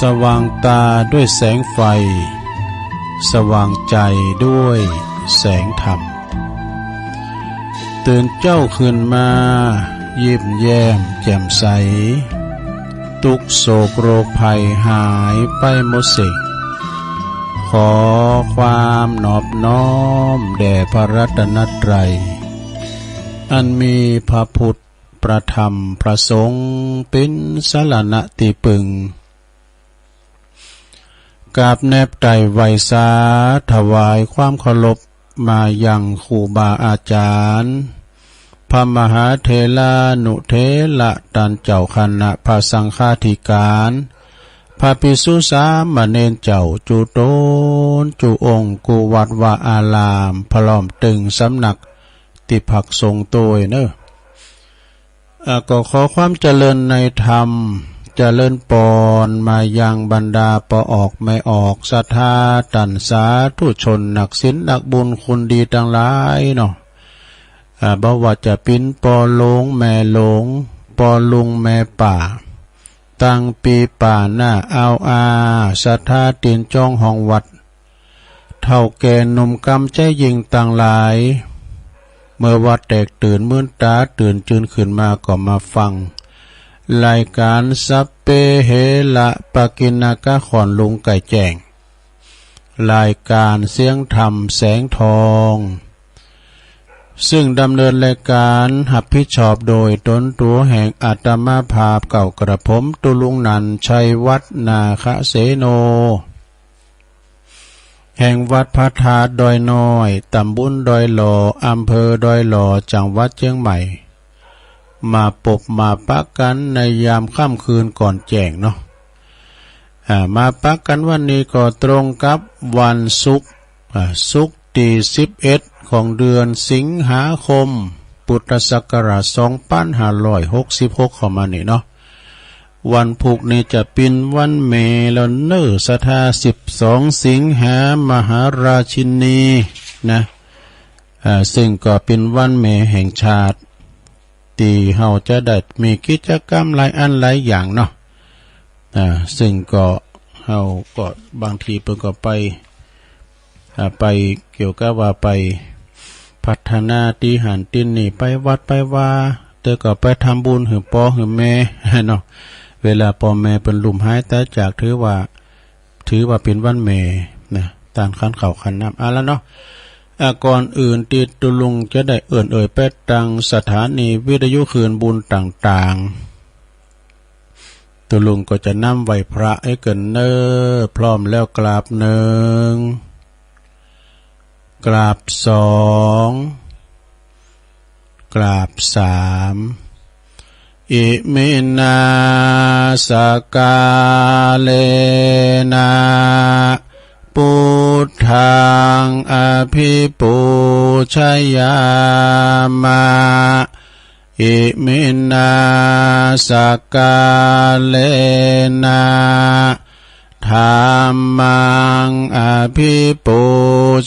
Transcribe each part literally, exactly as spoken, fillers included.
สว่างตาด้วยแสงไฟ สว่างใจด้วยแสงธรรม ตื่นเจ้าขึ้นมา ยิ้มแย้มแจ่มใส ทุกข์โศกโรคภัยหายไปหมดสิ้น ขอความนอบน้อมแด่พระรัตนตรัย อันมีพระพุทธ พระธรรม พระสงฆ์ เป็นสรณะที่พึ่ง กราบแนบไต่ไหว้สา ถวายความเคารพมายังครูบาอาจารย์ พระมหาเถรานุเถระ ต้านเจ้าคณะพระสังฆาธิการ พระภิกษุสามเณรเจ้า จุตนจุองค์ กู้วัดวาอาราม พร้อมตึงสำนัก ตี้พักสงฆ์โตยเนอะ อ่า ก็ขอความเจริญในธรรม เจริญปอนมายังบรรดาป้อออกแม่ออก ศรัทธาต้านสาธุชน นักศีลนักบุญคุณดีตังหลายเนาะ อ่า บ่ว่าจะเป๋นป้อหลวงแม่หลวง ป้อลุงแม่ป้า ตังปีป้าน้าอาวอา ศรัทธาตี๋นจองห้องวัด เฒ่าแก่หนุ่มกำใจ๊ยิ่งตังหลาย เมื่อว่าแตกตื่นมื้นต๋าตื่นจืนขึ้นมาก็มาฟัง รายก๋านสัพเพเหระปะกิณณกะ ค่อนลุงใก้แจ้ง รายก๋านเสียงธรรมแสงทอง ซึ่งดำเนินรายก๋านฮับผิดชอบโดยต๋นตั๋วแห่งอาตมาภาพเก้ากระผม ตุ๊ลุงนันท์ ชัยวัฒน์ นาคเสโน แห่งวัดพระธาตุดอยน้อย ตำบลดอยหล่อ อำเภอดอยหล่อ จังหวัดเจียงใหม่ มาปบมาปะกั๋นในยามค่ำคืนก่อนแจ้งเนาะ อ่า มาปะกั๋นวันนี้ก็ตรงกับวันศุกร์ อ่า ศุกร์ตี้สิบเอ็ดของเดือนสิงหาคม พุทธศักราชสองปันห้าร้อยหกสิบหกเข้ามานี่เนาะ วันพุธนี้จะเป๋นวันแม่แล้วเนอะ ศรัทธา สิบสองสิงหา มหาราชินีนะ อ่า ซึ่งก็เป๋นวันแม่แห่งชาติ ตี้เฮาจะได้มีกิจกรรมหลายอันหลายอย่างเนาะ อ่า ซึ่งก็เฮาก็บางทีเปิ้นก็ไป อ่า ไปเกี่ยวกับว่าไปพัฒนาตี้หั้นตี้นี่ ไปวัดไปวา แต่ก็ไปทำบุญหื้อป้อหื้อแม่เนาะ เวลาป้อแม่เปิ้นลุ่มหายต๋ายจาก ถือว่า ถือว่าเป๋นวันแม่นะ ต้านขันข้าวขันน้ำ อ่ะละเนาะ อ่ะ ก่อนอื่นตี้ตุ๊ลุงจะได้เอิ้นเอ่ยไปตังสถานีวิทยุคลื่นบุญต่างๆ ตุ๊ลุงก็จะนำไหว้พระให้เกินเนอ พร้อมแล้วกราบหนึ่ง กราบสอง กราบสาม อิมินา สกาเลนะ พุทธัง อภิปูชยามะ อิมินา สกาเลนะ ธัมมัง อภิปู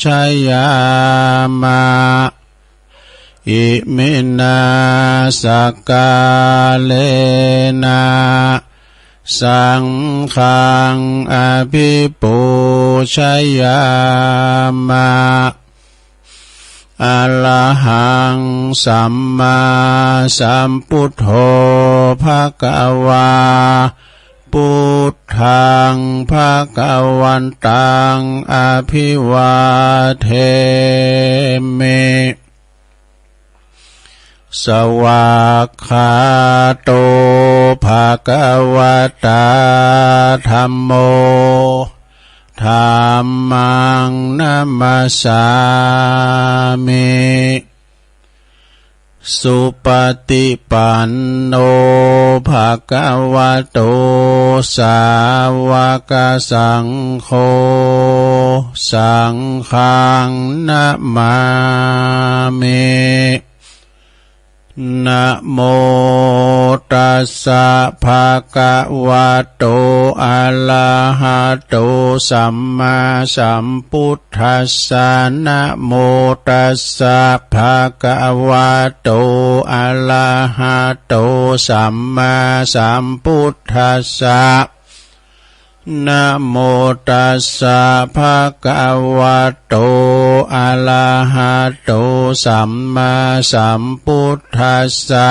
ชยามะ อิมินา สกาเลนะ สังฆัง อภิปูชยามะ อะระหัง สัมมาสัมพุทโธ ภะคะวา พุทธัง ภะคะวันตัง อะภิวาเทมิ สวากขาโต ภะคะวะตา ธัมโม ธัมมัง นะมัสสามิ สุปะฏิปันโน ภะคะวะโต สาวะกะสังโฆ สังฆัง นะมามิ นะโมตัสสะ ภะคะวะโต อะระหะโต สัมมาสัมพุทธัสสะ นะโมตัสสะ ภะคะวะโต อะระหะโต สัมมาสัมพุทธัสสะ นะโมตัสสะ ภะคะวะโต อะระหะโต สัมมาสัมพุทธัสสะ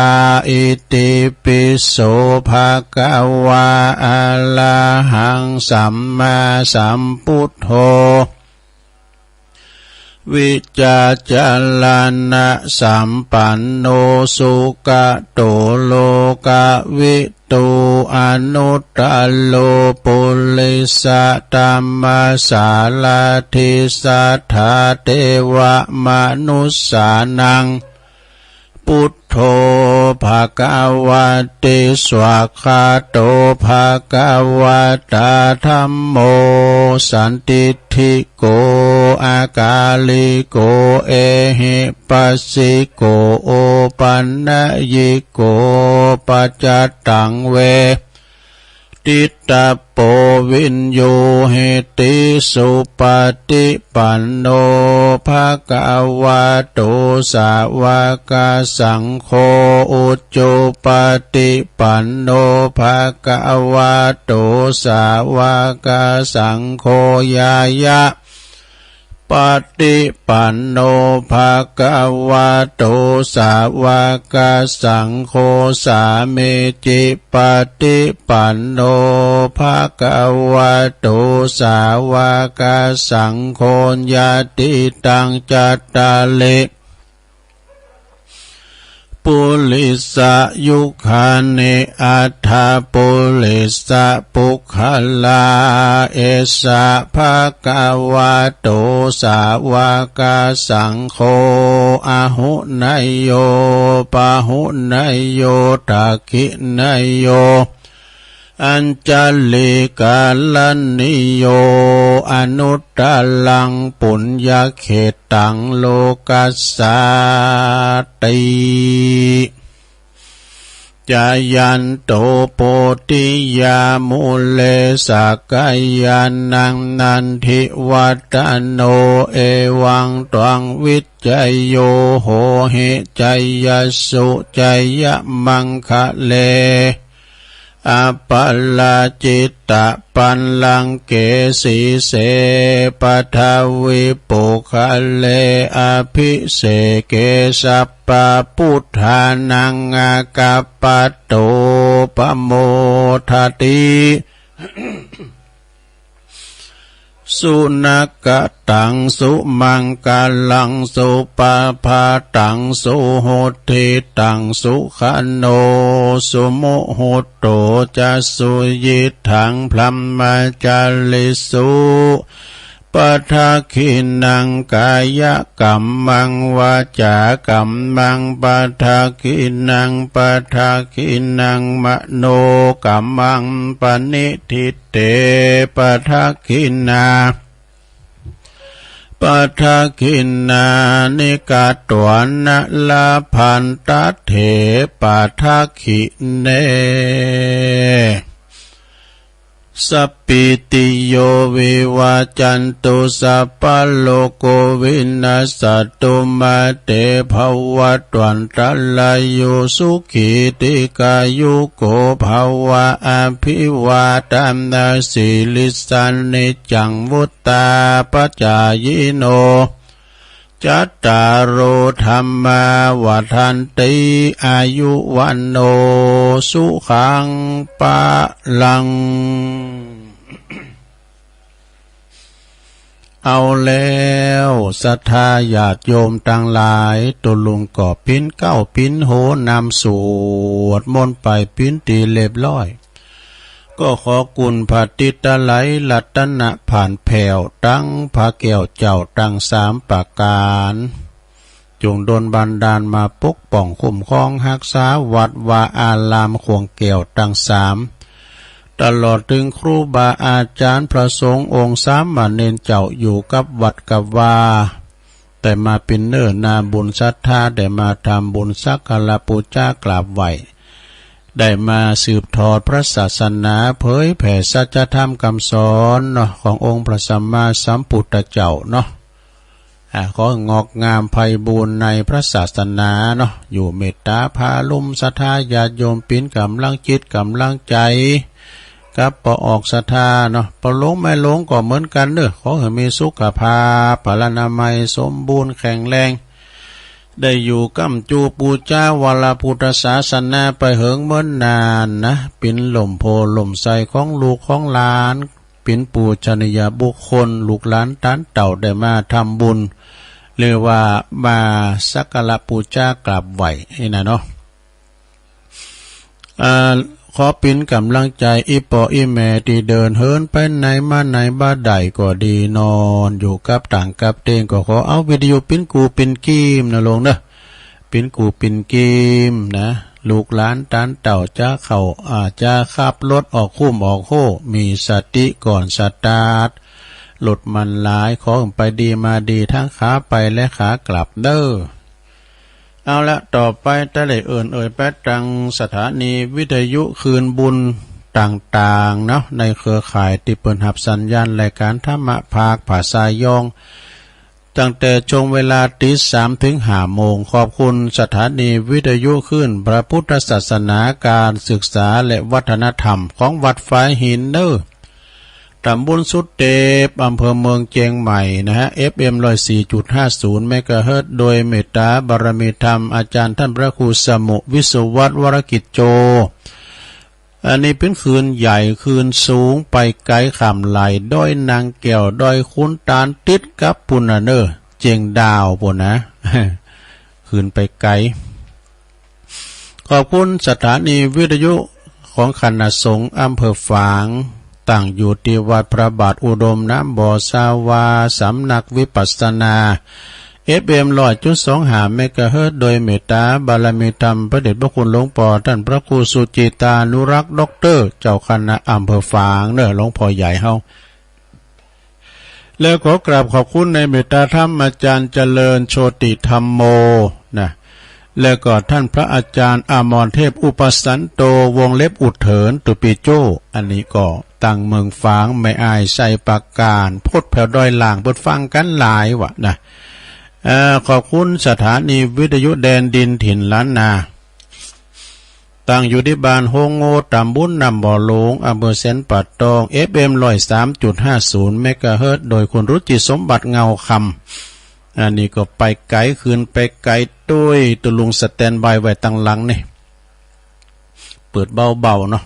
อิติปิโส ภะคะวา อะระหัง สัมมาสัมพุทโธ วิจจารณะสัมปันโน สุขะโต โลกะวิ ตู อนุตตโร ปุริสะธัมมสารถิ สัทธาเทวะมนุสสานัง พุทโธ ภะคะวะติ สวากขาโต ภะคะวะตา ธัมโม สันติ ทิโก อากาลิโก เอหิปัสสิโก โอปันนยิโก ปัจจตัง เวทิตตโป วิญญูหิติ สุปฏิปันโน ภะคะวะโต สาวกสังโฆ อุจุปฏิปันโน ภะคะวะโต สาวกสังโฆ ญาณะ ปฏิปันโน ภะคะวะโต สาวกสังโฆ สามีจิปฏิปันโน ภะคะวะโต สาวกสังโฆ ญาติตัง จัตตาริ ปุริสะยุคานิ อัตถะปุริสะปุคคลา เอสะ ภะคะวะโต สาวกสังโฆ อาหุเนยโย ปาหุเนยโย ทักขิเนยโย อัญชลีกรณีโย อนุตตรัง ปุญญเขตตัง โลกัสสาติ จายันโต โพธิยา มูเล สักกายานัง นันทิวัฒโน เอวังตวัง วิจโย โหหิ จยสสุ จยมังคะเล อัปปะราจิตตะปัลลังเก สีเส ปัทวิปุคคเล อภิเสเก สัพพะพุทธานัง อากัปปะโต ปะโมทะติ สุนักขะตัง สุมังคะลัง สุปะภะตัง สุหุทธิตัง สุขะโน สุมุฮุตโต จะ สุยิตถัง บรมมะจาริสุ ปะทักขิณัง กายะกัมมัง วาจากัมมัง ปะทักขิณัง ปะทักขิณัง มะโนกัมมัง ปะนิฏฐิ เต ปะทักขิณา ปะทักขิณานิ กะตวานะ ลาภันตะเถ ปะทักขิเณ สัพพีติโย วิวัจจันตุ สัพพะโรโค วินัสสะตุ มา เต ภะวัตวันตะราโย สุขี ทีฆายุโก ภะวะ อะภิวาทะนะสีลิสสะ นิจจัง วุฑฒาปะจายิโน จัตตาโร ธัมมา วัฑฒันติ อายุ วัณโณ สุขัง พะลัง เอาแล้ว ศรัทธาญาติโยมตังหลาย ตุ๊ลุงก็ปิ้นเก๊าปิ้นโฮนำสวดมนต์ไปปิ้นตี้เรียบร้อย ก็ขอคุณพระติตะไลรัตนะผ่านแผ้ว ตังพระแก้วเจ้าตังสามประก๋าน จงดลบันดาลมาปกป้องคุ้มครองฮักษาวัดวาอารามขวงแก้วตังสาม ตลอดเถิงครูบาอาจ๋ารย์พระสงฆ์องค์สามเณรเจ้าอยู่กับวัดกับวา ได้มาเป๋นเนื้อนาบุญศรัทธา ได้มาทำบุญสักการะปู๋จากราบไหว้ ได้มาสืบทอดพระศาสนา เผยแผ่สัจธรรมคำสอนเนาะ ขององค์พระสัมมาสัมพุทธเจ้าเนาะ อ่า ขอให้งอกงามไพบูลย์ในพระศาสนาเนาะ อยู่เมตตาผาลุ่มศรัทธาญาติโยมเป๋นก๋ำลังจิตก๋ำลังใจ๋ กับปอออกศรัทธาเนาะ ปอหลงแม่หลงก็เหมือนกันเนอะ ขอหื้อมีสุขภาพพลานามัยสมบูรณ์แข็งแรง ได้อยู่ก้ำจูปูจาวรพุทธศาสนาไปเหิงเมินนานนะ ปิ๋นล่มโพธิ์ล่มไทรของลูกของหลาน ปิ๋นปูชนียบุคคล ลูกหลานตานเต้าได้มาทำบุญ หรือว่ามาสักการะปูจากราบไหว้นี่นะเนาะ อ่า ขอปิ๋นก๋ำลังใจ๋อี่ป้ออี่แม่ตี้เดินเหินไปไหนมาไหนบ่ได้ก็ดี นอนอยู่กับต่างกับเตียง ก็ขอเอาวิทยุปิ๋นกู้ปิ๋นกีมนะหลวงเนอะ ปิ๋นกู้ปิ๋นกีมนะ ลูกหลานตานเต้าจะเข้า อ่า จะขับรถออกคุ้มออกโฮ มีสติก่อนสตาร์ท รถมันหลาย ขอไปดีมาดีทั้งขาไปและขากลับเด้อ เอาละ ต่อไปตะเลเอิ้นเอ่ยไปตังสถานีวิทยุคลื่นบุญต่างๆ เนาะ ในเครือข่ายตี้เปิ้นฮับสัญญาณรายการธรรมะภาคภาษายอง ตั้งแต่ช่วงเวลาตีสามถึงห้าโมง ขอบคุณสถานีวิทยุคลื่นพระพุทธศาสนา การศึกษาและวัฒนธรรมของวัดฝายหินเนอ ตำบลสุเตป อำเภอเมืองเจียงใหม่นะฮะ เอฟเอ็ม ร้อยสี่จุดห้าศูนย์ เมกะเฮิรตซ์ โดยเมตตาบารมีธรรม อาจารย์ท่านพระครูสมุ วิศวัฒน์ วรกิจโจ อันนี้เป๋นคลื่นใหญ่ คลื่นสูง ไปไกลข้ามไหล่ดอยนางแก้ว ดอยขุนตาล ติดกับปู้นน่ะเนอ เจียงดาวปู้นนะ คลื่นไปไกล ขอบคุณสถานีวิทยุของคณะสงฆ์อำเภอฝาง ตั้งอยู่ตี้วัดพระบาทอุดมน้ำบ่อสาวา สำนักวิปัสสนา เอฟเอ็ม ร้อยจุดสองห้า เมกะเฮิรตซ์ โดยเมตตาบารมีธรรมพระเดชพระคุณหลวงป้อท่านพระครูสุจิตานุรักษ์ ด็อกเตอร์ เจ้าคณะอำเภอฝางเนอ หลวงป้อใหญ่เฮา แล้วขอกราบขอบคุณในเมตตาธรรมอาจารย์เจริญโชติธัมโมนะ แล้วก็ท่านพระอาจารย์อมรเทพอุปสันโต วงเล็บอุดเถิน ตุปีโจ้ อันนี้ก็ตังเมืองฝาง แม่อาย ไชยปราการ โพดแผวดอยหล่าง เปิ้นฟังกั๋นหลายวะนะ เอ่อ ขอบคุณสถานีวิทยุแดนดินถิ่นล้านนา ตั้งอยู่ตี้บ้านโฮงโง่ ตำบลน้ำบ่อหลวง อำเภอแสนป่าตอง เอฟเอ็ม ร้อยสามจุดห้าศูนย์ เมกะเฮิรตซ์ โดยคุณรุจิสมบัติเงาคำ อันนี้ก็ไปไกล คลื่นไปไกล โดยตุ๊ลุงสแตนบายไว้ตังหลังนี่ เปิดเบาๆ เนาะ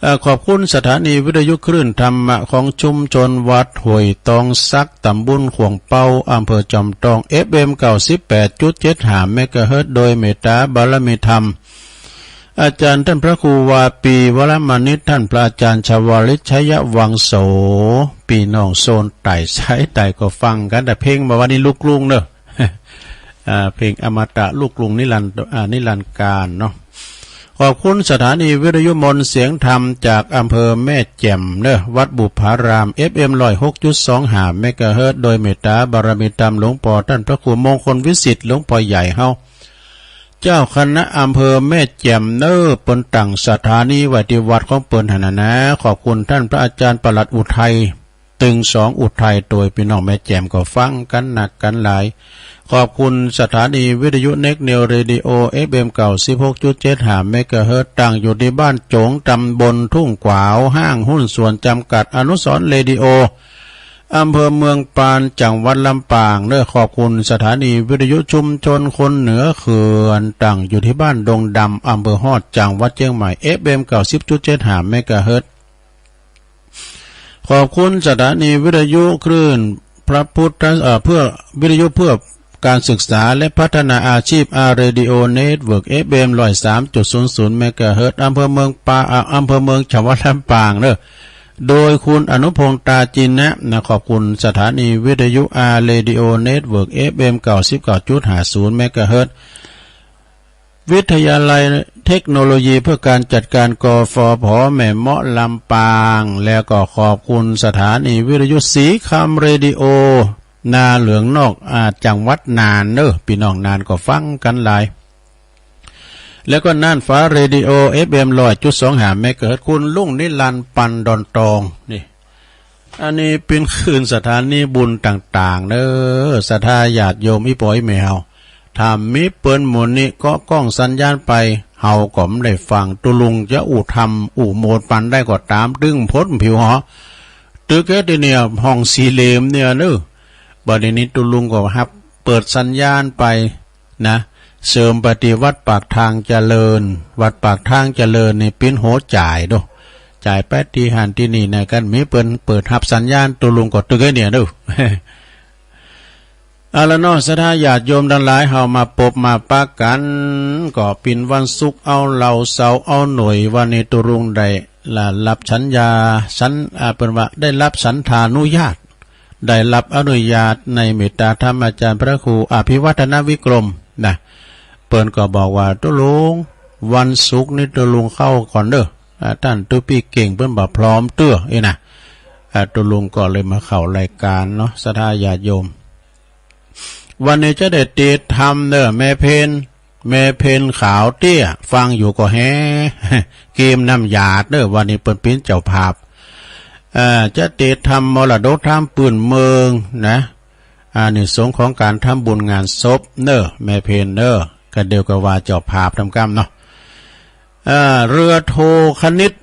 เอ่อ ขอบคุณสถานีวิทยุคลื่นธรรมะของชุมชนวัดห้วยตองสัก ตำบลข่วงเปา อำเภอจอมทอง เอฟเอ็ม เก้าสิบแปดจุดเจ็ดห้า เมกะเฮิรตซ์ โดยเมตตาบารมีธรรม อาจารย์ท่านพระครูวาปี วรมณิต ท่านพระอาจารย์ชวลิต ชัยวังโส ปี้น้องโซนใต้สายใต้ก็ฟังกั๋น แต่เพลงบ่าวันนี้ลูกกรุงเนอะ อ่า เพลงอมตะลูกกรุงนิรันดร์ อ่า นิรันดร์กาลเนาะ ขอบคุณสถานีวิทยุมนต์เสียงธรรมจากอำเภอแม่แจ่มเนอะ วัดบุพาราม เอฟเอ็ม ร้อยหกจุดสองห้า เมกะเฮิรตซ์ โดยเมตตาบารมีธรรมหลวงป้อท่านพระครูมงคลวิสิทธิ์ หลวงป้อใหญ่เฮา เจ้าคณะอำเภอแม่แจ่มเนอะ เปิ้นตั้งสถานีไว้ตี้วัดของเปิ้นหั้นน่ะนะ ขอบคุณท่านพระอาจารย์ปลัดอุทัย ตึงสองอุทัย โตยปี้น้องแม่แจ่มก็ฟังกั๋นนักกั๋นหลาย ขอบคุณสถานีวิทยุเน็กนิวเรดิโอ เอฟเอ็ม เก้าสิบหกจุดเจ็ดห้า เมกะเฮิรตซ์ ตั้งอยู่ตี้บ้านโจ๋ง ตำบลทุ่งขวาว ห้างหุ้นส่วนจำกัดอนุสรณ์เรดิโอ อำเภอเมืองปาน จังหวัดลำปางเนอะ ขอบคุณสถานีวิทยุชุมชนคนเหนือเขื่อน ตั้งอยู่ตี้บ้านดงดำ อำเภอฮอด จังหวัดเชียงใหม่ เอฟเอ็ม เก้าสิบจุดเจ็ดห้า เมกะเฮิรตซ์ ขอบคุณสถานีวิทยุคลื่นพระพุทธ เอ่อ เพื่อ วิทยุเพื่อการศึกษาและพัฒนาอาชีพ อาร์ เรดิโอ เน็ตเวิร์ก เอฟเอ็ม ร้อยสามจุดศูนย์ศูนย์ เมกะเฮิรตซ์ อำเภอเมืองปา อ่า อำเภอเมือง จังหวัดลำปางเนอะ โดยคุณอนุพงษ์ ตาจินะนะ ขอบคุณสถานีวิทยุ อาร์ เรดิโอ เน็ตเวิร์ก เอฟเอ็ม เก้าสิบเก้าจุดห้าศูนย์ เมกะเฮิรตซ์ วิทยาลัยเทคโนโลยีเพื่อการจัดการ กฟผ แม่เมาะ ลำปาง แล้วก็ขอบคุณสถานีวิทยุสีคำเรดิโอ นาเหลืองนอก อ่า จังหวัดน่านเนอะ ปี้น้องน่านก็ฟังกั๋นหลาย แล้วก็น่านฟ้าเรดิโอ เอฟเอ็ม ร้อยจุดสองห้า เมกะเฮิรตซ์ คุณลุงนิรันดร์ ปันดอนตอง นี่ อันนี้เป๋นคลื่นสถานีบุญต่างๆ เนอะ ศรัทธาญาติโยมอี่ป้ออี่แม่เฮา ถ้ามีเปิ้นหมู่นี้ก็ก้องสัญญาณไป เฮาก็บ่ได้ฟัง ตุลุงจะอู้ธรรมอู้โมดปานใดก็ตาม ตึงพ่นผิวหอ ตึกเฮ็ดเนี่ย ห้องสี่เหลี่ยมเนี่ยเนอะ บัดนี้ตุลุงก็ฮับเปิดสัญญาณไปนะ เสริมไปตี้วัดปากทางเจริญ วัดปากทางเจริญนี่ปิ้นโหจ่ายโด จ่ายไปตี้หั้นตี้นี่นะ คันมีเปิ้นเปิดฮับสัญญาณ ตุลุงก็ตึกเฮ็ดเนี่ยเนอะ เอาละเนาะ ศรัทธาญาติโยมตังหลาย เฮามาปบมาปะกั๋น ก็เป๋นวันศุกร์ เอาเหล้าเสาร์เอาหน่วย วันนี้ตุลุงได้ละ รับสัญญา สัญ อ่า เปิ้นว่าได้รับสัณฐานุญาต ได้รับอนุญาตในเมตตาธรรมอาจารย์พระครูอภิวัฒนวิกรมนะ เปิ้นก็บอกว่า ตุลุง วันศุกร์นี้ตุลุงเข้าก่อนเด้อ อ่า ต้านตุ๊ปี้เก่งเปิ้นบ่พร้อมเตื้อเอ้ยนะ อ่า ตุลุงก็เลยมาเข้ารายการเนาะ ศรัทธาญาติโยม วันนี้จะได้ติดธรรมเด้อ แม่เพ็ญ แม่เพ็ญขาวเตี้ย ฟังอยู่ก็แฮ เกมน้ำหยาดเด้อ วันนี้เปิ้นเป๋นเจ้าภาพ เอ่อ จะติดธรรมมรดกธรรมปื้นเมืองนะ อานิสงส์ของการทำบุญงานศพเนอะ แม่เพ็ญเนอะ ก็เดียวกับว่าเจ้าภาพทำกรรมเนาะ เอ่อ เรือโทคณิต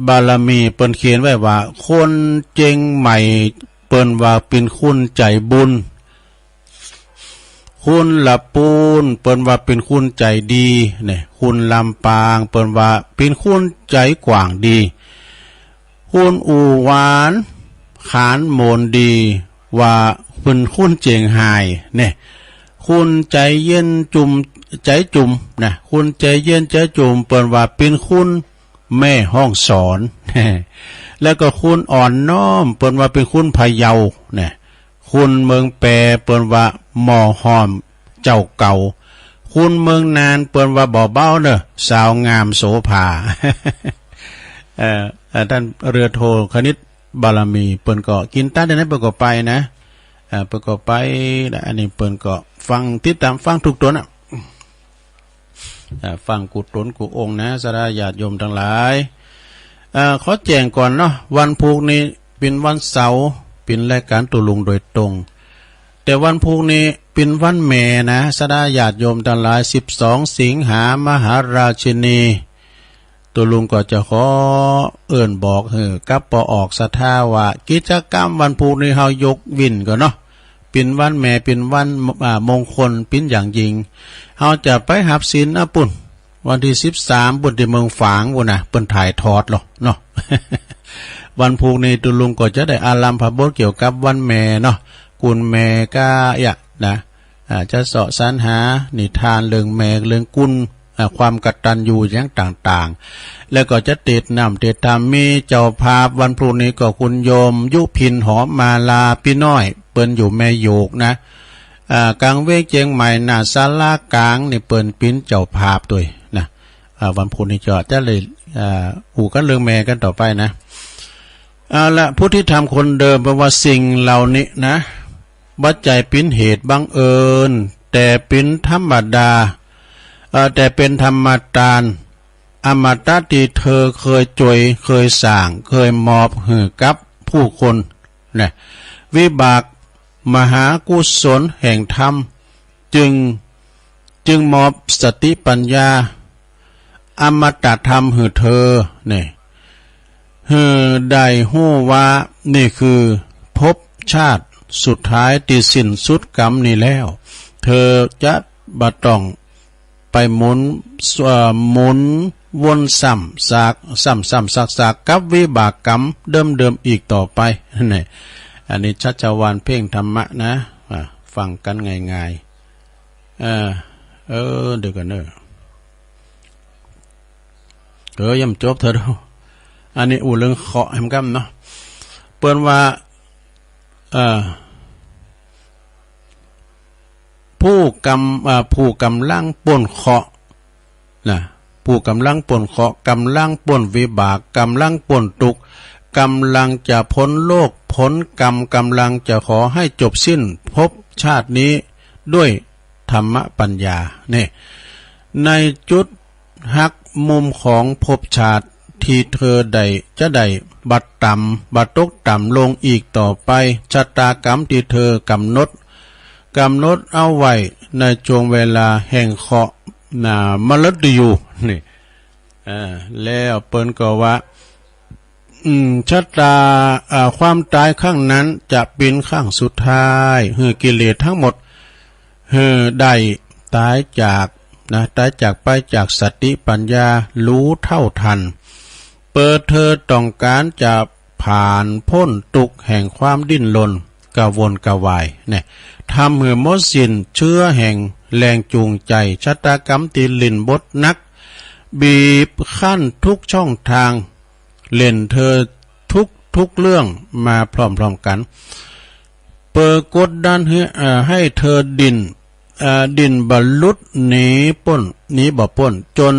บารมี เปิ้นเขียนไว้ว่า คนเจียงใหม่ เปิ้นว่าเป๋นคนใจบุญ คนละปูน เปิ้นว่าเป๋นคนใจดี เนี่ย คนลำปาง เปิ้นว่าเป๋นคนใจกว้างดี คนอู่หวาน ขานโมนดี ว่าเป๋นคนเจียงฮาย เนี่ย คนใจเย็นจุ่ม ใจจุ่ม นะ คนใจเย็นใจจุ่ม เปิ้นว่าเป๋นคน แม่ฮ่องสอน แล้วก็คนอ่อนน้อม เปิ้นว่าเป๋นคนพะเยา เนี่ย คนเมืองแป เปิ้นว่าหม้อฮ้อมเจ้าเก่า คนเมืองน่าน เปิ้นว่าบ่เบาเนอะ สาวงามโสภา เอ่อ เอ่อ ต้านเรือโทคณิต บารมี เปิ้นก็กิ๋นตั๊ดได้นะ เปิ้นก็ไปนะ อ่า เปิ้นก็ไปนะ อันนี้เปิ้นก็ฟัง ติดตามฟังทุกต๋นน่ะ อ่า ฟังกู้ต๋นกู้องค์นะ ศรัทธาญาติโยมตังหลาย อ่า ขอแจ้งก่อนเนาะ วันพุธนี้เป๋นวันเสาร์ เป๋นรายการตุลุงโดยตรง แต่วันพุธนี้เป๋นวันแม่นะ ศรัทธาญาติโยมตังหลาย สิบสอง สิงหา มหาราชินี ตุลุงก็จะขอเอิ้นบอกหื้อกับป้อออกศรัทธาว่า กิจกรรมวันพุธนี้เฮายกเว้นก่อนเนาะ เป๋นวันแม่ เป๋นวัน อ่า มงคลเป๋นอย่างยิ่ง เฮาจะไปฮับศีลนะปุ้น วันตี้สิบสาม ปุ้นตี้เมืองฝางปุ้นนะ เปิ้นถ่ายทอดหรอกเนาะ วันพุธนี้ตุลุงก็จะได้อารัมภบทเกี่ยวกับวันแม่เนาะ กุนแม่ก้าเอี้ยนะ อ่า จะเซาะสรรหานิทานเรื่องแม่ เรื่องกุน อ่า ความกตัญญูอย่างต่างๆ แล้วก็จะติดน้ำติดธรรม มีเจ้าภาพวันพุธนี้ก็คุณโยมยุพินหอมมาลาปี้น้อย เปิ้นอยู่แม่โยกนะ อ่า กลางเวียงเจียงใหม่ หน้าศาลากลางนี่ เปิ้นเป๋นเจ้าภาพตวยนะ อ่า วันพุธนี้จะ จะได้ อ่า อู้กั๋นเรื่องแม่กั๋นต่อไปนะ เอาละ ผู้ที่ทำคนเดิม แปลว่าสิ่งเหล่านี้นะ บ่ใจ้เป๋นเหตุบังเอิญ แต่เป๋นธรรมดา เอ่อ แต่เป็นธรรมทาน อมตะตี้เธอเคยจวย เคยสร้าง เคยมอบหื้อกับผู้คนนะ วิบากมหากุศลแห่งธรรม จึง จึงมอบสติปัญญา อมตะธรรมหื้อเธอ เนี่ย หื้อได้ฮู้ว่านี่คือภพชาติสุดท้ายตี้สิ้นสุดกรรมนี้แล้ว เธอจะบ่ต้องไปหมุน เอ่อ หมุนวนซ้ำซาก ซ้ำๆ ซากๆ กับวิบากกรรมเดิมๆ อีกต่อไป เนี่ย อันนี้ชัชวาลเพ่งธรรมะนะ อ่า ฟังกั๋นง่ายๆ เออ เออ เดี๋ยวก่อนเนอะ เออ ยังบ่จบเถิด อันนี้อู้เรื่องเคราะห์แหมกำเนาะ เปิ้นว่า เอ่อ ผู้กำ เอ่อ ผู้กำลังป๊นเคราะห์ นะ ผู้กำลังป๊นเคราะห์ กำลังป๊นวิบาก กำลังป๊นทุกข์ กำลังจะพ้นโลกพ้นกรรม กำลังจะขอให้จบสิ้นภพชาตินี้ด้วยธรรมปัญญา เนี่ย ในจุดหักมุมของภพชาติที่เธอได้ จะได้บ่ต่ำ บ่ตกต่ำลงอีกต่อไป ชะตากรรมที่เธอกำหนด กำหนดเอาไว้ในช่วงเวลาแห่งเคราะห์ นะ มฤตยูนี่ เออ แล้วเปิ้นก็ว่า อืม ชะตา อ่า ความตายครั้งนั้นจะเป็นครั้งสุดท้าย หื้อกิเลสทั้งหมด หื้อได้ตายจาก นะ ตายจากไปจากสติปัญญา รู้เท่าทัน เปิดเธอต้องการจะผ่านพ้นทุกข์แห่งความดิ้นรน กระวนกระวาย เนี่ย ทำหื้อหมดสิ้นเชื้อแห่งแรงจูงใจ ชะตากรรมตี้ลิ้นบดนัก บีบคั้นทุกช่องทาง เล่นเธอทุกทุกเรื่องมาพร้อมๆกัน เปิดกดดันหื้อ เอ่อ ให้เธอดิ้น เอ่อ ดิ้นบ่หลุดหนีป๊น หนีบ่ป๊น จน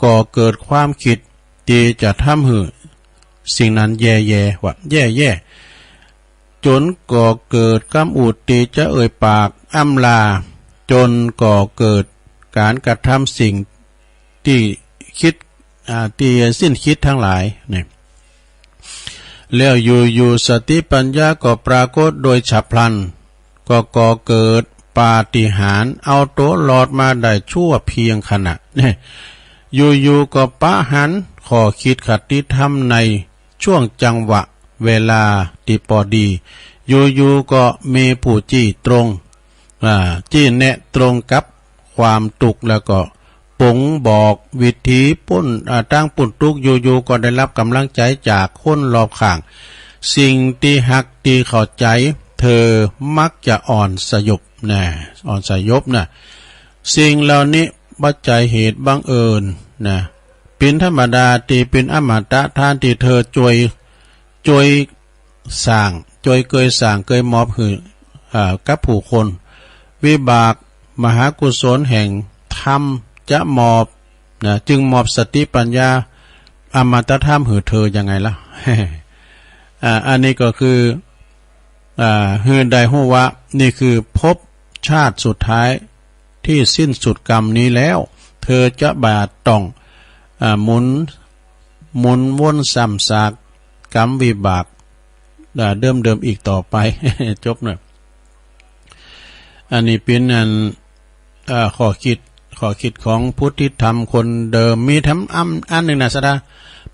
ก่อเกิดความคิดที่จะทำหื้อสิ่งนั้นแย่ๆ ว่าแย่ๆ จนก่อเกิดกำอุดตี้จะเอ่ยปากอำลา จนก่อเกิดการกระทำสิ่งตี้คิด อ่า ตี้สิ้นคิดทั้งหลายเนี่ย แล้วอยู่ๆ สติปัญญาก็ปรากฏโดยฉับพลัน ก็ก่อเกิดปาฏิหาริย์ เอาตัวรอดมาได้ชั่วเพียงขณะเนี่ย อยู่ๆ ก็ปะหันข้อคิดคติธรรมใน ช่วงจังหวะเวลาตี้ปอดี อยู่ๆ ก็มีผู้ชี้ตรง อ่า ชี้แนะตรงกับความทุกข์ แล้วก็บ่งบอกวิธีป๊น อ่า ตางป๊นทุกข์ อยู่ๆ ก็ได้รับกำลังใจจากคนรอบข้าง สิ่งตี้ฮักตี้เข้าใจ เธอมักจะอ่อนสยบนะ อ่อนสยบนะ สิ่งเหล่านี้บ่ใจ้เหตุบังเอิญนะ เป๋นธรรมดาตี้เป๋นอมตะ ตานตี้เธอจ้วย จ้วยสร้าง จ้วยเกยสร้าง เกยมอบหื้อ อ่า กับผู้คน วิบากมหากุศลแห่งธรรมจะมอบนะ จึงมอบสติปัญญาอมตะธรรมหื้อเธอยังไงล่ะ อ่า อันนี้ก็คือ อ่า หื้อได้ฮู้ว่านี่คือภพชาติสุดท้ายที่สิ้นสุดกรรมนี้แล้ว เธอจะบ่ต้อง อ่า หมุน หมุนวนซ้ำซากกรรมวิบาก อ่า เดิมๆ อีกต่อไป จบเนาะ อันนี้เป๋นอัน อ่า ข้อคิด ข้อคิดของผู้ที่ทำคนเดิม มีแถมอัน อันหนึ่งนะ สะดา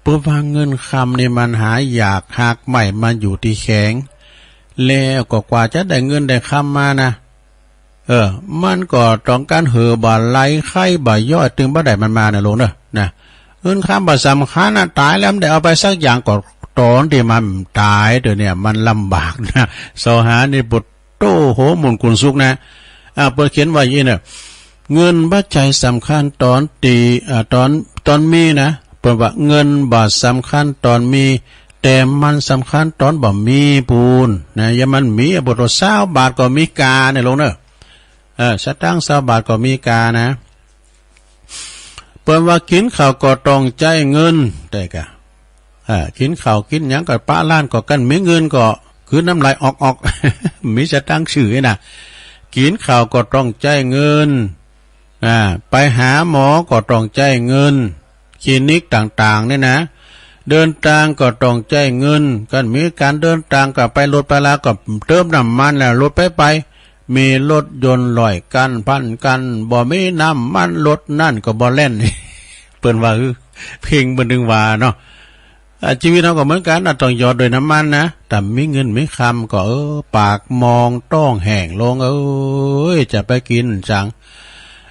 เปิ้นว่าเงินคำนี่มันหายาก หากไม้มันอยู่ตี้แขง แล้วก็กว่าจะได้เงินได้คำมานะ เออ มันก็ต้องการหื้อบ่าไหล ไคร้บ่าย่อย ตึงบ่ได้มันมานะลุงเนอะ นะ เงินคำบ่สำคัญนะ ต๋ายแล้วบ่ได้เอาไปสักอย่าง ก็ต๋อนตี้มันต๋ายเดี๋ยวนี้มันลำบากนะ เสาะหานี่ปวด โต้โห หมุนกุนสุกนะ อ่า เปิ้นเขียนไว้อย่างนี้นะ เงินบ่ใจ้สำคัญต๋อนตี้ อ่า ต๋อน ต๋อนมีนะ เปิ้นว่าเงินบ่สำคัญต๋อนมี แต่มันสำคัญต๋อนบ่มีปู้นนะ ยามมันมี อ่ะ บ่ต้องซาวบาทก็มีกาเนี่ยลุงเนอะ เออ สตางค์ซาวบาทก็มีกานะ เปิ้นว่ากินข้าวก็ต้องใจ๊เงิน แต่กะ อ่า กินข้าวกินหยังก็ปะล้านก็ คันมีเงินก็กลืนน้ำลายออกๆ มีสตางค์ซื้อนะ กินข้าวก็ต้องใจ๊เงิน อ่า ไปหาหมอก็ต้องใจ๊เงิน คลินิกต่างๆ เนี่ยนะ เดินตางก็ต้องใจ๊เงิน คันมีก๋านเดินตางก็ไปรถไปลาก็เติมน้ำมันแล้วรถไปไป มีรถยนต์ร้อยคันพันคัน บ่มีน้ำมันรถนั่นก็บ่แล่น เปิ้นว่า เออ เพ่งเปิ้นถึงว่าเนาะ อ่า ชีวิตเฮาก็เหมือนกั๋นนะ ต้องหยอดด้วยน้ำมันนะ ถ้ามีเงินมีคำก็ เออ ปากมองท้องแห้งลง เอ้ย จะไปกินจัง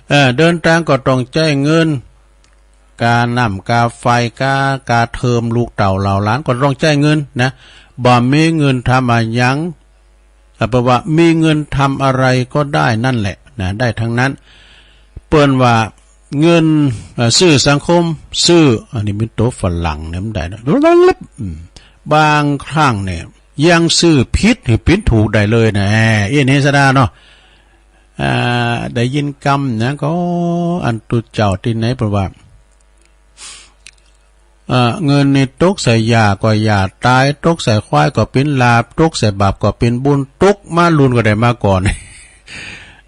เออ เดินตางก็ต้องใจ๊เงิน ค่าน้ำ ค่าไฟ ค่า ค่าเทอมลูกเต้าเหล่าหลานก็ต้องใจ๊เงินนะ บ่มีเงินทำอะหยัง อ่ะ เปิ้นว่ามีเงินทำอะไรก็ได้นั่นแหละนะ ได้ทั้งนั้น เปิ้นว่าเงิน เอ่อ ซื้อสังคม ซื้อ อันนี้เป๋นตั๋วฝรั่งเนี่ยมันได้นะ อืม บางครั้งเนี่ยยังซื้อผิดหื้อเป๋นถูกได้เลยนะ เอ้ย เอเนสดาเนาะ อ่า ได้ยินกำนะ ก็อันตุ๊เจ้าตี้ไหนเปิ้นว่า เอ่อ เงินนี่ตกใส่หญ้าก็หญ้าต๋าย ตกใส่ควายก็เป๋นลาภ ตกใส่บาปก็เป๋นบุญ ตกมารุ่นก็ได้มาก่อน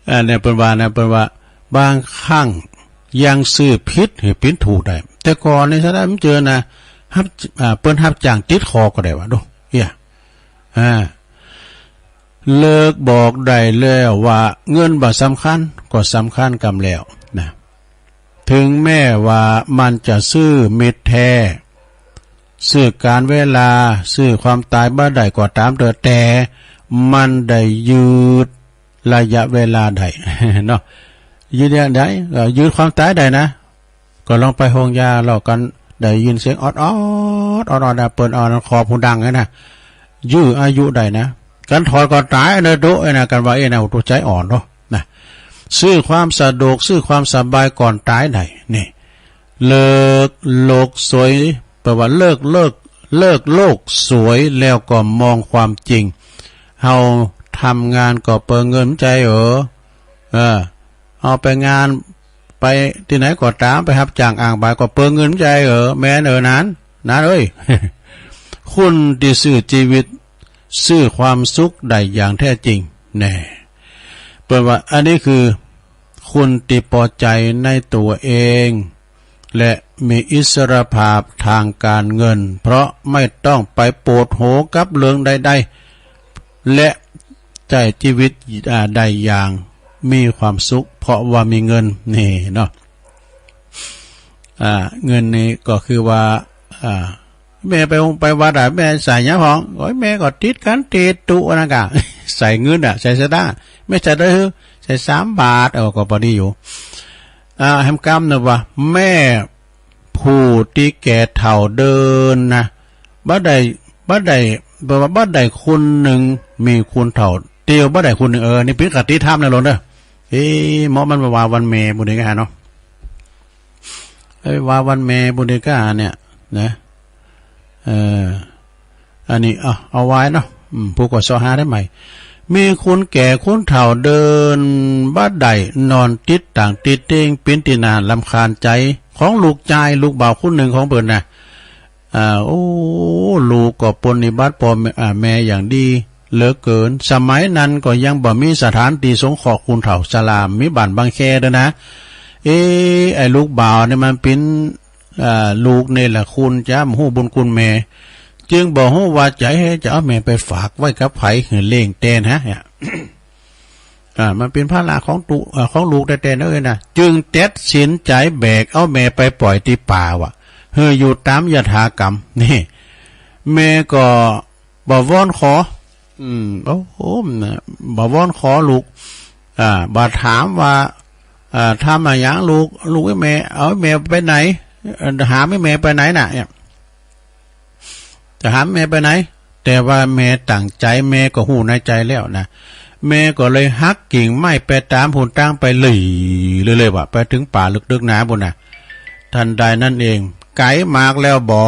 อันนี้เปิ้นว่านะ เปิ้นว่าบางครั้งยังซื้อผิดหื้อเป๋นถูกได้ แต่ก่อนนี่สะดาบ่เจอนะ ฮับ อ่า เปิ้นฮับจ้างติดคอก็ได้ว่า ดู เอี้ย อ่า เลิกบอกได้แล้วว่าเงินบ่สำคัญ ก็สำคัญกำแล้วนะ เถิงแม้ว่ามันจะซื้อมิตรแท้ ซื้อการเวลา ซื้อความตายบ่ได้ก็ตามเถอะ แต่มันได้ยืดระยะเวลาได้ เนาะ ยืดระยะได้ เอ่อ ยืดความตายได้นะ ก็ลองไปโฮงยา แล้วกันได้ยินเสียงออดๆ ออดๆ นะ เปิ้นเอาอันนั้นครอบหูดังนั่นนะ ยืดอายุได้นะ กันถอดก็ตายเนอะ โดะนะ กันว่าเอ้นะ โอ้โห ใจอ่อนเนาะ นะ ซื้อความสะดวก ซื้อความสบายก่อนตายได้ นี่ เลิกโลกสวย แปลว่าเลิก เลิก เลิกโลกสวยแล้วก็มองความจริง เฮาทำงานก็เปลืองเงิน บ่ใจ้เออ เออ เฮาไปงาน ไปตี้ไหนก็ตาม ไปฮับจ้างอ้างบ่ายก็เปลืองเงิน บ่ใจ้เออ แม่นเออ นั้น นั้นเอ้ย คนตี้ซื้อชีวิต ซื้อความสุขได้อย่างแท้จริง แน่ เปิ้นว่าอันนี้คือคนตี้ปอใจในตัวเอง และมีอิสรภาพทางการเงิน เพราะไม่ต้องไปปวดหัวกับเรื่องใดๆ และใช้ชีวิต อ่า ได้อย่างมีความสุข เพราะว่ามีเงิน นี่เนาะ อ่า เงินนี่ก็คือว่า อ่า แม่ไปองค์ไปวัดอะ แม่ใส่หยังหอง โอ้ย แม่ก็ติดขันธ์ติดตุ๊อันนั้นกะ ใส่เงินอะ ใส่สตางค์ แม่ใส่ได้หื้อ ใส่สามบาท เออ ก็ปอดีอยู่ อ่า แหมกำเนาะว่า แม่ผู้ตี้แก่เฒ่าเดินนะ บ่ได้ บ่ได้ แปลว่าบ่ได้คนหนึ่ง มีคนเฒ่าเตียวบ่ได้คนหนึ่ง เออ นี่เป๋นคติธรรมนะหลวงเด้อ เอ๊ะ เหมาะมันว่าวันแม่บุญเดชกาเนาะ เอ้ย ว่าวันแม่บุญเดชกาเนี่ย นะ เออ อันนี้ เอา เอาไว้เนาะ อืม ผู้ก็เซาะหาได้ใหม่ มีคนแก่คนเฒ่าเดินบ่ได้ นอนติดต่างติดเตียง เป๋นตี้น่ารำคาญใจ ของลูกจาย ลูกบ่าวคนหนึ่งของเปิ้นนะ อ่า โอ้ ลูกก็ปรนนิบัติพ่อแม่ อ่า แม่อย่างดีเหลือเกิน สมัยนั้นก็ยังบ่มีสถานตี้สงเคราะห์คนเฒ่าชรา มีบ้านบางแคเด้อนะ เอ๊ะ ไอ้ลูกบ่าวนี่มันเป๋น อ่า ลูกเนรคุณ จะบ่ฮู้บุญคุณแม่ จึงบ่ฮู้ว่าจะ จะเอาแม่ไปฝากไว้กับไผหื้อเลี้ยงแตนฮะ เนี่ย อ่า มันเป๋นภาระของตุ อ่า ของลูกแต๊ๆ เนาะเอ้ยนะ จึงตัดสินใจแบกเอาแม่ไปปล่อยตี้ป่าว่ะ หื้ออยู่ต๋ามยถากรรม นี่ แม่ก็บ่วอนขอ อืม โอ้โห นะ บ่วอนขอลูก อ่า บ่ถามว่า อ่า ทำอะหยังลูก ลูกเอ้ย แม่ เอาแม่ไปไหน เอ่อ หามแม่ไปไหนน่ะ เนี่ย จะหามแม่ไปไหน แต่ว่าแม่ตั้งใจ แม่ก็ฮู้ในใจแล้วนะ แม่ก็เลยหักกิ่งไม้ไปต๋ามหนตางไปเลย เลยๆ ว่ะ ไปเถิงป่าลึกๆ นาปู้นนะ ทันใดนั้นเอง ไก๋มากแล้วบ่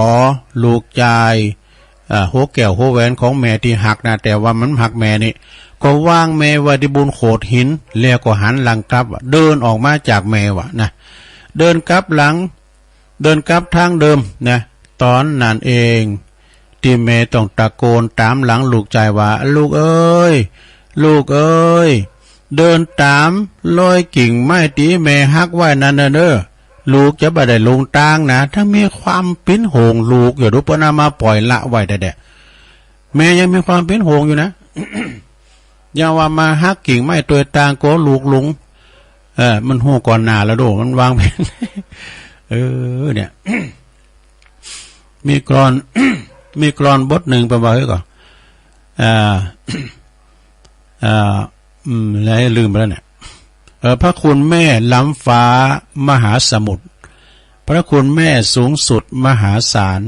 ลูกจาย อ่า หัวแก้วหัวแหวนของแม่ตี้ฮักนะ แต่ว่ามันฮักแม่นี่ ก็วางแม่ไว้ตี้บุนโขดหิน แล้วก็หันหลังกลับว่ะ เดินออกมาจากแม่ว่ะนะ เดินกลับหลัง เดินกลับทางเดิมนะ ต๋อนนั้นเอง ตี้แม่ต้องตะโกนต๋ามหลังลูกจายว่า ลูกเอ้ย ลูกเอ้ย เดินต๋ามรอยกิ่งไม้ตี้แม่ฮักไว้นั้นนะเน้อ ลูกจะบ่ได้หลงตางนะ ถ้ามีความเป๋นห่วงลูก อย่าดูเปิ้นเอามาปล่อยละไว้แต๊ๆ แม่ยังมีความเป๋นห่วงอยู่นะ อย่าว่ามาหักกิ่งไม้ตวยตาง กลัวลูกหลง เออ มันฮู้ก่อนหน้าแล้วโด มันวางแผน เออ เนี่ย มีกลอน มีกลอนบทหนึ่งเปิ้นว่า เฮ้ย ก่อน อ่า อ่า อืม แล้วลืมไปแล้วเนี่ย เออ พระคุณแม่ล้ำฟ้ามหาสมุทร พระคุณแม่สูงสุดมหาศาล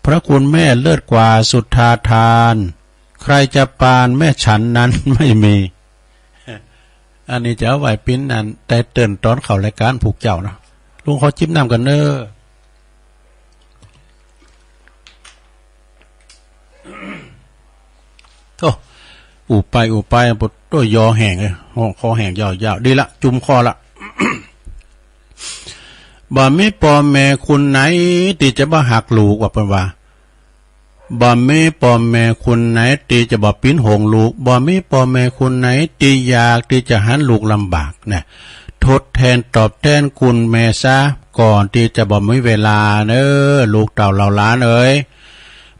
พระคุณแม่เลิศกว่าสุทธาทาน ใครจะปานแม่ฉันนั้นไม่มี อันนี้จะเอาไว้ปิ้นอันไตเติ้ลต๋อนเข้ารายการพวกเจ้าเนาะ ลุงขอจิบน้ำก่อนเน้อ โอ้ อู้ไปอู้ไป ปวดตัวยอแห้งเลย คอแห้งยาวๆ ดีละ จุ่มคอละ บ่มีป้อแม่คนไหนตี้จะบ่ฮักลูก ว่าเปิ้นว่า บ่มีป้อแม่คนไหนตี้จะบ่เป๋นห่วงลูก บ่มีป้อแม่คนไหนตี้อยากตี้จะหันลูกลำบากนะ ทดแทนตอบแทนคุณแม่ซะ ก่อนตี้จะบ่มีเวลาเน้อ ลูกเต้าเหล่าหลานเอ๋ย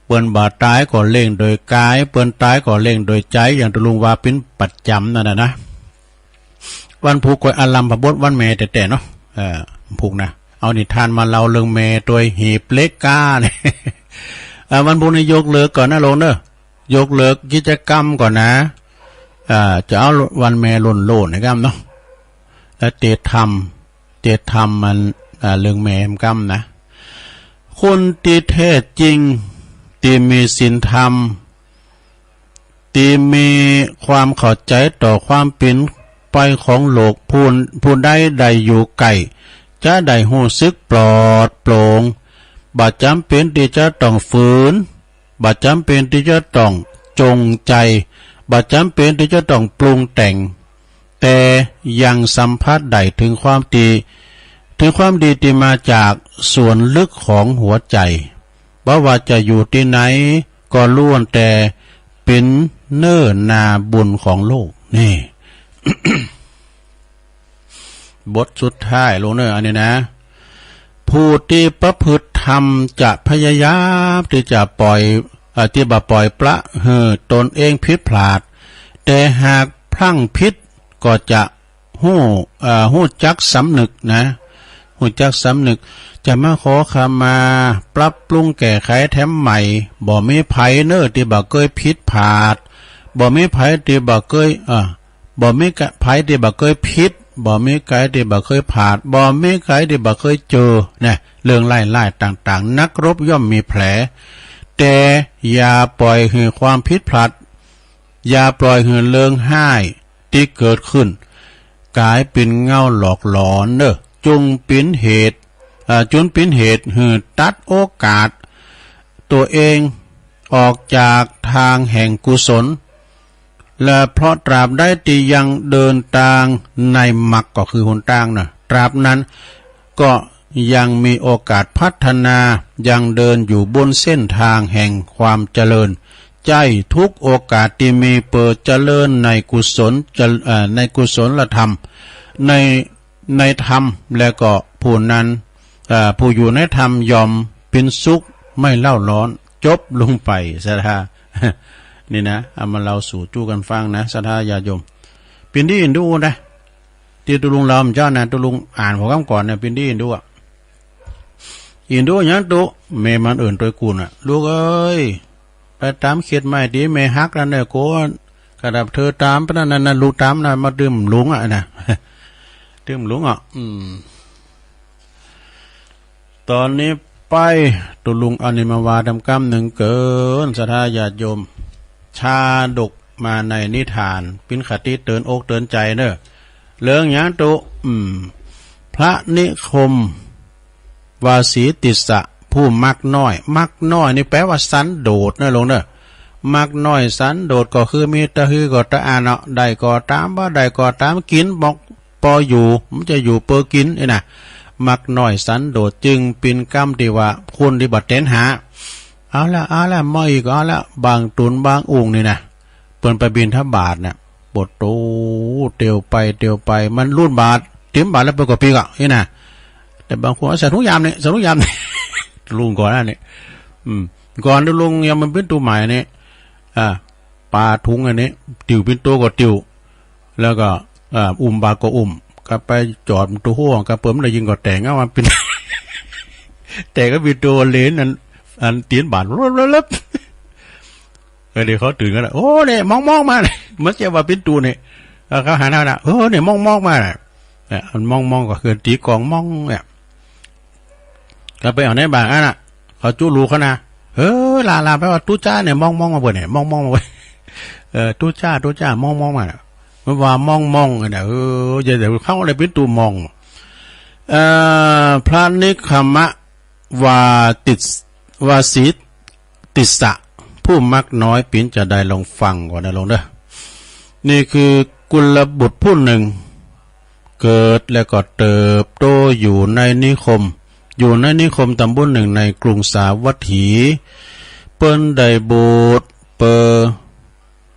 เปิ้นบ่ต๋ายก็เลี้ยงโดยกาย เปิ้นต๋ายก็เลี้ยงโดยใจ๋ อย่างตุ๊ลุงว่าเป๋นประจ๋ำนั่นน่ะนะ วันพูกก็อลัมพบทวันแม่แต๊ๆ เนาะ เออ พุกนะ เอานิทานมาเล่าเรื่องแม่ตัวหีบเหล็กก้าเนี่ย อ่า วันพุกนี้ยกเลิกก่อนนะลุงเนอะ ยกเลิกกิจกรรมก่อนนะ อ่า จะเอาวันแม่ล้วนๆ นะครับเนาะ แล้วเตรียมทำ เตรียมทำมัน อ่า เรื่องแม่กำนะ คนที่แท้จริง ที่มีศีลธรรม ที่มีความเข้าใจต่อความเปลี่ยนไปของโลก ผู้ ผู้ใดได้อยู่ใกล้ จะได้รู้สึกปลอดโปร่ง บ่จำเป็นที่จะต้องฝืน บ่จำเป็นที่จะต้องจงใจ บ่จำเป็นที่จะต้องปรุงแต่ง แต่ยังสัมผัสได้ถึงความดี ถึงความดีที่มาจากส่วนลึกของหัวใจ บ่ว่าจะอยู่ที่ไหน ก็ล้วนแต่เป็นเนื้อนาบุญของโลก นี่ บทสุดท้ายลงเนอะ อันนี้นะ ผู้ที่ประพฤติธรรมจะพยายามที่จะปล่อย เอ่อ ที่บ่ปล่อยปละหื้อตนเองผิดพลาด แต่หากพลั้งผิดก็จะ ฮู้ เอ่อ ฮู้จักสำนึกนะ ฮู้จักสำนึก จะมาขอขมา ปรับปรุงแก้ไขแถมใหม่ บ่มีไผเนอะที่บ่เคยผิดพลาด บ่มีไผที่บ่เคย เอ่อ บ่มีไผที่บ่เคยผิด บ่มีไผที่บ่เคยพลาด บ่มีไผที่บ่เคยเจอ นะ เรื่องร้ายๆ ต่างๆ นักรบย่อมมีแผล แต่อย่าปล่อยหื้อความผิดพลาด อย่าปล่อยหื้อเรื่องฮ้ายที่เกิดขึ้น ก๋ายเป๋นเงาหลอกหลอนเนอะ จงเป๋นเหตุ อ่า จนเป๋นเหตุหื้อตัดโอกาสตั๋วเองออกจากทางแห่งกุศล และเพราะตราบใดที่ยังเดินตางในมรรค ก็คือหนตางนะ ตราบนั้น ก็ยังมีโอกาสพัฒนา ยังเดินอยู่บนเส้นทางแห่งความเจริญ ใจ้ทุกโอกาสที่มีเปิดเจริญในกุศล จะ เอ่อ ในกุศลธรรม ใน ในธรรม และก็ผู้นั้น เอ่อ ผู้อยู่ในธรรมย่อมเป็นสุขไม่เล่าร้อน จบลงไป ศรัทธา นี่นะ เอามาเล่าสู่จู้กันฟังนะ ศรัทธาญาติโยม เป๋นตี้เอ็นดูนะ ตี้ตุ๊ลุงเล่าเมื่อเจ๊านะ ตุ๊ลุงอ่านหัวข้อความก่อนเนี่ย เป๋นตี้เอ็นดูอะ เอ็นดูหยังตุ๊ แม่มันเอิ้นตวยกูลน่ะ ลูกเอ้ย ไปตามเข็ดไม้ตี้แม่หักนั่นแหละโกน กระดับเธอตามไปนั่นน่ะ ลูกตามน่ะ มาดื่มหลวงอ่ะนะ ดื่มหลวงอ่ะ อืม ตอนนี้ไป ตุ๊ลุงเอานี่มาว่าตำกำหนึ่งเกิน ศรัทธาญาติโยม ชาดกมาในนิทาน เป๋นคติเตือนอกเตือนใจ๋เนอะ เรื่องหยังตุ๊ อืม พระนิคม วาสีติสสะ ผู้มักน้อย มักน้อยนี่แปลว่าสันโดษนะลุงเนอะ มักน้อยสันโดษก็คือมีตะหื้อก็ตะอาเนาะ ได้ก็ตาม บ่ได้ก็ตาม กินบอก ปออยู่ มันจะอยู่เปื้อกินนี่นะ มักน้อยสันโดษจึงเป๋นกำตี้ว่าคนตี้บ่เต็นหา เอาละ เอาละ มาอีก เอาละ บางตุนบางองค์นี่นะ เปิ้นไปบิณฑบาตเนี่ย ปวดโต เตียวไป เตียวไป มันลูดบาตร เตียมบาตรแล้วเปิ้นก็ปิ๊กอ่ะ นี่นะ แต่บางคนใส่ถุงยามเนี่ย ใส่ถุงยามเนี่ย ลุงก่อนนะเนี่ย อืม ก่อนลุงยังมันเป๋นตัวใหม่เนี่ย อ่า ปาถุงอันนี้ ติวเป๋นตัวก็ติว แล้วก็ อ่า อุ้มบาตรก็อุ้ม ก็ไปจอดตัวห้อง ก็เปิ้นได้ยินก็แต่งเอามาเป๋น แต่งก็เป๋นตัวเลนอัน อันเตียนบาตร เออ เดี๋ยวเขาตื่นกันละ โอ้ เนี่ย มองๆ มาเนี่ย มันจะว่าเป๋นตัวเนี่ย แล้วเขาหันหน้าละ เออ เนี่ย มองๆ มาเนี่ย เนี่ย มันมองๆ ก็คือตีกลองมองเนี่ย ก็ไปเอาในบาตรอันน่ะ เขาจุลูกเขานะ เออ ลาลา แปลว่าตุ๊จ้าเนี่ย มองๆ มาเปิ้นเนี่ย มองๆ มาเปิ้น เออ ตุ๊จ้า ตุ๊จ้า มองๆ มาน่ะ มันว่ามองๆ เนี่ย เออ อย่าแต่เขาเลยเป๋นตัวมอง เอ่อ พระนิคมะ วาติส วาสิติสสะ ผู้มักน้อย เป๋นจาใดลองฟังก่อนนะลองเด้อ นี่คือกุลบุตรผู้หนึ่ง เกิดและก็เติบโตอยู่ในนิคม อยู่ในนิคมตำบลหนึ่งในกรุงสาวัตถี เปิ้นได้บวชเปอ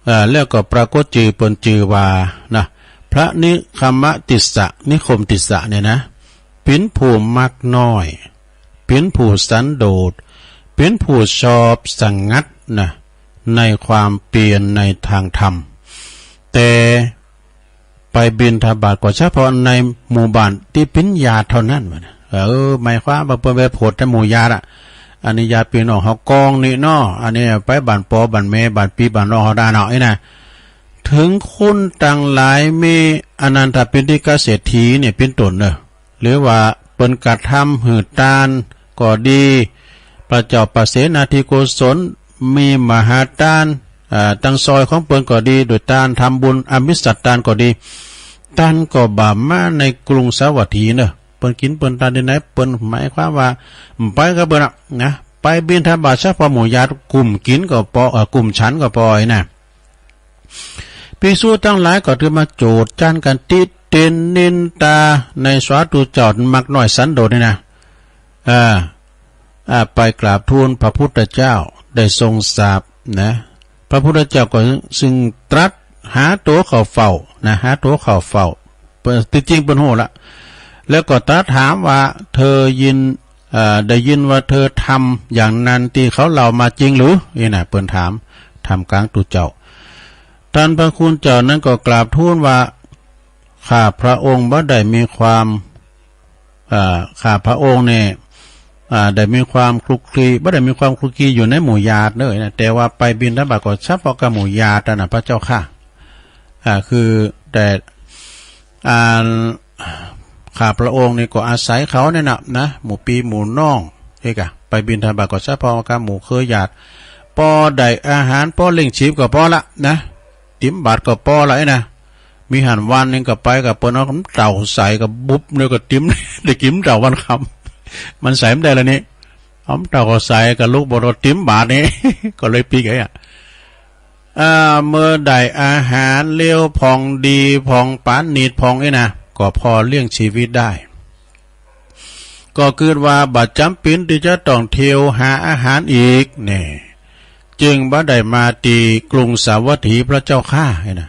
อ่า แล้วก็ปรากฏจื่อเปิ้นจื่อว่านะ พระนิคมติสสะ นิคมติสสะเนี่ยนะ เป๋นผู้มักน้อย เป๋นผู้สันโดษ เป๋นผู้ชอบสงัดนะ ในความเปียรในทางธรรม แต่ ไปบิณฑบาตก็เฉพาะในหมู่บ้านตี้เป๋นญาติเท่านั้นวะนะ เออ หมายความว่าเปิ้นไปโผดแต่หมู่ญาติอะ อันนี้ญาติพี่น้องเฮากองนี่เนาะ อันนี้ไปบ้านปอบ้านแม่บ้านปี้บ้านน้องเฮาได้เนาะ นี่นะ เถิงคนตังหลายมีอนันทปิณฑิกเศรษฐีเนี่ยเป๋นต้นเนอะ หรือว่าเปิ้นกระทำหื้อตานก็ดี พระเจ้าปเสนาธิโกศลมีมหาตาน อ่า ตังซอยของเปิ้นก็ดี โดยตานทำบุญอมิสตานก็ดี ตานก็บ่ามาในกรุงสาวัตถีเนอะ เปิ้นกิ๋นเปิ้นตานตี้ไหน เปิ้นหมายความว่าไปกับเปิ้นอะนะ ไปบิณฑบาตเฉพาะหมู่ญาติ กลุ่มกิ๋นก็ปอ เอ่อ กลุ่มฉันก็ปอไอ้นะ ภิกษุตังหลายก็ถือมาโจษจันกั๋น ติเตียนนินทาในสาธุเจ้ามักน้อยสันโดษนี่นะ อ่า อ่า ไปกราบทูลพระพุทธเจ้า ได้ทรงทราบนะ พระพุทธเจ้าก็ซึ่งตรัสหาตั๋วเข้าเฝ้านะ หาตั๋วเข้าเฝ้า เปิ้น ตี้จริงเปิ้นฮู้ละ แล้วก็ตรัสถามว่า เธอยิน เอ่อ ได้ยินว่าเธอทำอย่างนั้นตี้เขาเล่ามาจริงหรือ นี่นะ เปิ้นถาม ท่ามกลางตุ๊เจ้า ท่านพระคุณเจ้านั้นก็กราบทูลว่า ข้าพระองค์บ่ได้มีความ เอ่อ ข้าพระองค์เนี่ย อ่า ได้มีความคลุกคลี บ่ได้มีความคลุกคลีอยู่ในหมู่ญาติเลยนะ แต่ว่าไปบิณฑบาตก็เฉพาะกับหมู่ญาตินะ พระเจ้าข้า อ่า คือแต่ อ่า ข้าพระองค์นี่ก็อาศัยเขาเนี่ยนะ นะ หมู่ปี้หมู่น้อง เอกอะ ไปบิณฑบาตก็เฉพาะกับหมู่เครือญาติ ปอได้อาหาร ปอเลี้ยงชีพก็ปอละนะ ติ๋มบาตรก็ปอละไอ้นะ มีหั้นวันหนึ่งก็ไปกับเปิ้นเอาเต่าใส่กับบุบเนี่ยก็ติ๋ม ได้กิ๋นเต่าวันค่ำ มันใส่บ่ได้ละนี่ เอาเต่าก็ใส่กับลูกบอลก็ติ๋มบาตรนี่ ก็เลยปิ๊กไอ้อะ อ่า เมื่อได้อาหารเลี้ยวผ่องดีผ่องปราณีตผ่องไอ้นะ ก็พอเลี้ยงชีวิตได้ ก็กึ๊ดว่าบ่จ๋ำเป๋นตี้จะต้องเที่ยวหาอาหารอีกแน่ จึงบ่ได้มาตี้กรุงสาวัตถี พระเจ้าข้า ไอ้นะ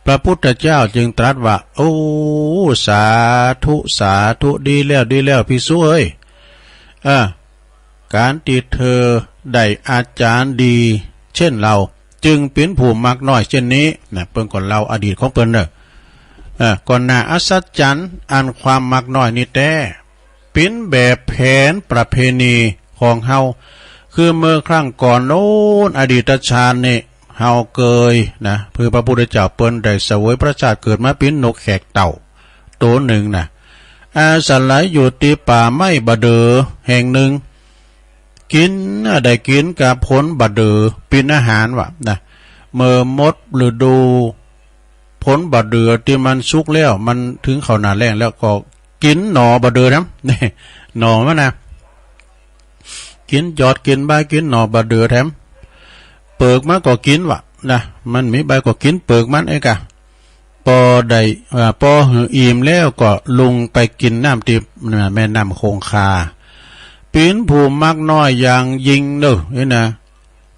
พระพุทธเจ้าจึงตรัสว่า โอ้ สาธุ สาธุ ดีแล้ว ดีแล้ว ภิกษุเอ้ย เออ ก๋านตี้เธอได้อาจารย์ดีเช่นเรา จึงเป๋นผู้มักน้อยเช่นนี้นะ เปิ้นก็เล่าอดีตของเปิ้นเนอะ เออ ก็น่าอัศจรรย์อันความมักน้อยนี้แต๊ เป๋นแบบแผนประเพณีของเฮา คือเมื่อครั้งก่อนโน้น อดีตชาตินี่ เฮาเกยนะ คือพระพุทธเจ้าเปิ้นได้เสวยพระชาติเกิดมาเป๋นนกแขกเต่าโตหนึ่งนะ อาศัยอยู่ตี้ป่าไม้บ่าเดือแห่งหนึ่ง กิ๋น ได้กิ๋นกับผลบ่าเดือเป๋นอาหารวะนะ เมื่อหมดฤดูผลบ่าเดือตี้มันสุกแล้ว มันเถิงเข้าหน้าแล้งแล้วก็กิ๋นหน่อบ่าเดือแถม นี่ หน่อมันนะ กิ๋นยอด กิ๋นใบ กิ๋นหน่อบ่าเดือแถม เปิกมันก็กิ๋นวะนะ มันมีใบก็กิ๋นเปิกมันเอกอะ ปอได้ อ่า ปอหื้ออิ่มแล้วก็ลงไปกิ๋นน้ำตี้แม่น้ำคงคา เป๋นผู้มักน้อยอย่างยิ่งเนอะ นี่นะ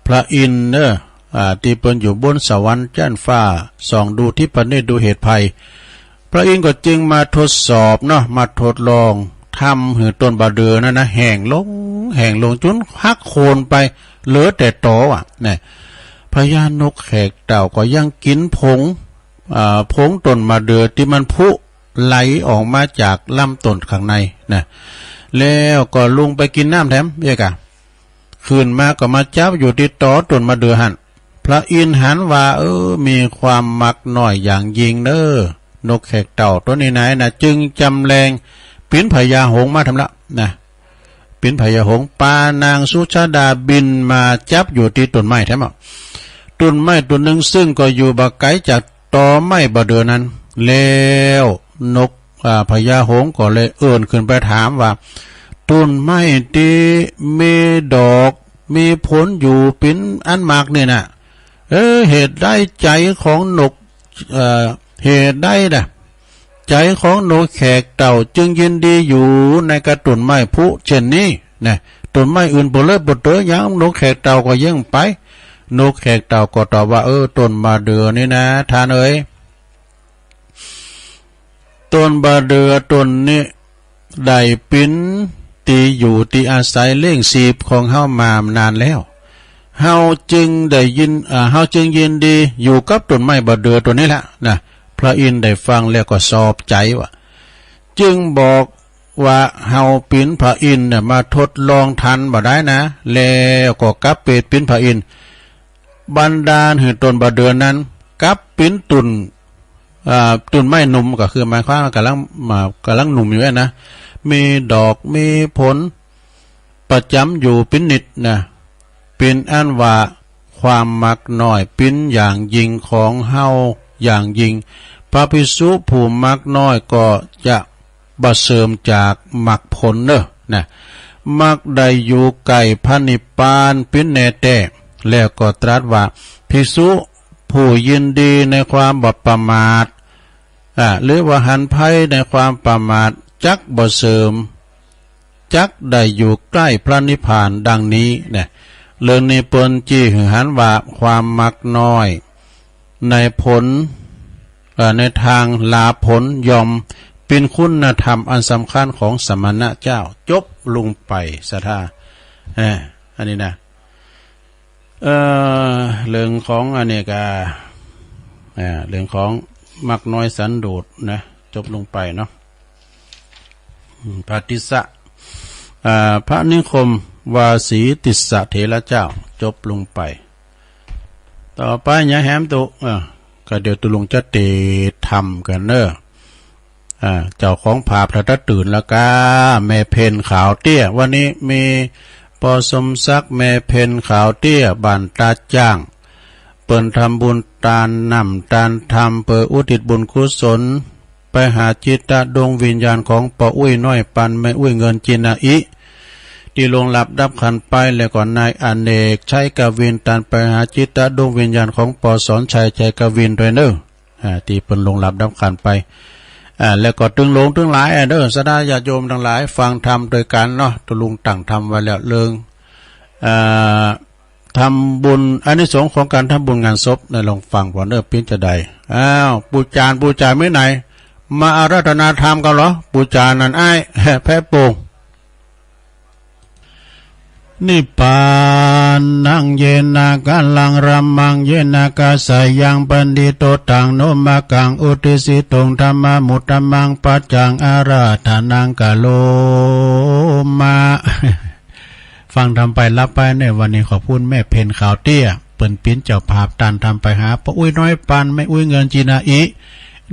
พระอินทร์เนอะ อ่า ตี้เปิ้นอยู่บนสวรรค์ชั้นฟ้า ส่องดูทิพเนตรดูเหตุภัย พระอินทร์ก็จึงมาทดสอบเนาะ มาทดลอง ทำหื้อต้นบ่าเดือนั้นนะ แห้งลง แห้งลง จ๋นหักโค่นไป เหลือแต่ตออะ เนี่ย พญานกแขกเต่าก็ยังกิ๋นผง อ่า ผงต้นบ่าเดือตี้มันผุไหลออกมาจากลำต้นข้างในนะ แล้วก็ลงไปกิ๋นน้ำแถมเอกอะ ขึ้นมาก็มาจับอยู่ตี้ตอต้นบ่าเดือหั้น พระอินทร์หันว่า เออ มีความมักน้อยอย่างยิ่งเนอ นกแขกเต่าตัวนี้นายนะ จึงจำแลงเป๋นพญาหงส์มาแถมละนะ เป๋นพญาหงส์ปานางสุชาดาบินมาจับอยู่ตี้ต้นไม้แถมอะ ต้นไม้ต้นหนึ่งซึ่งก็อยู่บ่ไกลจากตอไม้บ่าเดือนั้น แล้วนก อ่า พญาหงส์ก็เลยเอิ้นขึ้นไปถามว่า ต้นไม้ตี้มีดอก มีผลอยู่เป๋นอันมากนี่นะ เออ เหตุใดใจของนก เอ่อ เหตุใดนะ ใจของนกแขกเต่าจึงยินดีอยู่ในกับต้นไม้ผุเช่นนี้นะ ต้นไม้อื่นบ่เลิศบ่เต๋อหยัง นกแขกเต่าก็เยียะไป นกแขกเต่าก็ตอบว่า เออ ต้นบ่าเดือนี่นะ ท่านเอ๋ย ต้นบ่าเดือต้นนี้ได้เป๋นตี้อยู่ตี้อาศัยเลี้ยงชีพของเฮามานานแล้ว เฮาจึงได้ยิน อ่า เฮาจึงยินดีอยู่กับต้นไม้บ่าเดือต้นนี้แหละนะ พ พระอินทร์ได้ฟังแล้วก็ชอบใจว่า จึงบอกว่าเฮาปิ๋นพระอินทร์เนี่ยมาทดลองทันบ่ได้นะ แล้วก็กลับไปปิ๋นพระอินทร์ บรรดาหื้อต้นบ่าเดือนนั้น กลับปิ๋นต้น อ่า ต้นไม้หนุ่ม ก็คือหมายความว่ากำลัง อ่า กำลังหนุ่มอยู่นะ มีดอกมีผล ประจ๋ำอยู่เป๋นนิดนะ เป๋นอันว่าความมักน้อยเป๋นอย่างยิ่งของเฮาอย่างยิ่ง พระภิกษุผู้มักน้อยก็จะบ่เสื่อมจากมรรคผลเนอะนะ มักได้อยู่ใกล้พระนิพพานเป๋นแน่แท้ แล้วก็ตรัสว่า ภิกษุผู้ยินดีในความบ่ประมาท อ่า หรือว่าหันภัยในความประมาท จักบ่เสื่อม จักได้อยู่ใกล้พระนิพพานดังนี้นะ เรื่องนี้เปิ้นจี้หื้อหันว่าความมักน้อยในผล เอ่อ ในทางลาผลย่อมเป๋นคุณธรรมอันสำคัญของสมณะเจ้า จบลงไป ศรัทธา เอ่อ อันนี้นะ เอ่อ เรื่องของอันนี้ก็ อ่า เรื่องของมักน้อยสันโดษนะ จบลงไปเนาะ อืม พระติสสะ อ่า พระนิคมวาสีติสสะเถระเจ้า จบลงไป ต่อไปยายแหมตุ เออ ก็เดี๋ยวตุลุงจะเตธรรมกันเนอะ อ่า เจ้าของภาพถ้าตื่นแล้วก็ แม่เพ็ญขาวเตี้ย วันนี้มีปอสมศักดิ์ แม่เพ็ญขาวเตี้ย บ้านตาจ้าง เปิ้นทำบุญตานน้ำตานธรรม เพื่ออุทิศบุญกุศล ไปหาจิตดวงวิญญาณของป้ออุ๊ยน้อย ปันแม่อุ๊ยเงินจินาอิ ตี้ล่วงลับดับขันธ์ไป แล้วก็นายอเนก ชัยกวิน ตันไปหาจิตดวงวิญญาณของป้อสอนชัย ชัยกวิน ด้วยเนอะ อ่า ตี้เปิ้นล่วงลับดับขันธ์ไป อ่า แล้วก็ตึงหลวงตึงหลาย อ่า เด้อ ศรัทธาญาติโยมตังหลาย ฟังธรรมด้วยกันเนาะ ตุลุงตั้งธรรมไว้แล้วเรื่อง อ่า ทำบุญ อานิสงส์ของการทำบุญงานศพนะ ลองฟังก่อนเด้อ เป๋นจะใด อ้าว ปูจาน ปูจานไม่ไหน มาอาราธนาธรรมกันเหรอ ปูจานนั่นอ้าย แพะโป่ง นิพพานัง เยนะ กะลัง รัมมัง เยนะ กะสะยัง ปันดิโต ตัง โนมะกัง อุตติสสิตุง ธัมมานุตตะมัง ปัจจัง อาราธนัง กะโรมะ ฟังธรรมไปหลับไปเนอะ วันนี้ขอบคุณแม่เพ็ญขาวเตี้ย เปิ้นเป๋นเจ้าภาพตานธรรมไปหาป้ออุ๊ยน้อย ปันแม่อุ๊ยเงินจินาอิ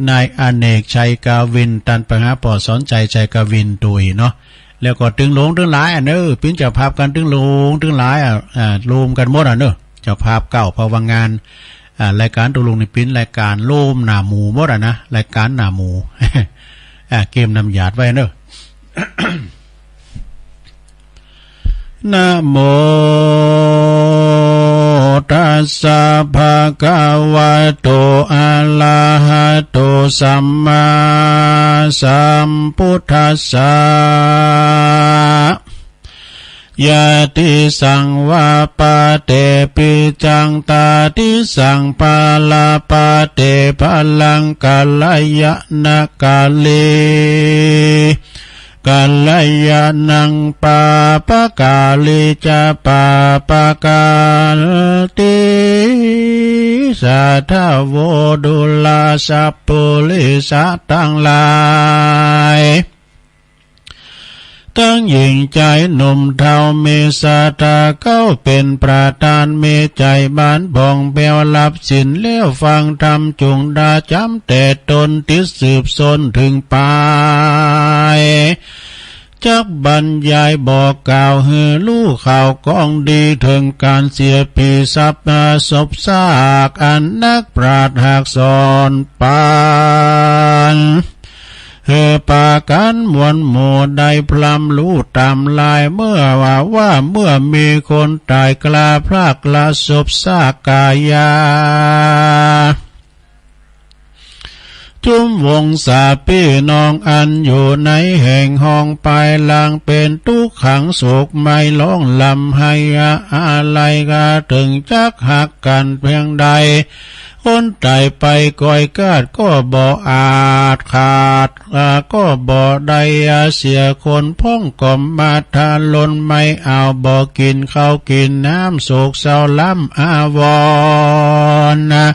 นายอเนก ชัยกวิน ตันไปหาป้อสอนชัย ชัยกวิน ด้วยเนาะ แล้วก็ตึงหลวงตึงหลาย อ่ะเนอะ เป๋นเจ้าภาพกันตึงหลวงตึงหลาย อ่ะ อ่า รวมกันหมด อ่ะเนอะ เจ้าภาพเก่า ภาวะงาน อ่า รายการตุลุงนี่เป๋นรายการรวมหน้าหมู่หมด อ่ะนะ รายการหน้าหมู่ อ่า เกมนำหยาดไว้เนอะ นะโม ตัสสะ ภะคะวะโต อะระหะโต สัมมาสัมพุทธัสสะ ยะติสังวาปะเต ปิจจัง ตาติสัง ปะระปะเต พะลัง กัลยาณะกาเล กัลยาณัง ปาปะกาเลจะ ปาปะกาติ สาธะโว ดูราสัพปุริสะตังหลาย ตึงหญิงจายหนุ่มเฒ่า มีศรัทธาเข้าเป๋นประธาน มีใจ๋บานผ่องแผ้ว รับศีลแล้วฟังธรรม จุ่งดาจ๋ำแต่ต้น ติดสืบซนเถิงปลาย จักบรรยายบอกกล่าว หื้อฮู้ข่าวของดี เถิงก๋านเสียผีทรัพย์ สบซาก อันนักปราชญ์หากสอนปัน หื้อปากั๋นมวลหมู่ได้พร่ำฮู้ต๋ามลาย เมื่อว่า ว่าเมื่อมีคนต๋าย กล้าพรากละสบซากกายา จุมวงศาปี้น้องอันอยู่ในแห่งห้อง ปายหลังเป๋นตุ๊กขังโศกไหม้ ฮ้องร่ำไห้อาลัย กาเถิงจักฮักกั๋นเพียงใด คนต๋ายไปก้อยกาดก็บ่อาจขาด อ่า ก็บ่ได้ อ่า เสียคนพ้องก็มาทะลน ไม่เอาบ่กิ๋นข้าวกิ๋นน้ำ โศกเศร้าล้ำอาวรณ์นะ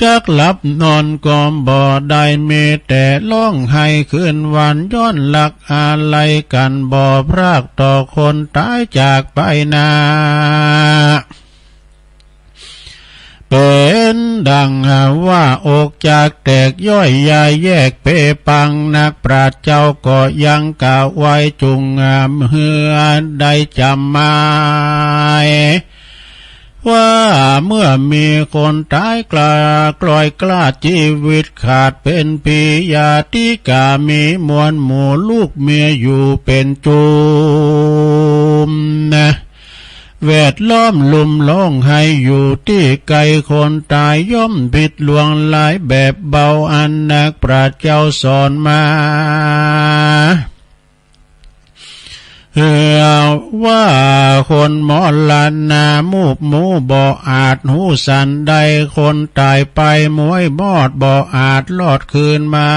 จักหลับนอนก็บ่ได้ มีแต่ร้องไห้คืนวัน ย้อนรักอาลัยกัน บ่พรากต่อคนตายจากไปนา เป็นดังว่าอกจากแตกย่อยยายแยกเปปัง นักปราชญ์เจ้าก็ยังกล่าวไว้ จุ่งเฮือได้จำหมาย ว่าเมื่อมีคนตายกล้ากลอยกล้า ชีวิตขาดเป็นผี ญาติกามีมวลหมู่ ลูกเมียอยู่เป็นจุม แวดล้อมลุ่มร้องไห้อยู่ตี้ไกล คนตายย่อมผิดลวงหลายแบบเบา อันนักปราชญ์เจ้าสอนมา เฮือว่าคนมรณะมูบหมู่บ่อาจฮู้สันใด คนตายไปมวยมอดบ่อาจรอดคืนมา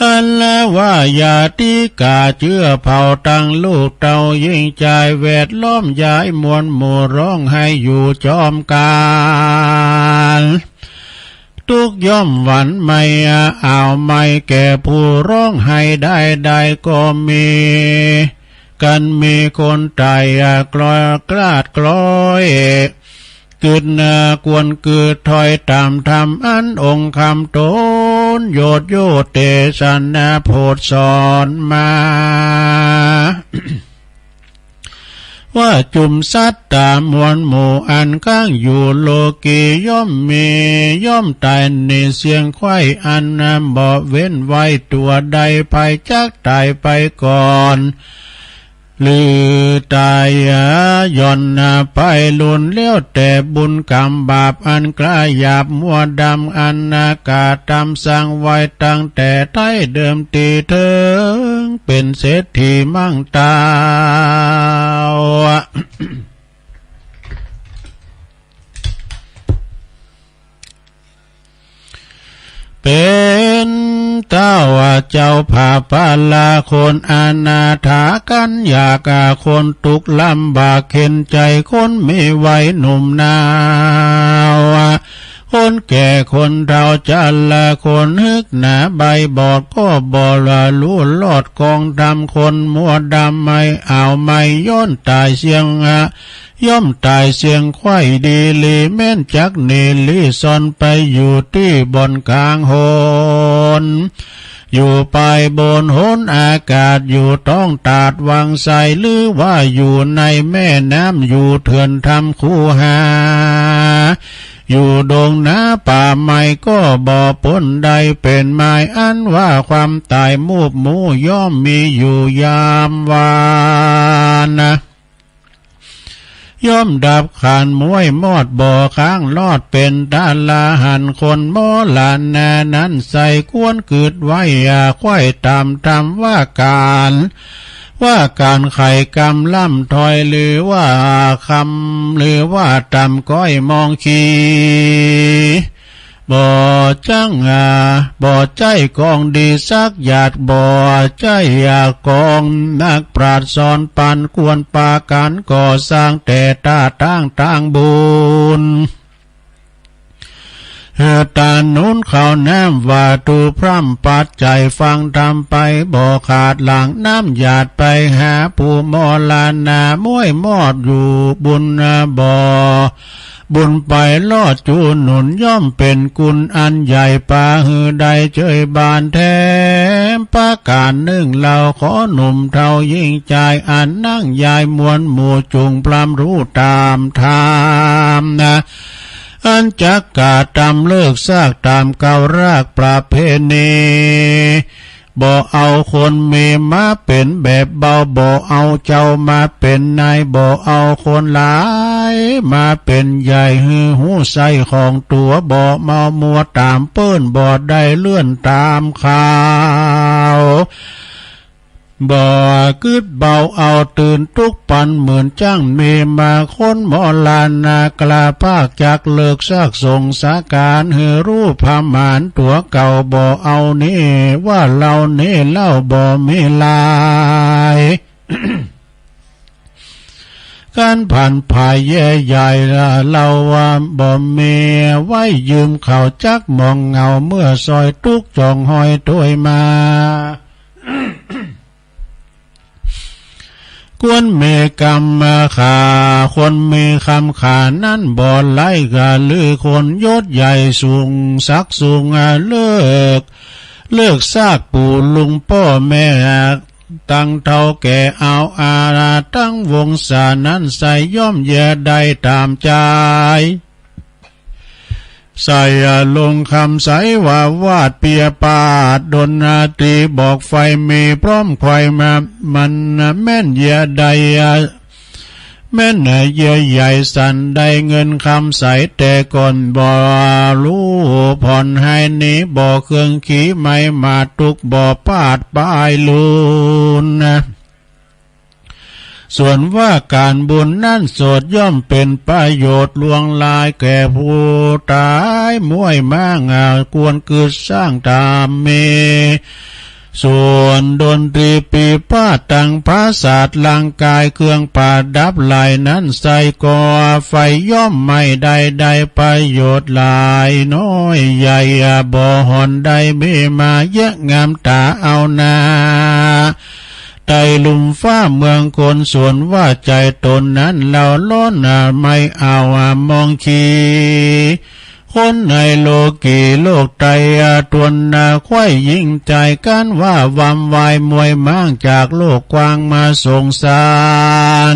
อันละว่าญาติกาเจื้อเผ่าตังลูกเต้าหญิงจาย แวดล้อมยายมวลหมู่ร้องไห้อยู่จอมกาล ทุกข์ย่อมหวั่นไหวอ้าวไหม้แก่ผู้ร้องไห้ได้ได้ก็มี กันมีคนตายกลอยกลาดกลอย กึดหน้ากวนกึดถอยตามธรรมอันองค์คำตนโยดโยเตสนาโพดสอนมา ว่าจุมสัตตามวลหมู่อันค้างอยู่โลกีย่อมมีย่อมตายในเสียงไขว้อันบ่เว้นไว้ตัวใด ภัยจักตายไปก่อน หรือตายย่อนไปลุนแล้วแต่บุญกรรมบาปอันกล้าหยาบมัวดำอันนากาตำสร้างไว้ตั้งแต่ไท้เดิมทีเถิงเป็นเศรษฐีมั่งเต้า เป็นเต้าเจ้าผ้าปาลาคนอนาถากันยากคนทุกข์ลำบากเข็ญใจคนมีวัยหนุ่มนาว คนแก่คนเฒ่าจะละคนฮึกหนาใบบอดก็บ่ละรู้รอดกองธรรมคนมัวดำไม่เอาไม่ย้อนตายเสียง ย่อมตายเสียงไขว้ดีหลีแม้นจักหนีหลีซ่อนไปอยู่ตี้บ่อนกลางหน อยู่ปลายบนหนอากาศอยู่ต้องตาดวังไสหรือว่าอยู่ในแม่น้ำอยู่เถื่อนถ้ำคูหา อยู่ดงนาป่าไม้ก็บ่ปนใดเป็นไม้อันว่าความตายมูบหมู่ย่อมมีอยู่ยามวาน ย่อมดับขันธ์ม้วยมอดบ่อค้างรอดเป็นตาลาหันคนมรณะนั้นใส่ควรกึดไว้อย่าไขว้ตามธรรมว่าการ ว่าการไขกรรมล่ำถอยหรือว่าคำหรือว่าต่ำก้อยมองขี บ่จั้งอาบ่ใจ้กองดีสักหยาดบ่ใจ้อากองนักปราชญ์สอนปันควรปากันก่อสร้างแต่ตาตั้งตางบุญ เฮือตาหนุนข้าวน้ำวาตถุพร่ำปัจจัยฟังธรรมไปบ่ขาดหลังน้ำหยาดไปหาผู้มรณะม้วยมอดอยู่บุญบ่ บุญไปรอดจูหนุนย่อมเป็นกุณอันใหญ่ปาหือได้เจยบานแถมประการหนึ่งเล่าขอหนุ่มเฒ่าหญิงจายอันนั่งยายมวลหมู่จุ่งพร่ำรู้ตามธรรมนะ อันจักกาตำเลิกซากตามเก่ารากประเพณี บ่เอาคนมีมาเป็นแบบเบา บ่เอาเจ้ามาเป็นนาย บ่เอาคนหลายมาเป็นใหญ่ หื้อฮู้ใส่ของตัว บ่เมามัวตามเปิ้น บ่ได้เลื่อนตามข่าว บ่กึดเบาเอาตื่นทุกปันเหมือนจ้างมีมาคนมรณะกล้าภาคจักเลิกซากสงสาการ หื้อรู้ประมาณตัวเก่า บ่เอานี่ว่าเรานี่เล่าบ่มีหลาย กันผ่านผายแย่ใหญ่ละ เราว่าบ่มีไว้ยืมเขาจักหม่องเหงา เมื่อซอยตุ๊กข์จ่องหอยโตยมา คนมีกำมาขา คนมีคำขานั้นบ่ไร้กา หรือคนยศใหญ่สูงศักดิ์สูงเลิก เลิกซากปู่ลุงป้อแม่ ตั้งเฒ่าแก่เอาอาณา ตั้งวงศานั้นใส่ย่อมแย่ได้ตามใจ ใส่ลงคำใสว่าวาดเปียปาด ดนตรีบอกไฟมีพร้อมไขว่มา มันแม่นเยียใด แม่นเยียใหญ่สันได้เงินคำใสแต่ก่อนบ่รู้ผ่อนให้หนีบ่เครื่องขีไม้มาตุกบ่ปาดปลายลูน ส่วนว่าการบุญนั้นโสดย่อมเป็นประโยชน์ลวงลายแก่ผู้ตาย ม้วยม้างอาควรกึดสร้างตามมี ส่วนดนตรีปีพาดตังผาสาทร่างกายเครื่องประดับหลายนั้นใส่ก่อไฟย่อมไหม้ได้ ได้ประโยชน์หลายน้อยใหญ่บ่ห่อนได้มีมาเยอะงามตาเอานา ไต่ลุ่มฟ้าเมืองคนส่วนว่าใจตนนั้นเล่าร้อนไม่เอามองขี คนในโลกีโลกไตรตวนไขว่ยิ่งใจกันว่าวำวายม้วยม้างจากโลกกว้างมาสงสาร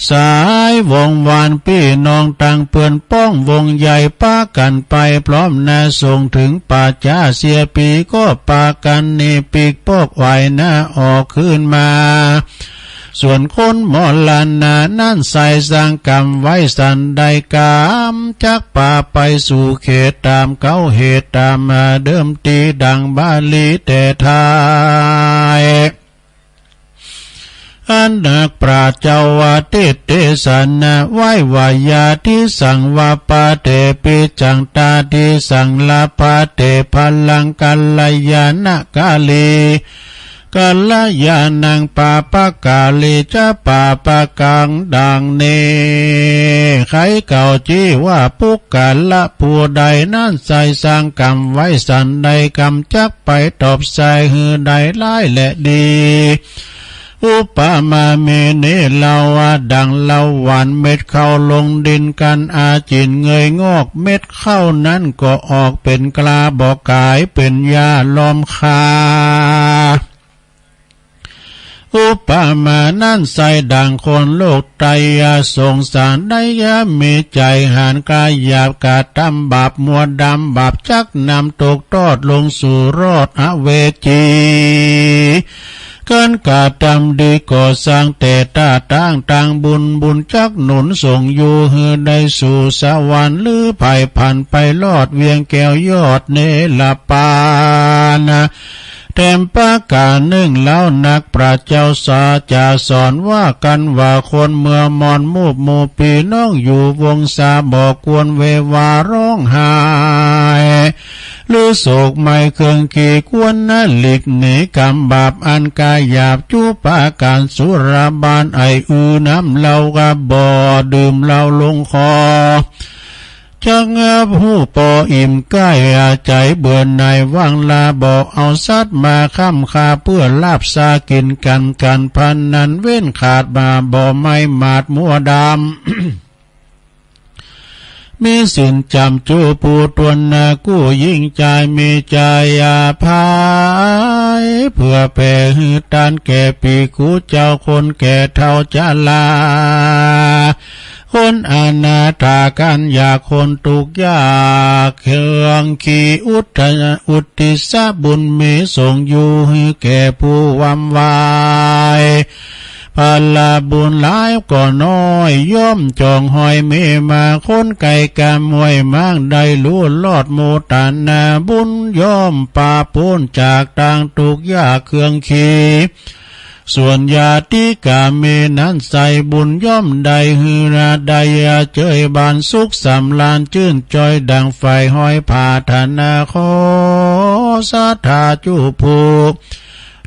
สายวงวานพี่น้องตังเปื้อนป้องวงใหญ่ปากันไปพร้อมนาส่งถึงป่าจ๊าเสียปีก็ปากันหนีปีกปอกไหวนาออกคืนมา ส่วนคนมรณะนั้นใส่สร้างกรรมไว้สันได้กรรมจักปาไปสู่เขตตามเก้าเหตุตามเดิมทีดังบาลีแต่ไทย อันนักปราชญ์เจ้าว่าเทศน์เทศนาไว้ว่า ญาติสังวาปาเตปิจังตาติสังลาปาเตพลังกัลยาณกาลี กัลยาณังปาปกาลีจะปาปกังดังนี้ ใครเก่าจี้ว่าปุคคละผู้ใดนั้นใส่สร้างกรรมไว้สันได้กรรมจักไปตอบใส่หื้อได้ร้ายและดี อุปมาเมเน เล่าว่าดังเราหว่านเม็ดข้าวลงดินกันอาจินเงยงอก เม็ดข้าวนั้นก็ออกเป็นกลาบอกกายเป็นหญ้าล้อมคา อุปมานั้นใส่ดังคนโลกไตรสงสารได้ยามีใจหันกายหยาบกระทำบาปมัวดำบาปจักนำตกทอดลงสู่โลกอเวจี การกระทำดีก่อสร้างแต่ต้าตั้งตางบุญ บุญจักหนุนส่งอยู่หื้อได้สู่สวรรค์ หรือไผ่ผ่านไปรอดเวียงแก้วยอดเนรปาน แถมประการหนึ่งแล้วนักปราชญ์เจ้าสาจะสอนว่ากันว่าคนเมื่อมอนมูบหมู่พี่น้องอยู่วงศาบ่ควรเววาร้องไห้ หรือโศกไม่เครื่องขีควรนะหลีกหนีกรรมบาปอันกายหยาบจุประการสุราบานไออือน้ำเหล้ากะบ่ดื่มเหล้าลงคอ จักงับหูปออิ่มใกล้อาใจเบื่อหน่ายวางลาบ่เอาสัตว์มาค้ำค่าเพื่อลาบสากินกัน การพนันเว้นขาดมาบ่ไม่หมาดมัวดำ มีศีลจำจูผู้ตนนากู้ยิ่งใจมีใจอภัย เพื่อแผ่หื้อตานแก่ภิกขุเจ้าคนแก่เฒ่าชรา คนอนาถากันอยากคนทุกข์ยากเครื่องขีอุทอุทิศบุญมีส่งอยู่หื้อแก่ผู้วำวาย พลบุญหลายก็น้อยย่อมจ่องหอยมีมาคนไกลกำห้วยมางได้รู้รอดโมทนาบุญย่อมปาพ้นจากทางทุกข์ยากเครื่องขี ส่วนญาติกาเมนั้นใส่บุญย่อมได้หื้อนาได้เจยบานสุขสำราญชื่นจอยดังไฟห้อยผาธนาขอศรัทธาจุผู้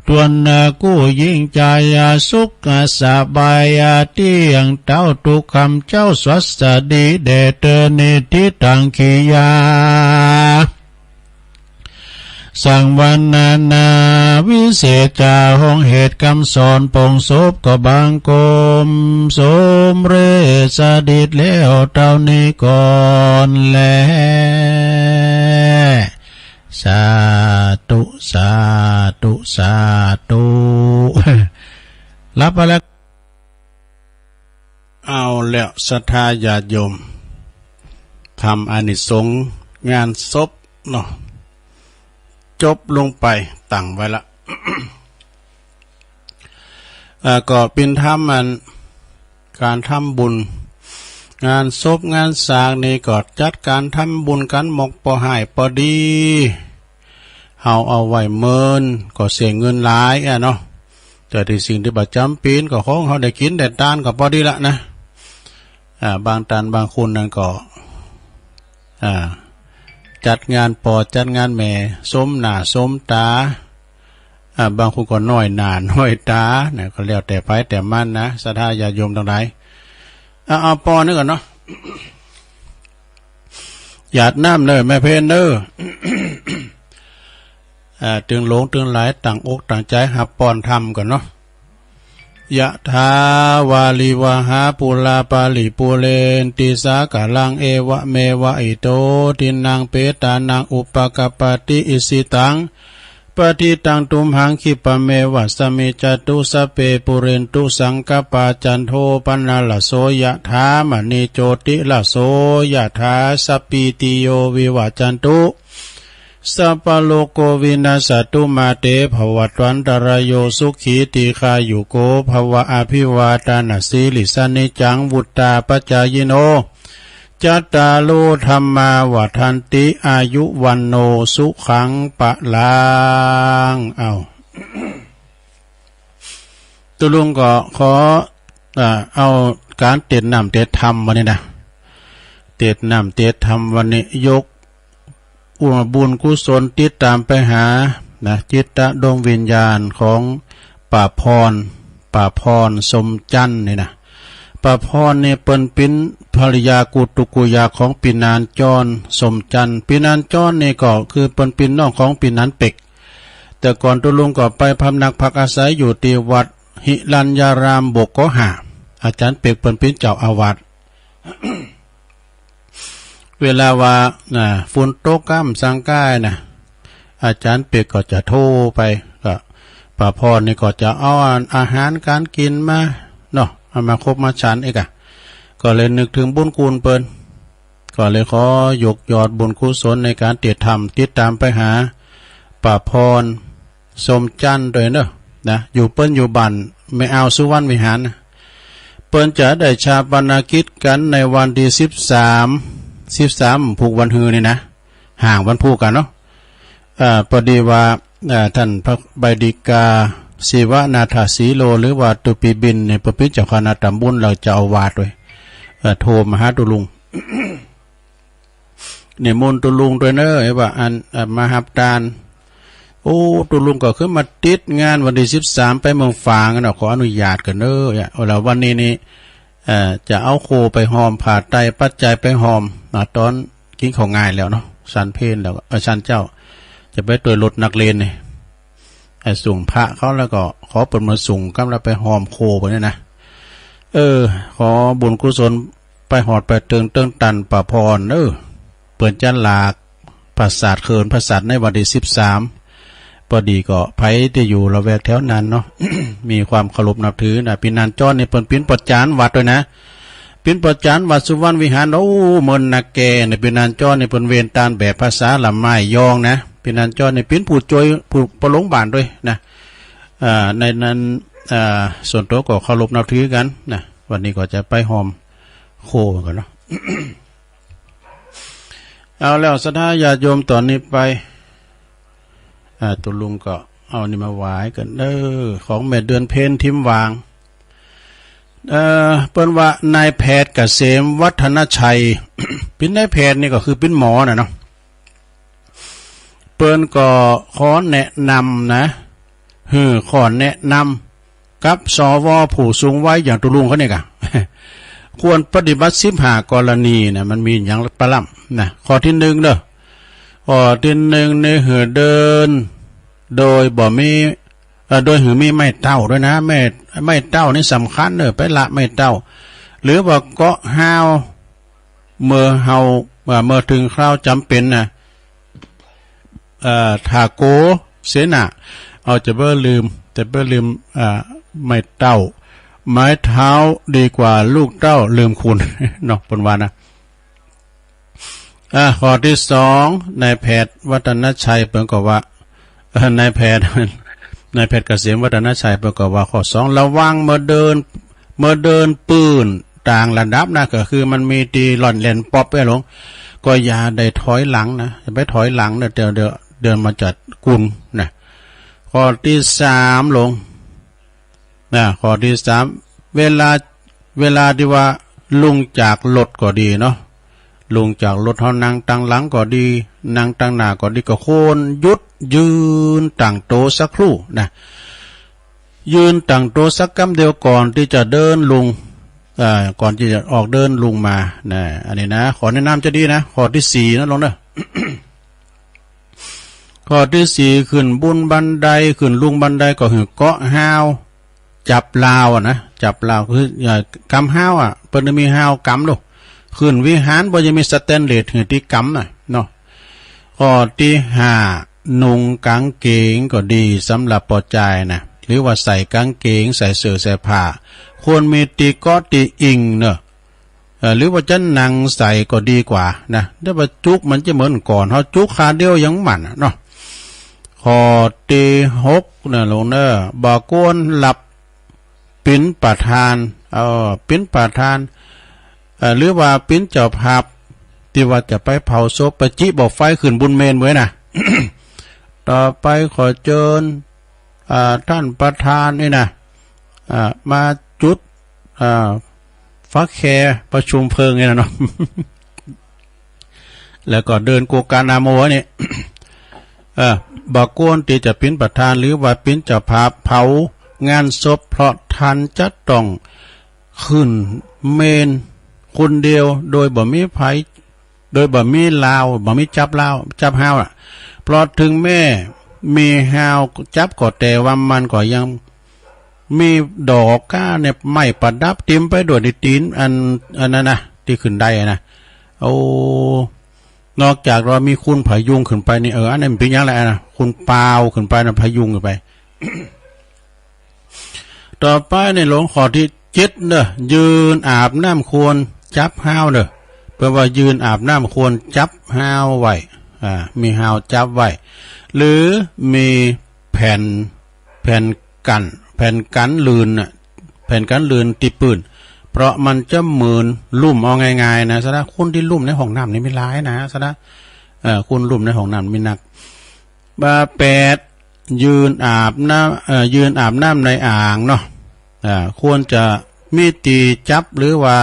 ตวนกู้หญิงจายสุขสบายเตี้ยงเต้าทุกคำเจ้าสวัสดีแด่เธอนิติตังขียา สังวรรณนาวิเศษจาห้องเหตุคำสอนปลงศพก็บังคมสมเร็จสดิดแล้วเท่านี้ก่อนแล สาธุ สาธุ สาธุ หลับไปแล้ว เอาแล้วศรัทธาญาติโยม ทำอานิสงส์งานศพเนาะ จบลงไปตั้งไว้ละ เอ่อ ก็เป็นธรรมอัน การทำบุญ งานศพงานสางนี่ก็จัดการทำบุญกันหมกปอให้ปอดี เฮาเอาไว้เมินก็เสียเงินหลายอะเนาะ แต่ที่สิ่งที่บ่จ๋ำเป๋นก็ของเฮาได้กิ๋นได้ตานก็ปอดีละนะ อ่า บางต้านบางคนนั้นก็ อ่า จัดงานปอจัดงานแม่ สมหน้าสมต๋า อ่า บางคนก็น้อยหน้าน้อยต๋านะ ก็แล้วแต่ไผแต่มันนะ ศรัทธาญาติโยมตังหลาย เอา เอาปอนึงก่อนเนาะ หยาดน้ำเน่อแม่เพนเน่อ อ่า ตึงหลงตึงหลายตั้งอกตั้งใจ๋ฮับปอนธรรมก่อนเนาะ ยะถาวาริวหาปูราปาริปูเรนติสากะรัง เอวะเมวะอิโต ทินนังเปตานังอุปะกัปปะติ อิสิตัง ปะทิตังตุมหัง คิปะเมวะสะมิจจตุ สัพเพปูเรนตุสังกะปา จันโทปะนะระโส ยะถามะนิโจติระโส ยะถา สัพพีติโยวิวะจันตุ สัพพะโรโควินัสสะตุ มาเตภะวัตวันตะราโย สุขีทีฆายุโกภะวะ อะภิวาทานะสีลิสสะ นิจจังวุฑฒาปะจายิโน จัตตาโรธัมมาวัฑฒันติ อายุวัณโณสุขังพะลัง เอา ตุ๊ลุงก็ขอ อ่า เอาก๋านเตศน์น้ำเตศน์ธรรมวันนี้นะ เตศน์น้ำเตศน์ธรรมวันนี้ ยก อุ บุญกุศลติดต๋ามไปหา นะ จิตตะดวงวิญญาณของป้าพร ป้าพร สมจันทร์นี่นะ ป้าพรนี่เปิ้นเป๋นภรรยากุตุกุยาของปีนานจ้อน สมจันทร์ ปีนานจ้อนนี่ก็คือเปิ้นเป๋นน้องของปีนานเป็ก แต่ก่อนตุ๊ลุงก็ไปพำนักพักอาศัยอยู่ตี้วัดหิรัญญารามบกกห้า อาจ๋ารย์เป็กเปิ้นเป๋นเจ้าอาวาส เวลาว่า อ่า ฝนตกกำสังกายนะ อาจ๋ารย์เป็กก็จะโทรไป ก็ป้าพรนี่ก็จะเอาอาหารก๋านกิ๋นมาเนาะ เอามาคบมาฉันเอกอะ ก็เลยนึกถึงบุญคุณเปิ้น ก็เลยขอยกยอดบุญกุศลในก๋านเตศน์ธรรม ติดต๋ามไปหาป้าพร สมจันทร์ด้วยเนอะ นะ อยู่ เปิ้นอยู่บ้านแม่อาวสุวรรณวิหารนะ เปิ้นจะได้ฌาปนกิจกั๋นในวันตี้สิบสาม สิบสาม พุกวันฮือนี่นะ ห่างวันพุกกั๋นเนาะ อ่า ปอดีว่า อ่า ต้านพระใบดิกา ศิวนาถสีโล หรือว่าตุ๊ปีบิณเนี่ย เปิ้นเป๋นเจ้าคณะต๋ำบล แล้วเจ้าอาวาสด้วย เอ่อ โทรมาหาตุ๊ลุง นิมนต์ตุ๊ลุงด้วยเนอะ ว่าอัน เอ่อ มาฮับตาน โอ้ ตุ๊ลุงก็คือมาติดงานวันตี้สิบสาม ไปเมืองฝางเนาะ ขออนุญาตก่อนเนอะ แล้ววันนี้นี่ เอ่อ จะเอาโคไปฮอม ผ้าไตรปัจจัยไปฮอม อ่า ต๋อนกิ๋นข้าวงายแล้วเนาะ ฉันเพลแล้ว เอ่อ ฉันเจ๊า จะไปตวยรถนักเรียนนี่ ให้ส่งพระเขา แล้วก็ขอเปิ้นมาส่งกำ แล้วไปฮอมโคไปเนี่ยนะ เออ ขอบุญกุศลไปฮอดไปเถิงเถิงต้านป้าพร เออ เปิ้นจะหลากปราสาทเขินปราสาทในวันตี้สิบสาม ปอดีก็ไผตี้อยู่ละแวกแถวนั้นเนาะ มีความเคารพนับถือนะ ปีนานจ้อนนี่เปิ้นเป๋นป้อจ๋ารย์วัดด้วยนะ เป๋นป้อจ๋ารย์วัดสุวรรณวิหาร โอ้ เมินนักแก่นะ ปีนานจ้อนนี่เปิ้นเว้นตานแบบภาษาละไม้ยองนะ ปีนานจ้อนนี่เป๋นผู้จ้วย ผู้ประหลงบ้านด้วยนะ อ่า ในนั้น อ่า ส่วนตัวก็เคารพนับถือกันนะ วันนี้ก็จะไปฮอมโคก่อนเนาะ เอาแล้วศรัทธาญาติโยมต๋อนนี้ไป อ่า ตุ๊ลุงก็เอานี่มาถวายก่อนเด้อ ของแม่เดือนเพ็ญ ทิมหว่าง เอ่อ เปิ้นว่านายแพทย์เกษมวัฒนชัย เป๋นนายแพทย์นี่ก็คือเป๋นหมอน่ะเนาะ เปิ้นก็ขอแนะนำนะ หื้อข้อแนะนำกับ สว ผู้สูงวัยอย่างตุ๊ลุงเขานี่กะ ควรปฏิบัติสิบห้ากรณีนะ มันมีอย่างประลำนะ ข้อที่หนึ่งเด้อ ข้อที่หนึ่งนี่หื้อเดิน โดยบ่มี เอ่อ โดยหื้อมีไม้เต้าด้วยนะ ไม้ ไม้เต้านี่สำคัญเนอะ ไปละไม้เต้า หรือว่าเกาะฮ้าว เมื่อเฮา เอ่อ เมื่อถึงคราวจ๋ำเป๋นนะ เอ่อ ถ้าโกเสนา เอาจะเบ้อลืม จะเบ้อลืม เอ่อ ไม้เต้า ไม้เท้าดีกว่าลูกเต้าลืมคุณ เนาะ เปิ้นว่านะ อ่ะ ข้อที่สอง นายแพทย์วัฒนชัยเปิ้นก็ว่า เอ่อ นายแพทย์ นายแพทย์เกษมวัฒนชัยเปิ้นก็ว่า ข้อสอง ระวังเมื่อเดิน เมื่อเดินปื้นต่างระดับนะ ก็คือมันมีตี้ล่อนแล่นป๊อปไว้หลวง ก็อย่าได้ถอยหลังนะ อย่าไปถอยหลังนะ เดี๋ยว เดี๋ยว เดี๋ยวมันจะกุนนะ ข้อที่สามหลวง นะ ข้อที่สาม เวลา เวลาตี้ว่าลุงจากรถก็ดีเนาะ ลุงจากรถเฮานั่งตังหลังก็ดี นั่งตังหน้าก็ดี ก็ควรหยุดยืนตั้งโตสักครู่นะ ยืนตั้งโตสักกำเดียวก่อนตี้จะเดินลุง อ่า ก่อนตี้จะออกเดินลุงมานะ อันนี้นะ ข้อแนะนำจะดีนะ ข้อที่สี่นะหลวงเนอะ ข้อที่สี่ ขึ้นบุนบันได ขึ้นลุงบันไดก็หื้อเกาะฮ้าว จับราวอะนะ จับราวคือ เอ่อ กำฮ้าวอะ เปิ้นมีฮ้าวกำลูก ขึ้นวิหารบ่ยังมีสแตนเลสหื้อตี้กำน่ะเนาะ ข้อที่ห้า นุ่งกางเกงก็ดีสำหรับป้อจายนะ หรือว่าใส่กางเกง ใส่เสื้อใส่ผ้า ควรมีตี้เกาะตี้อิงเนอะ เอ่อ หรือว่าจะนั่งใส่ก็ดีกว่านะ แต่ว่าจุกมันจะเหมือนก่อน เฮาจุกขาเดียวยังหมั่นอะเนาะ ข้อที่หกนะหลวงเนอะ บ่ควรหลับปิ๋นประธาน เอ่อ ปิ๋นประธาน เอ่อ หรือว่าปิ๋นเจ้าภาพ ตี้ว่าจะไปเผาศพ ไปจิบ่อไฟขึ้นบุนเมรุเว้ยนะ ต่อไปขอเจิญ อ่า ต้านประธานนี่นะ อ่า มาจุด อ่า ฟักแคประชุมเพลิงนี่นะเนาะ แล้วก็เดินโกกานาโมนี่ เอ่อ บ่ควรตี้จะปิ๋นประธาน หรือว่าปิ๋นเจ้าภาพเผางานศพ เพราะต้านจะต้องขึ้นเมรุคนเดียว โดยบ่มีไผ โดยบ่มีลาว บ่มีจับลาว จับฮ้าวอะ เพราะถึงแม้มีฮ้าวจับก็แต่ว่ามันก็ยังมีดอกก้าเนี่ยไม้ประดับเตรียมไปด้วยในตีน อัน อันนั้นนะ ตี้ขึ้นได้นะ โอ้ นอกจากว่ามีคุณพยุงขึ้นไปนี่ เออ อันนั้นมันเป๋นหยังละนะ คุณปาวขึ้นไปนะ พยุงขึ้นไป ต่อไปในหลวงข้อที่เจ็ดเนอะ ยืนอาบน้ำควรจับฮ้าวเนอะ เปิ้นว่ายืนอาบน้ำควรจับฮ้าวไว้ อ่า มีฮ้าวจับไว้ หรือมีแผ่น แผ่นกั้น แผ่นกั้นลื่นน่ะ แผ่นกั้นลื่นตี้ปื้น เพราะมันจะเหมือนลุ่มเอาง่ายๆนะ สะดะ คนตี้ลุ่มในห้องน้ำนี่มีหลายนะ สะดะ เอ่อ คนลุ่มในห้องน้ำมีนัก บ่าแปด ยืนอาบน้ำ เอ่อ ยืนอาบน้ำในอ่างเนาะ อ่า ควรจะมีตี้จับหรือว่า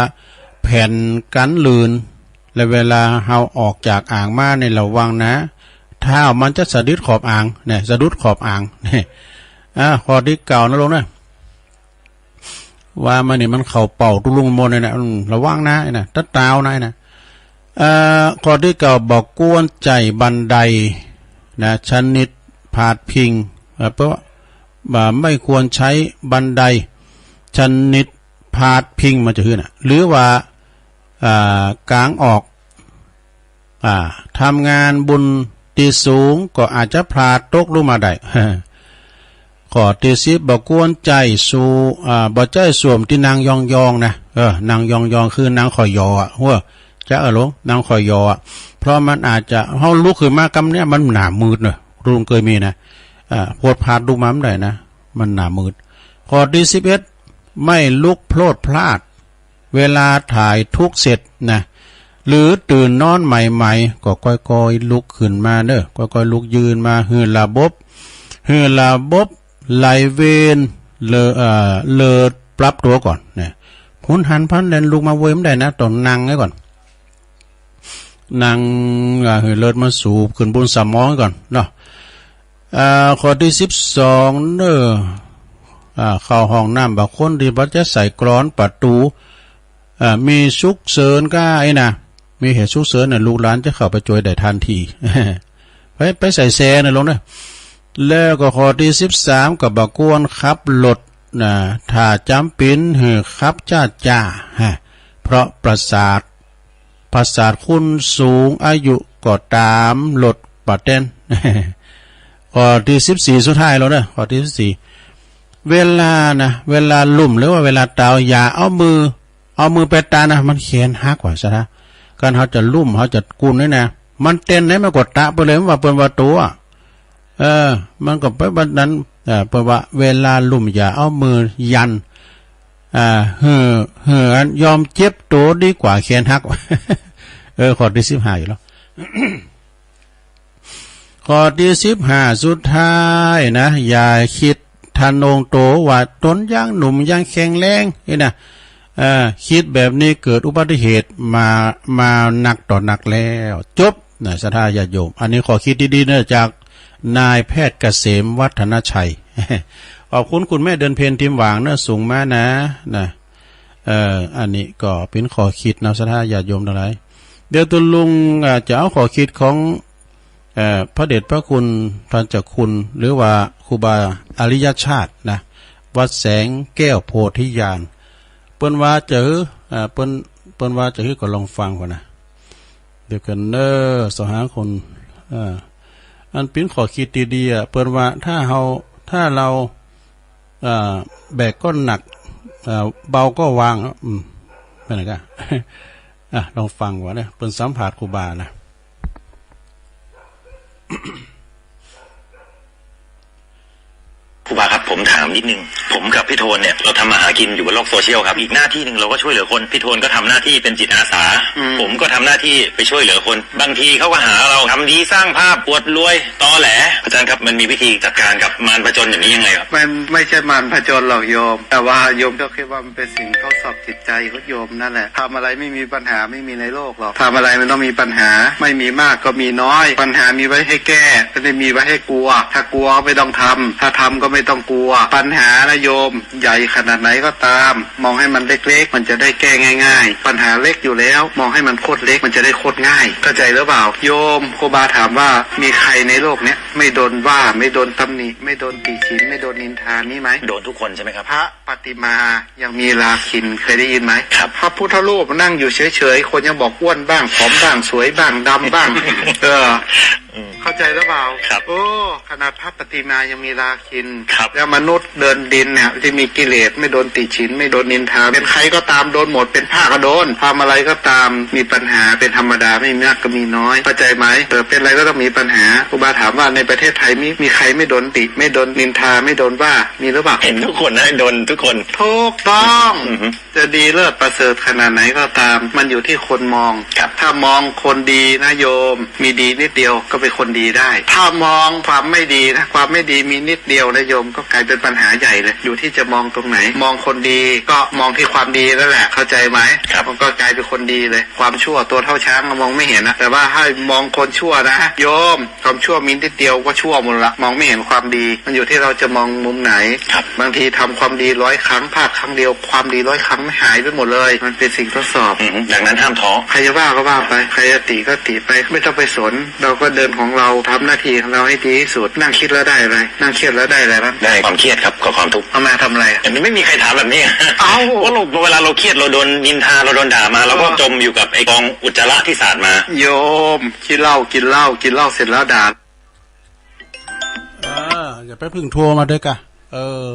แผ่นกั้นลื่น และเวลาเฮาออกจากอ่างมานี่ระวังนะ เท้ามันจะสะดุดขอบอ่าง เนี่ย สะดุดขอบอ่าง เนี่ย อ่า ข้อที่เก้านะหลวงนะ ว่ามานี่มันเข้าเป้าตุ๊ลุงหมดเลยนะ อืม ระวังนะ ไอ้นะ ตั๊ดตาวนะ ไอ้นะ เอ่อ ข้อที่เก้า บ่ควรใจ๊บันไดนะ ชนิดพาดพิง เอ่อ เพราะว่าไม่ควรใช้บันไดชนิดพาดพิง มันจะหื้อนะ หรือว่า อ่า กางออก อ่า ทำงานบนตี้สูงก็อาจจะพลาดตกลงมาได้ ข้อที่สิบ บ่ควรใจ๊สู อ่า บ่ใจ๊ส้วมตี้นั่งยองๆนะ เออ นั่งยองๆ คือนั่งค่อยยออะ หัว จะเอาลง นั่งค่อยยออะ เพราะมันอาจจะ เฮาลุกขึ้นมากำเนี้ย มันหน้ามืดเนอะ ลุงเคยมีนะ อ่า พลวดพลาดลุกมาบ่ได้นะ มันหน้ามืด ข้อที่สิบเอ็ด ไม่ลุกพลวดพลาด เวลาถ่ายทุกข์เสร็จนะ หรือตื่นนอนใหม่ๆ ก็ค่อยๆ ลุกขึ้นมาเนอะ ค่อยๆ ลุกยืนมา หื้อระบบ หื้อระบบไหลเวียน เลอ เอ่อ เลิดปรับตัวก่อนนะ หุนหันพลันแล่นลุกมาเว้ยบ่ได้นะ ต้องนั่งไว้ก่อน นั่ง อ่า หื้อเลือดมันสูบขึ้นบนสมองก่อนเนาะ อ่า ข้อตี้สิบสองเนอะ อ่า เข้าห้องน้ำบางคนตี้บ่จะใส่กลอนประตู อ่า มีฉุกเฉินก็ไอ้นะ มีเหตุฉุกเฉินน่ะ ลูกหลานจะเข้าไปช่วยได้ทันที ไป ไปใส่แซนะลงนะ แล้วก็ข้อตี้สิบสาม ก็บ่ควรขับรถนะ ถ้าจ๋ำเป๋นหื้อขับจ๊าๆ ฮะ เพราะประสาท ประสาทคนสูงอายุก็ตามรถบ่เต้น ข้อตี้สิบสี่ สุดท้ายแล้วเนอะ ข้อตี้สิบสี่ เวลานะ เวลาลุ่มหรือว่าเวลาตาว อย่าเอามือ เอามือไปตานะ มันแขนหักว่าซะนะ การเฮาจะลุ่ม เฮาจะกุนนี่นะ มันเต้นไหนมันก็ตะไปเลย มันว่าเปิ้นว่าตัว เออ มันก็ไปบัดนั้น เออ เปิ้นว่าเวลาลุ่มอย่าเอามือยัน อ่า หื้อ หื้ออันยอมเจ็บตัวดีกว่าแขนหัก เออ ข้อตี้สิบห้าอยู่แล้ว ข้อตี้สิบห้า สุดท้ายนะ อย่าคิดทะนงโตว่าตนยังหนุ่มยังแข็งแรงนี่นะ เอ่อ คิดแบบนี้เกิดอุบัติเหตุมา มานักต่อนักแล้ว จบนะ ศรัทธาญาติโยม อันนี้ข้อคิดดีๆ เนอะ จากนายแพทย์เกษมวัฒนชัย ขอบคุณคุณแม่เดือนเพ็ญ ทิมหว่างเนอะ ส่งมานะ นะ เอ่อ อันนี้ก็เป๋นข้อคิดเนาะ ศรัทธาญาติโยมทั้งหลาย เดี๋ยวตุ๊ลุง อ่า จะเอาข้อคิดของ เอ่อ พระเดชพระคุณ ท่านเจ้าคุณ หรือว่าครูบาอริยชาตินะ วัดแสงแก้วโพธิญาณ เปิ้นว่าจะหื้อ อ่า เปิ้น เปิ้นว่าจะหื้อ ก็ลองฟังก่อนนะ เดี๋ยวกันเนอะ สหายคน อ่า อันเป๋นข้อคิดดีๆ อ่ะ เปิ้นว่าถ้าเฮา ถ้าเรา อ่า แบกก็หนัก อ่า เบาก็วาง อืม เป็นไงกะ อ่ะ ลองฟังก่อนนะ เปิ้นสัมภาษณ์ครูบานะ ครูบาครับ ผมถามนิดนึง ผมกับพี่โทนเนี่ย เราทำมาหากินอยู่บนโลกโซเชียลครับ อีกหน้าที่หนึ่งเราก็ช่วยเหลือคน พี่โทนก็ทำหน้าที่เป็นจิตอาสา อืม ผมก็ทำหน้าที่ไปช่วยเหลือคน บางทีเขาก็หาเราทำดีสร้างภาพอวดรวย ตอแหล อาจารย์ครับ มันมีวิธีจัดการกับมารผจญอย่างนี้ยังไงครับ มันไม่ใช่มารผจญหรอกโยม แต่ว่าโยมก็คิดว่ามันเป็นสิ่งทดสอบจิตใจของโยมนั่นแหละ ทำอะไรไม่มีปัญหาไม่มีในโลกหรอก ทำอะไรมันต้องมีปัญหา ไม่มีมากก็มีน้อย ปัญหามีไว้ให้แก้ ไม่ได้มีไว้ให้กลัว ถ้ากลัวก็ไม่ต้องทำ ถ้าทำก็ไม่ต้องกลัว ปัญหานะโยม ใหญ่ขนาดไหนก็ตาม มองให้มันเล็กๆ มันจะได้แก้ง่ายๆ ปัญหาเล็กอยู่แล้ว มองให้มันโคตรเล็ก มันจะได้โคตรง่าย เข้าใจหรือเปล่า โยม ครูบาถามว่า มีใครในโลกเนี้ย ไม่โดนว่า ไม่โดนตำหนิ ไม่โดนติฉิน ไม่โดนนินทา มีไหม โดนทุกคนใช่ไหมครับ พระปฏิมายังมีราคิณ เคยได้ยินไหม ครับ พระพุทธรูปนั่งอยู่เฉยๆ คนยังบอกอ้วนบ้าง ผอมบ้าง สวยบ้าง ดำบ้าง เออ อืม เข้าใจหรือเปล่า ครับ โอ้ ขนาดพระปฏิมายังมีราคิณ ครับ แล้วมนุษย์เดินดินเนี่ย ที่มีกิเลส ไม่โดนติฉิน ไม่โดนนินทา เป็นใครก็ตาม โดนหมด เป็นพระก็โดน ทำอะไรก็ตาม มีปัญหา เป็นธรรมดา ไม่มีมากก็มีน้อย เข้าใจไหม เออ เป็นอะไรก็ต้องมีปัญหา ครูบาถามว่าในประเทศไทยมี มีใครไม่โดนติ ไม่โดนนินทา ไม่โดนว่า มีหรือเปล่า เห็นทุกคนนะ โดนทุกคน ถูกต้อง อือฮึ จะดีเลิศประเสริฐขนาดไหนก็ตาม มันอยู่ที่คนมอง ครับ ถ้ามองคนดีนะโยม มีดีนิดเดียวก็เป็นคนดีได้ ถ้ามองความไม่ดีนะ ความไม่ดีมีนิดเดียวนะโยม ก็กลายเป็นปัญหาใหญ่เลย อยู่ที่จะมองตรงไหน มองคนดีก็มองที่ความดีนั่นแหละ เข้าใจไหม ครับ มันก็กลายเป็นคนดีเลย ความชั่วตัวเท่าช้างมองไม่เห็นนะ แต่ว่าให้มองคนชั่วนะโยม ความชั่วมีนิดเดียวก็ชั่วหมดละ มองไม่เห็นความดี มันอยู่ที่เราจะมองมุมไหน ครับ บางทีทำความดีร้อยครั้ง พลาดครั้งเดียว ความดีร้อยครั้งไม่หายไปหมดเลย มันเป็นสิ่งทดสอบ อืม ดังนั้นห้ามท้อ ใครจะว่าก็ว่าไป ใครจะติก็ติไป ไม่ต้องไปสน เราก็เดินของเรา ทำหน้าที่ของเราให้ดีที่สุด นั่งคิดแล้วได้อะไร นั่งเครียดแล้วได้อะไรบ้าง ได้ความเครียดครับ กับความทุกข์ เอามาทำอะไรอะ อันนี้ไม่มีใครถามแบบนี้ เอ้า เพราะเรา เวลาเราเครียด เราโดนนินทา เราโดนด่ามา เราก็ เออ จมอยู่กับไอ้กองอุจจาระที่สาดมา โยม ขี้เหล้า กินเหล้า กินเหล้าเสร็จแล้วด่า เออ อย่าไปพึ่งโทรมาด้วยกะ เออ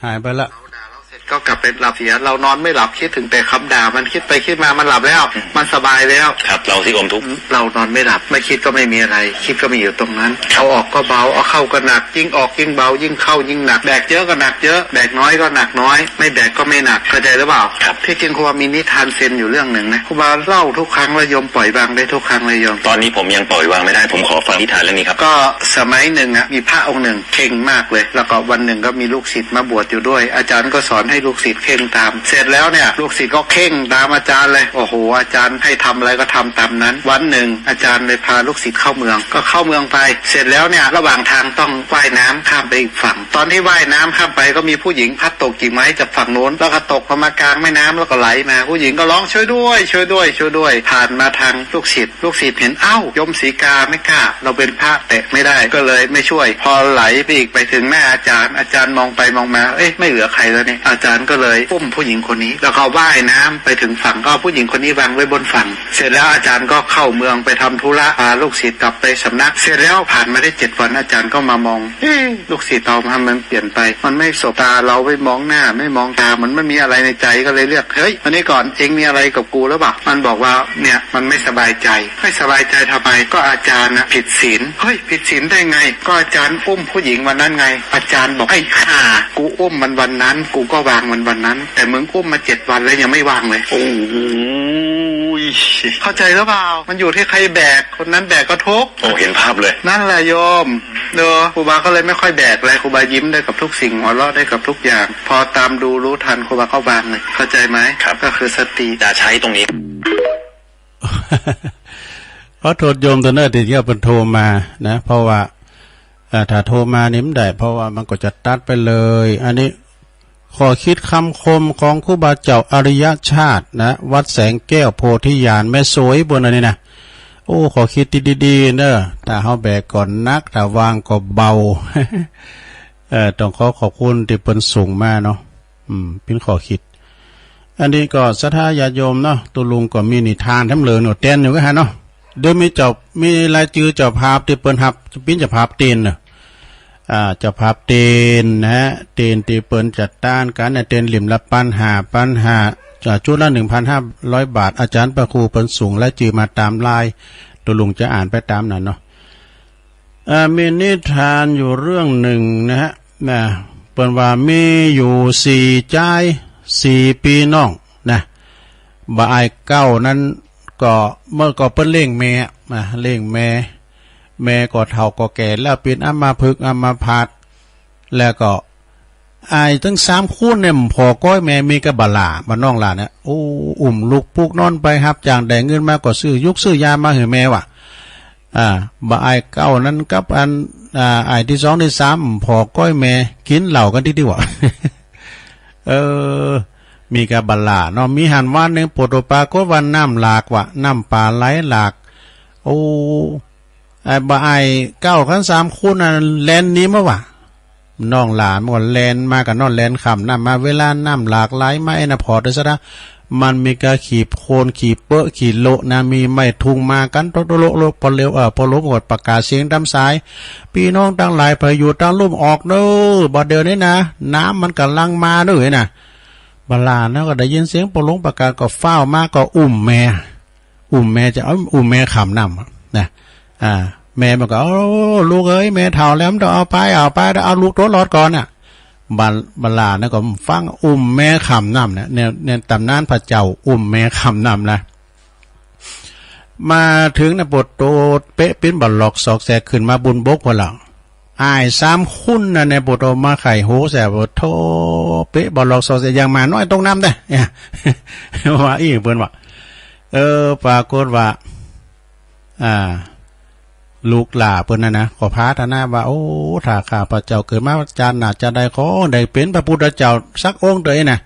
หายไปละ เขาด่าเราเสร็จก็กลับไปหลับเสีย เรานอนไม่หลับ คิดถึงแต่คำด่า มันคิดไปคิดมา มันหลับแล้ว อืม มันสบายแล้ว ครับ เราที่อมทุกข์ เรานอนไม่หลับ ไม่คิดก็ไม่มีอะไร คิดก็มีอยู่ตรงนั้น ครับ เอาออกก็เบา เอาเข้าก็หนัก ยิ่งออกยิ่งเบา ยิ่งเข้ายิ่งหนัก แบกเยอะก็หนักเยอะ แบกน้อยก็หนักน้อย ไม่แบกก็ไม่หนัก เข้าใจหรือเปล่า ครับ ที่จริงครูบามีนิทานเซนอยู่เรื่องหนึ่งนะ ครูบาเล่าทุกครั้งแล้วโยมปล่อยวางได้ทุกครั้งเลยโยม ตอนนี้ผมยังปล่อยวางไม่ได้ ผมขอฟังนิทานเรื่องนี้ครับ ก็สมัยหนึ่งอะ มีพระองค์หนึ่งเคร่งมากเลย แล้วก็วันหนึ่งก็มีลูกศิษย์มาบวชอยู่ด้วย อาจารย์ก็สอนให้ ลูกศิษย์เข่งตาม เสร็จแล้วเนี่ย ลูกศิษย์ก็เข่งตามอาจารย์เลย โอ้โห อาจารย์ให้ทำอะไรก็ทำตามนั้น วันหนึ่งอาจารย์เลยพาลูกศิษย์เข้าเมือง ก็เข้าเมืองไป เสร็จแล้วเนี่ย ระหว่างทางต้องว่ายน้ำข้ามไปอีกฝั่ง ตอนที่ว่ายน้ำข้ามไปก็มีผู้หญิงพลัดตกกิ่งไม้จากฝั่งโน้น แล้วก็ตกลงมากลางแม่น้ำ แล้วก็ไหลมา ผู้หญิงก็ร้อง "ช่วยด้วย ช่วยด้วย ช่วยด้วย" ผ่านมาทางลูกศิษย์ ลูกศิษย์เห็น "เอ้า โยมสีกาไม่กล้า เราเป็นพระแตะไม่ได้ ก็เลยไม่ช่วย" พอไหลไปอีก ไปถึงหน้าอาจารย์ อาจารย์มองไปมองมา "เอ๊ะ ไม่เหลือใครแล้วเนี่ย" อาจารย์ก็เลยอุ้มผู้หญิงคนนี้ แล้วก็ว่ายน้ำไปถึงฝั่ง ก็เอาผู้หญิงคนนี้วางไว้บนฝั่ง เสร็จแล้วอาจารย์ก็เข้าเมืองไปทำธุระ พาลูกศิษย์กลับไปสำนัก เสร็จแล้วผ่านมาได้เจ็ดวัน อาจารย์ก็มามอง เอ๊ะ ลูกศิษย์เราทำไมมันเปลี่ยนไป มันไม่สบตาเรา ไม่มองหน้า ไม่มองตา เหมือนมันมีอะไรในใจ ก็เลยเรียก "เฮ้ย มานี่ก่อน เองมีอะไรกับกูหรือเปล่า" มันบอกว่า "เนี่ย มันไม่สบายใจ" "ไม่สบายใจทำไม" "ก็อาจารย์นะผิดศีล" "เฮ้ย ผิดศีลได้ไง" "ก็อาจารย์อุ้มผู้หญิงวันนั้นไง" "อาจารย์บอก ไอ้ห่า กูอุ้มมันวันนั้น กูก็วางมันวันนั้น แต่มึงอุ้มมาเจ็ดวันแล้วยังไม่วางเลย" โอ้ย เข้าใจหรือเปล่า มันอยู่ที่ใครแบก คนนั้นแบกก็ทุกข์ โอ้ เห็นภาพเลย นั่นแหละโยม เนอะ ครูบาก็เลยไม่ค่อยแบกเลย ครูบายิ้มได้กับทุกสิ่ง หัวเราะได้กับทุกอย่าง พอตามดูรู้ทัน ครูบาก็วางเลย เข้าใจไหม ครับ ก็คือสติ อย่าใช้ตรงนี้ ขอโทษโยมตัวนั้นที่เที่ยวเพิ่นโทรมานะ เพราะว่า เอ่อ ถ้าโทรมานี่มันได้ เพราะว่ามันก็จะตัดไปเลย อันนี้ ข้อคิดคำคมของครูบาเจ้าอริยชาตินะ วัดแสงแก้วโพธิญาณ แม่สวยเปิ้นอันนี้นะ โอ้ ข้อคิดที่ดีๆ เนอะ ถ้าเฮาแบกก็หนัก ถ้าวางก็เบา เอ่อ ต้องขอขอบคุณที่เปิ้นส่งมาเนาะ อืม เป็นข้อคิด อันนี้ก็ศรัทธาญาติโยมเนาะ ตุ๊ลุงก็มีนิทานแถมเหลือเนาะ แตนอยู่ก็หันเนาะ เดี๋ยวมีเจ้า มีรายชื่อเจ้าภาพที่เปิ้นฮับ ปิ้นเจ้าภาพเตนเนาะ อ่า เจ้าภาพเตนนะฮะ เตนที่เปิ้นจัดตั้งกันเนี่ย เตนเหรียญละปันห้า ปันห้า อ่า ชุดละหนึ่งพันห้าร้อยบาท อาจารย์พระครูเปิ้นส่งรายชื่อมาตามไลน์ ตุ๊ลุงจะอ่านไปตามนั้นเนาะ อ่า มีนิทานอยู่เรื่องหนึ่งนะฮะ นะ เปิ้นว่ามีอยู่สี่จาย สี่ปีน้องนะ บ่าอ้ายเก้านั้นก็ เมื่อก่อนเปิ้นเลี้ยงแม่นะ เลี้ยงแม่ แม่ก็เฒ่าก็แก่แล้ว เป็นอัมพฤกษ์อัมพาต แล้วก็ อ้ายตึงสามคนเนี่ย ผ่อก้อยแม่ มีกะบ่าหล้า บ่าน้องหล้าเนี่ย โอ้ อุ้มลูกปุกนอนไป ฮับจ้างได้เงินมาก็ซื้อยุกซื้อยามาหื้อแม่ว่ะ อ่า บ่าอ้ายเก้านั้นกับอัน อ่า อ้ายที่สองที่สาม ผ่อก้อยแม่ กินเหล้ากันตี้ๆ ว่ะ เออ มีกะบ่าหล้าเนาะ มีหันวันหนึ่ง ปรากฏว่าน้ำหลากว่ะ น้ำป่าไหลหลาก โอ้ ไอ้บ่าอ้ายเก้ากันสามคนนั้นแล่นหนีมาว่ะ น้องหล้ามันก็แล่นมากับน้องแล่นข้ามน้ำมา เวลาน้ำหลากไหลมาไอ้นะ ผ่อเด้อซะนะ มันมีกะขี้โคลนขี้เปื้อขี้โละนะ มีไม้ทุ่งมากันโตะโตะโละโละ พอเร็ว เอ่อ พอลมก็ประกาศเสียงตามสาย พี่น้องทั้งหลาย ใผอยู่ตางลุ่มออกเด้อ บ่าเดี๋ยวนี้นะ น้ำมันกำลังมาเด้อนะ บ่าหล้านะก็ได้ยินเสียงพอลมประกาศก็ฟ้าวมาก็อุ้มแม่ อุ้มแม่จะเอา อุ้มแม่ข้ามน้ำนะ อ่า แม่มันก็ "โอ้ ลูกเอ้ย แม่เฒ่าแล้ว มันต้องเอาไป เอาไป เอาลูกตัวรอดก่อนน่ะ" บ่า บ่าหล้านะก็ฟัง อุ้มแม่ข้ามน้ำนะ เนี่ย เนี่ยตำนานพระเจ้าอุ้มแม่ข้ามน้ำนะ มาถึงนะ ปวดโตดเป๊ะปิ้นบ่าหลอกซอกแซกขึ้นมาบนบกพอแล้ว อ้ายสามคนนั่นเนี่ย ปวดออกมาไข่โหแสบ ปวดโทเป๊ะบ่าหลอกซอกแซก อย่างหมาน้อยตกน้ำได้เนี่ย ว่าอี้เปิ้นว่า เออ ปรากฏว่า อ่า ลูกหล้าเปิ้นน่ะนะ ก็ปรารถนาว่า โอ้ ถ้าข้าพเจ้าเกิดมาชาติหน้าชาติใด ขอได้เป็นพระพุทธเจ้าสักองค์เถอะนะ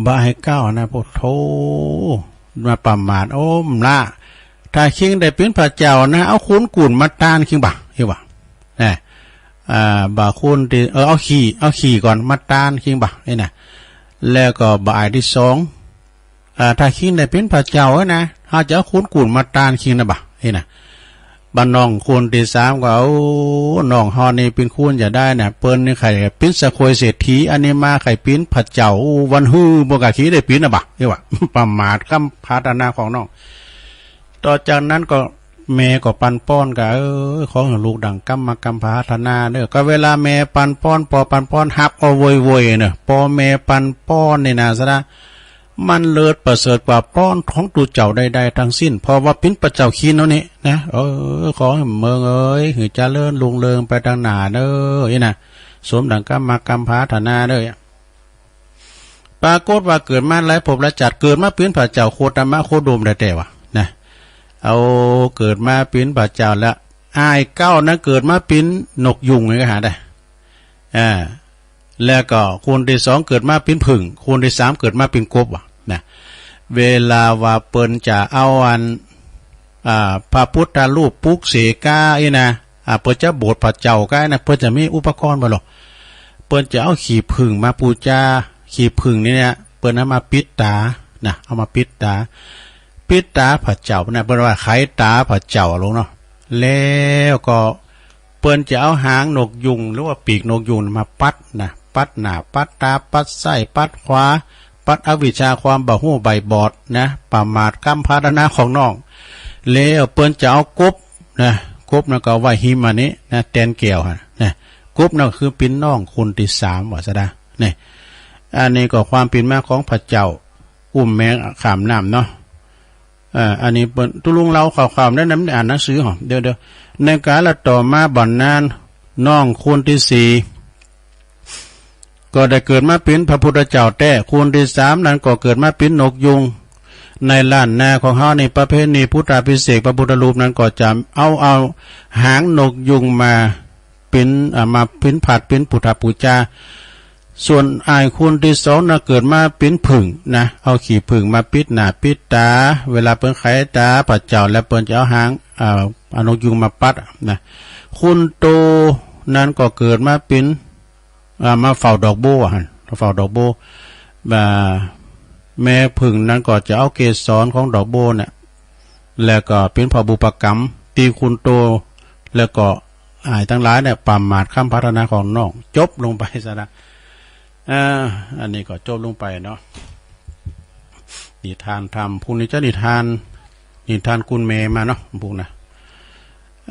บ่าอ้ายเก้านะ โอ้โธ่ มาประมาท โอ้ มละ ถ้าคิงได้เป็นพระเจ้านะ เอาคนกุ่นมาต้านคิงบ่า เฮ้ยว่า นะ อ่า บ่าคนที่ เออ เอาขี้ เอาขี้ก่อน มาต้านคิงบ่า เฮ้ยนะ แล้วก็บ่าอ้ายที่สอง อ่า ถ้าคิงได้เป็นพระเจ้านะ เฮาจะเอาคนกุ่นมาต้านคิงนะบ่า เฮ้ยนะ บ่าน้องคนที่สามก็ โอ้ น้องเฮานี่เป็นคนจะได้นะ เปิ้นนี่ใคร่ปิ้นสะโคยเศรษฐี อันนี้มาใคร่ปิ้นพระเจ้า โอ้ วันฮื้อบ่กล้าคิงได้ปิ้นนะบ่า เฮ้ยว่า ประมาทคำปรารถนาของน้อง ต่อจากนั้นก็แม่ก็ปันป้อนก็ เออ ขอให้ลูกดังกำมากำปรารถนาเด้อ ก็เวลาแม่ปันป้อน พ่อปันป้อน ฮับเอาโวยๆ เนอะ พ่อแม่ปันป้อนนี่นะ สะดะ มันเลิศประเสริฐกว่าป้อนของตุ๊เจ้าใดๆ ทั้งสิ้น เพราะว่าปิ้นพระเจ้าคิงเฮานี่นะ เออ ขอให้เมืองเอ๋ย หื้อเจริญรุ่งเรืองไปตางหน้าเด้อ นี่นะ สมดังกำมากำปรารถนาเด้อ ปรากฏว่าเกิดมาหลายภพหลายชาติ เกิดมาเป๋นพระเจ้าโคตมะโคดมแต๊ๆ วะนะ เอาเกิดมาเป๋นพระเจ้าแล้ว อ้ายเก๊านั้นเกิดมาเป๋นนกยูงไงก็หาได้ อ่า แล้วก็คนตี้สองเกิดมาเป๋นผึ้ง คนตี้สามเกิดมาเป๋นกบ วะนะ เวลาว่าเปิ้นจะเอาอัน อ่า พระพุทธรูปปลุกเสกก้าอี้นะ อ่า เปิ้นจะโบสถ์พระเจ้าก้าอี้นะ เปิ้นจะมีอุปกรณ์บ่หรอ เปิ้นจะเอาขี้ผึ้งมาปู๋จา ขี้ผึ้งนี่เนี่ย เปิ้นเอามาปิดต๋านะ เอามาปิดต๋า ปิดต๋าพระเจ้านะ เปิ้นว่าไขต๋าพระเจ้าลงเนาะ แล้วก็เปิ้นจะเอาหางนกยูงหรือว่าปีกนกยูงมาปัดนะ ปัดหน้า ปัดต๋า ปัดซ้าย ปัดขวา ปัดอวิชชาความบ่ฮู้ใบ้บอดนะ ประมาทคำพรรณนาของน้อง แล้วเปิ้นจะเอากบนะ กบนั้นก็เอาไว้หิมอันนี้นะ แตนแก้วหั่นนะ กบนั้นก็คือเป๋นน้องคนตี้สาม ว่าซะดา นี่ อันนี้ก็ความเป๋นมาของพระเจ้า อุ้มแม่ข้ามน้ำเนาะ เอ่อ อันนี้เปิ้น ตุ๊ลุงเล่าข่าวๆ นั้น นั้นอ่านหนังสือหรอ เดี๋ยวๆ ในกาลต่อมาบัดนั้น น้องคนตี้สี่ ก็ได้เกิดมาเป๋นพระพุทธเจ้าแต๊ คนตี้สามนั้นก็เกิดมาเป๋นนกยูง ในล้านนาของเฮานี่ ประเพณีพุทธาภิเษกพระพุทธรูปนั้นก็จะเอา เอาหางนกยูงมาเป๋น อ่า มาเป๋นผัดเป๋นพุทธปู๋จา ส่วนอ้ายคนตี้สองนะ เกิดมาเป๋นผึ้งนะ เอาขี้ผึ้งมาปิดหน้าปิดต๋า เวลาเปิ้นไขต๋าพระเจ้าแล้วเปิ้นจะเอาหาง อ่า เอานกยูงมาปัดนะ คนโตนั้นก็เกิดมาเป๋น อ่า มาเฝ้าดอกบัวหั่น เฝ้าดอกบัว อ่า แม่ผึ้งนั้นก็จะเอาเกสรของดอกบัวเนี่ย แล้วก็เป๋นพระบุพกรรม ตีคนโต แล้วก็อ้ายตังหลายเนี่ย ประมาทคำพรรณนาของน้อง จบลงไปซะนะ อ่า อันนี้ก็จบลงไปเนาะ นิทานธรรม พรุ่งนี้จะนิทาน นิทานกุนแม่มาเนาะ พวกนะ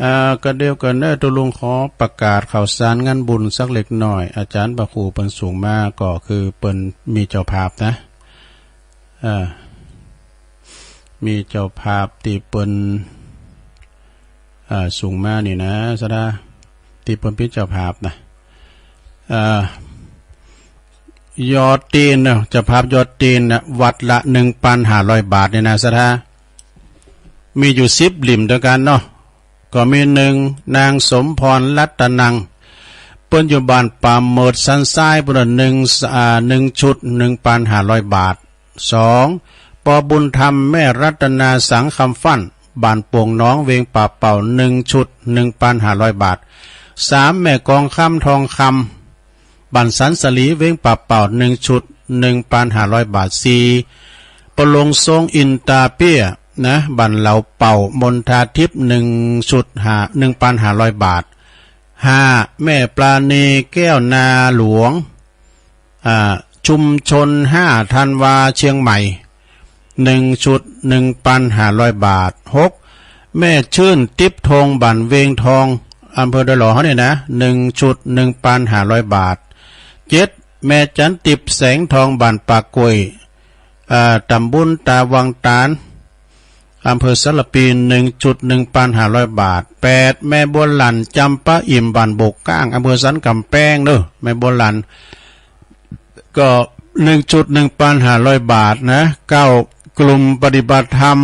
อ่า ก็เดียวกันเด้อ ตุ๊ลุงขอประกาศข่าวสารงานบุญสักเล็กน้อย อาจารย์พระครูเปิ้นส่งมา ก็คือเปิ้นมีเจ้าภาพนะ อ่า มีเจ้าภาพตี้เปิ้น อ่า ส่งมานี่นะ สะดา ตี้เปิ้นเป๋นเจ้าภาพนะ อ่า ยอดเตียนนะ เจ้าภาพยอดเตียนนะ วัดละหนึ่งปันห้าร้อยบาทนี่นะ สะดา มีอยู่สิบหลิ้มด้วยกันเนาะ ก็มีหนึ่ง นางสมพรรัตนัง เปิ้นอยู่บ้านป่าเมิดสันทราย เปิ้นว่าหนึ่ง อ่า หนึ่งชุด หนึ่งปันห้าร้อยบาท สอง ปอบุญธรรมแม่รัตนาสังคำฟั่น บ้านโป่งหนอง เวียงป่าเป่า หนึ่งชุด หนึ่งปันห้าร้อยบาท สาม แม่กองคำทองคำ บ้านสันสลี เวียงป่าเป่า หนึ่งชุด หนึ่งปันห้าร้อยบาท สี่ ปอหลวงทรงอินตาเปี้ยนะ บ้านเหล่าเป่า มณฑาทิพย์ หนึ่งชุด ห้า หนึ่งปันห้าร้อยบาท ห้า แม่ปราณีแก้วนาหลวง อ่า ชุมชนห้าธันวาเชียงใหม่ หนึ่งชุด หนึ่งปันห้าร้อยบาท หก แม่ชื่นติ๊บทอง บ้านเวียงทอง อำเภอดอยหล่อเฮานี่นะ หนึ่งชุด หนึ่งปันห้าร้อยบาท เจ็ด แม่จันติ๊บแสงทอง บ้านปากกล้วย อ่า ตำบลตาวังตาล อำเภอสารพี หนึ่งชุด หนึ่งปันห้าร้อยบาท แปด แม่บัวหลั่น จำปาอิ่ม บ้านโบกก้าง อำเภอสันกำแพงเด้อ แม่บัวหลั่น ก็ หนึ่งชุด หนึ่งปันห้าร้อยบาทนะ เก้า กลุ่มปฏิบัติธรรม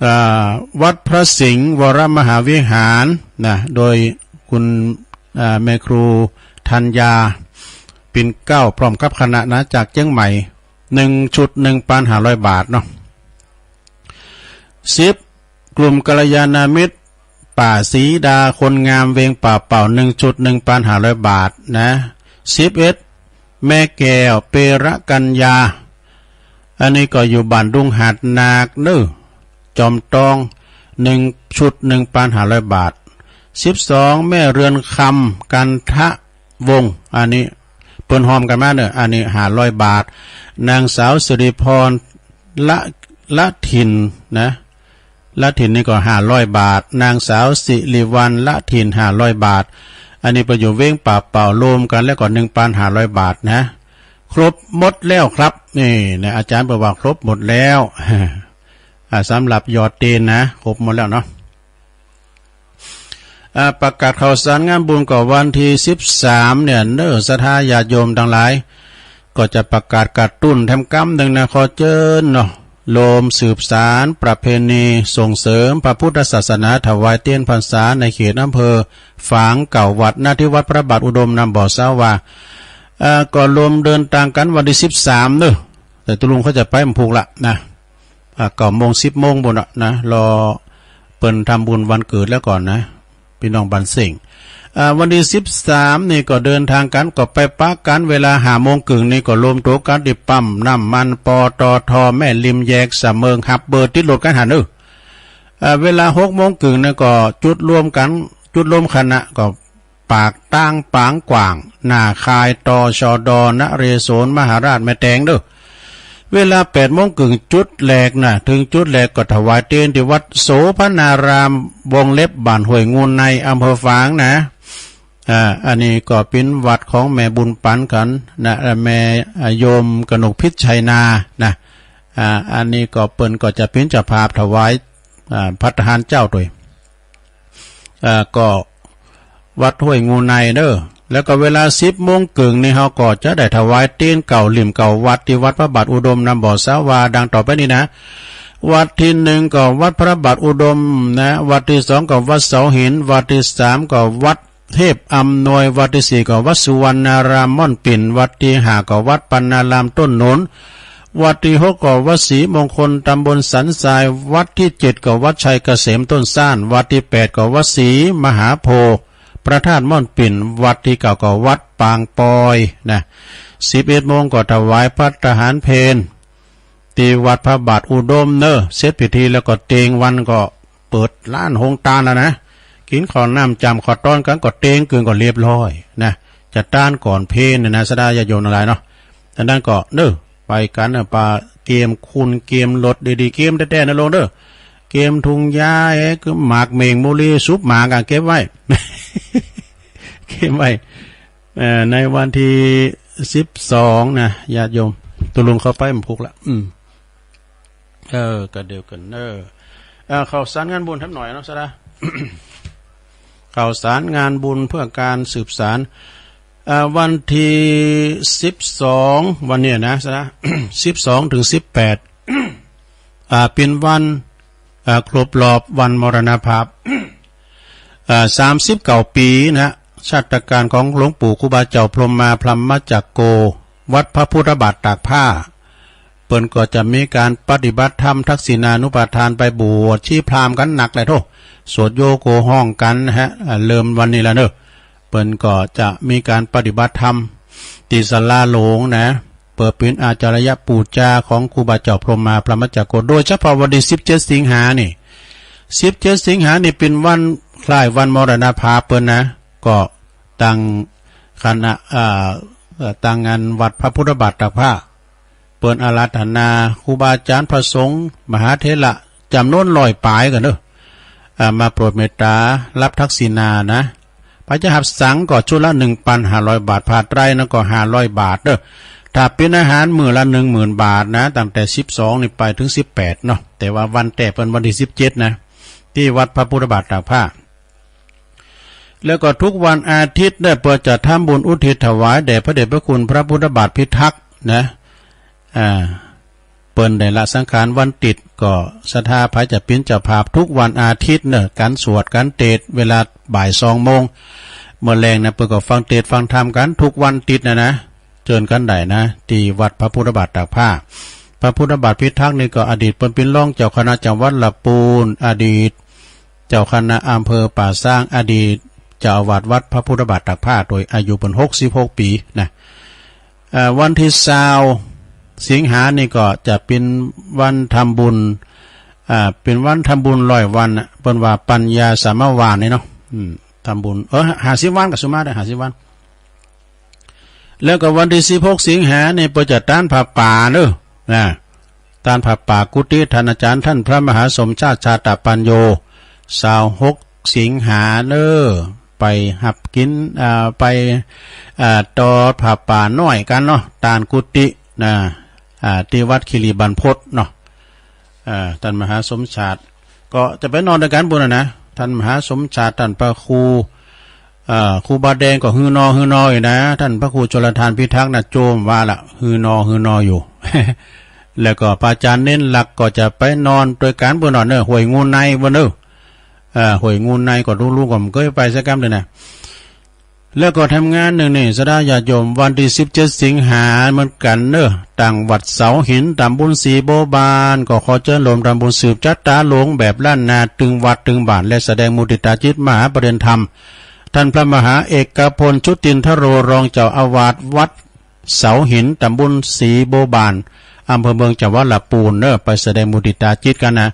อ่า วัดพระสิงห์วรมหาวิหารนะ โดยคุณ อ่า แม่ครูธัญญา ปิ่นเกล้า พร้อมกับคณะนะ จากเชียงใหม่ หนึ่งชุด หนึ่งปันห้าร้อยบาทเนาะ สิบ กลุ่มกัลยาณมิตร ป่าสีดาคนงาม เวียงป่าเป่า หนึ่งชุด หนึ่งปันห้าร้อยบาทนะ สิบเอ็ด แม่แก้ว เประกัญญา อันนี้ก็อยู่บ้านดุงหาดนาคเนอะ จอมตอง หนึ่งชุด หนึ่งปันห้าร้อยบาท สิบสอง แม่เรือนคำ กันทะวงศ์ อันนี้เปิ้นฮอมกันมาเนอะ อันนี้ห้าร้อยบาท นางสาวสิริพร ละ ละถิ่นนะ ละถิ่นนี่ก็ห้าร้อยบาท นางสาวสิริวัลย์ ละถิ่น ห้าร้อยบาท อันนี้ไปอยู่เวียงป่าเป่า รวมกันแล้วก็ หนึ่งปันห้าร้อยบาทนะ ครบหมดแล้วครับ นี่นะ อาจารย์บอกว่าครบหมดแล้ว อ่า สำหรับยอดเตียนนะ ครบหมดแล้วเนาะ อ่า ประกาศข่าวสารงานบุญก็วันที่สิบสามเนี่ยเนอะ ศรัทธาญาติโยมทั้งหลาย ก็จะประกาศกระตุ้นแถมกำนึ่งนะ ขอเจิญเนาะ โฮมสืบสานประเพณีส่งเสริมพระพุทธศาสนา ถวายเตียนพรรษาในเขตอำเภอฝาง เก้าวัด ณ ที่วัดพระบาทอุดม นำบ่อสาวา เอ่อ ก็โฮมเดินตางกั๋นวันตี้สิบสามเนาะ แต่ตุลุงเขาจะไปมันผูกละนะ อ่า เก้าโมง สิบโมงปู้นเนาะนะ รอเปิ้นทำบุญวันเกิดแล้วก่อนนะ พี่น้องบ้านเส้ง อ่า วันตี้สิบสามนี่ก็เดินตางกั๋น ก็ไปปะกั๋นเวลาห้าโมงครึ่งนี่ก็รวมตัวกั๋นตี้ปั๊มน้ำมัน ปตท แม่ริมแยกสะเมิง หับเบอร์ติดรถกั๋นหั้นเนาะ อ่า เวลาหกโมงครึ่งนี่ก็จุดรวมกั๋น จุดรวมคณะก็ ปากตางปางกว้าง หน้าค่าย ตชด นเรศวรมหาราชแม่แตงเนาะ เวลาแปดโมงครึ่งจุดแรกนะ เถิงจุดแรกก็ถวายเตียนตี้วัดโสภณาราม วงเล็บบ้านห้วยงูใน อำเภอฝางนะ อ่า อันนี้ก็เป๋นวัดของแม่บุญปั๋นกั๋นนะ แม่ อ่า โยมกนกพิชชัยนานะ อ่า อันนี้ก็เปิ้นก็จะเป๋นเจ้าภาพถวาย อ่า ภัตตาหารเจ๊าตวย อ่า ก็วัดห้วยงูในเนาะ แล้วก็เวลาสิบโมงครึ่งนี่เฮาก็จะได้ถวายเตียนเก้าหลิ้มเก้าวัดตี้วัดพระบาทอุดม นำบ่อสาวา ดังต่อไปนี้นะ วัดตี้หนึ่งก็วัดพระบาทอุดมนะ วัดตี้สองก็วัดเสาหิน วัดตี้สามก็วัดเทพอำนวย วัดตี้สี่ก็วัดสุวรรณารามม่อนปิ่น วัดตี้ห้าก็วัดปัณณารามต้นหนุน วัดตี้หกก็วัดศรีมงคล ตำบลสันทราย วัดตี้เจ็ดก็วัดชัยเกษมต้นซ่าน วัดตี้แปดก็วัดศรีมหาโพธิ์ พระธาตุม่อนปิ่น วัดตี้เก้าก็วัดปางปอยนะ สิบเอ็ดโมงก็ถวายภัตตาหารเพล ตี้วัดพระบาทอุดมเนาะ เสร็จพิธีแล้วก็เต็งวันก็เปิดร้านโฮงตานแล้วนะ กิ๋นข้าวน้ำจ๋ำข้าวต้อนกั๋นก็เต็งเกิ่งก็เรียบร้อยนะ จะตานก่อนเพลนะนะ ศรัทธาญาติโยมทั้งหลายเนาะ อันนั้นก็เนาะ ไปกั๋นนะ ปาเกียมคุณเกียมรถดีๆ เกียมแต๊ๆ นะลุงเนาะ เกียมถุงยา เอ๊ะ คือหมากเหม่งมูลี สุบหมากอะ เก็บไว้ เก็บไว้ เอ่อ ในวันตี้สิบสองนะ ญาติโยม ตุลุงเข้าไปมันผูกละ อืม เออ ก็เดียวกั๋นเนาะ เอ่อ ข่าวสารงานบุญแถมหน่อยเนาะ ศรัทธา ข่าวสารงานบุญเพื่อการสืบสาน เอ่อ วันตี้สิบสอง วันนี้นะ ศรัทธา สิบสองเถิงสิบแปด อ่า เป๋นวัน อ่า ครบรอบวันมรณภาพ อ่า สามสิบเก้าปี๋นะ ชาตกาลของหลวงปู่ครูบาเจ้าพรหมมาพรหมจักโก วัดพระพุทธบาทตากผ้า เปิ้นก็จะมีก๋านปฏิบัติธรรมทักษิณานุปาทาน ไปบวชชีพราหมณ์กั๋นหนักเลยโธ่ สวดโยโกฮ้องกั๋นนะฮะ อ่า เริ่มวันนี้แล้วเนาะ เปิ้นก็จะมีก๋านปฏิบัติธรรมตี้ศาลาหลวงนะ เปิ้นเป๋นอาจาริยปู๋จาของครูบาเจ้าพรหมมาพรหมจักโก โดยเฉพาะวันตี้สิบเจ็ดสิงหานี่ สิบเจ็ดสิงหานี่เป๋นวันคล้ายวันมรณภาพเปิ้นนะ ก็ตังคณะ อ่า เอ่อ ตังงานวัดพระพุทธบาทตากผ้า เปิ้นอาราธนาครูบาอาจ๋ารย์พระสงฆ์มหาเถระจ๋ำนวนร้อยป๋ายกั๋นเนาะ อ่า มาโปรดเมตต๋าฮับทักษิณานะ ไผจะฮับสังก็ชุดละหนึ่งปันห้าร้อยบาท ผ้าไตรนั้นก็ห้าร้อยบาทเนาะ ถ้าเป๋นอาหารมื้อละหนึ่งหมื่นบาทนะ ตั้งแต่สิบสองนี่ไปเถิงสิบแปดเนาะ แต่ว่าวันแต๊เปิ้นวันตี้สิบเจ็ดนะ ตี้วัดพระพุทธบาทตากผ้า แล้วก็ทุกวันอาทิตย์เนี่ย เปิ้นจะทำบุญอุทิศถวายแด่พระเดชพระคุณพระพุทธบาทพิทักษ์นะ อ่า เปิ้นได้ละสังขารวันติด ก็ศรัทธาไผจะเป๋นเจ้าภาพทุกวันอาทิตย์เนาะ ก๋านสวดก๋านเตสน์เวลาบ่ายสองโมง เมื่อแลงนะ เปิ้นก็ฟังเตสน์ฟังธรรมกั๋นทุกวันติดนะนะ เจิญกั๋นได้นะ ตี้วัดพระพุทธบาทตากผ้า พระพุทธบาทพิทักษ์นี่ก็อดีตเปิ้นเป๋นรองเจ้าคณะจังหวัดละปูน อดีต เจ้าคณะอำเภอป่าซาง อดีตเจ้าอาวาสวัดพระพุทธบาทตากผ้า โดยอายุเปิ้นหกสิบหกปี๋นะ เอ่อ วันตี้ซาวสิงหานี่ก็จะเป๋นวันทำบุญ อ่า เป๋นวันทำบุญร้อยวันน่ะ เปิ้นว่าปัญญาสามวานี่เนาะ อืม ทำบุญ เออ ห้าสิบวันก็สุมาได้ ห้าสิบวัน แล้วก็วันตี้สิบหกสิงหานี่เปิ้นจะตานผ้าป่าเนาะ นะ ตานผ้าป่ากุฏิท่านอาจารย์ท่านพระมหาสมชาติชาตปัญโญ ซาวหกสิงหาเนาะ ไปฮับกิ๋น อ่า ไป อ่า ต่อผ้าป่าน้อยกั๋นเนาะ ตานกุฏินะ อ่า ตี้วัดคีรีบรรพตเนาะ อ่า ท่านมหาสมชาติ ก็จะไปนอนตวยกั๋นปู้นนะนะ ท่านมหาสมชาติ ท่านพระครู อ่า ครูบาแดงก็ฮือนอ ฮือนออยู่นะ ต้านพระครูชลทานพิทักษ์นะ โจมว่าละ ฮือนอ ฮือนออยู่ แล้วก็พระอาจารย์เน้นหลักก็จะไปนอนโดยการเปิ้นนอนเนอะ ห้วยงูในเปิ้นเนอะ อ่า ห้วยงูในก็ลุงๆ ก็บ่เกยไปสักกำเลยนะ แล้วก็แถมงานหนึ่งนี่ ศรัทธาญาติโยม วันที่สิบเจ็ดสิงหาเหมือนกันเนอะ ตางวัดเสาหิน ตำบลสีโบบาน ก็ขอเจิญโยมทำบุญสืบชะตาหลวงแบบล้านนา ตึงวัดตึงบ้าน และแสดงมุทิตาจิตมหาปรินิธรรม ท่านพระมหาเอกพล ชุตินทโร รองเจ้าอาวาสวัดเสาหิน ตำบลสีโบบาน อำเภอเมือง จังหวัดลำพูนเนอะ ไปแสดงมุทิตาจิตกันนะ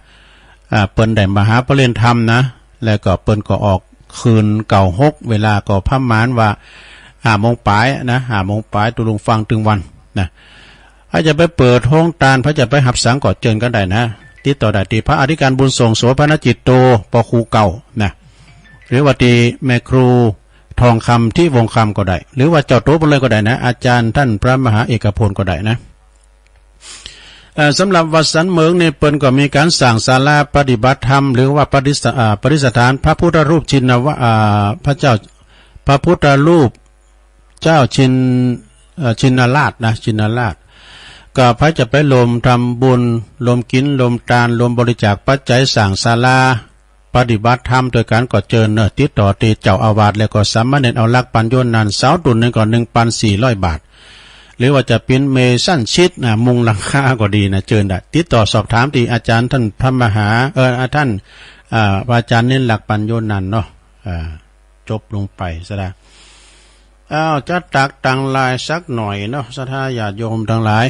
อ่า เปิ้นได้มหาปรินิธรรมนะ แล้วก็เปิ้นก็ออกคืนเก้าหก เวลาก็ประมาณว่าห้าโมงปลายนะ ห้าโมงปลาย ตุลุงฟังตึงวันนะ ถ้าจะไปเปิดโฮงตาน ถ้าจะไปหับสังก็เจิญกันได้นะ ติดต่อได้ที่พระอธิการบุญส่ง โสภณจิตโต ป.ครูเก่านะ หรือว่าที่แม่ครูทองคำ ที่วงคำก็ได้ หรือว่าเจ้าโตไปเลยก็ได้นะ อาจารย์ท่านพระมหาเอกพลก็ได้นะ เอ่อ สำหรับวัดสันเหมิงนี่ เปิ้นก็มีการสร้างศาลาปฏิบัติธรรม หรือว่าประดิษฐา- อ่า ประดิษฐานพระพุทธรูปชินวะ- อ่า พระเจ้า พระพุทธรูปเจ้าชิน- เอ่อ ชินราชนะ ชินราช ก็ใผจะไปร่วมทำบุญ ร่วมกิน ร่วมตาน ร่วมบริจาคปัจจัยสร้างศาลาปฏิบัติธรรมโดยการก็เจิญเนอะ ติดต่อที่เจ้าอาวาส แล้วก็สามเณรเอาหลักปัญโยนั้น เสาต้นหนึ่งก็หนึ่งพันสี่ร้อยบาท หรือว่าจะเป็นเมซันชีทนะ มุงหลังคาก็ดีนะ เจิญได้ ติดต่อสอบถามที่อาจารย์ท่านพระมหา เอ่อ ท่าน อ่า พระอาจารย์เน้นหลักปัญโยนั้นเนาะ อ่า จบลงไปซะแล้ว อ้าว จะตักตังลายสักหน่อยเนาะ ศรัทธาญาติโยมทั้งหลาย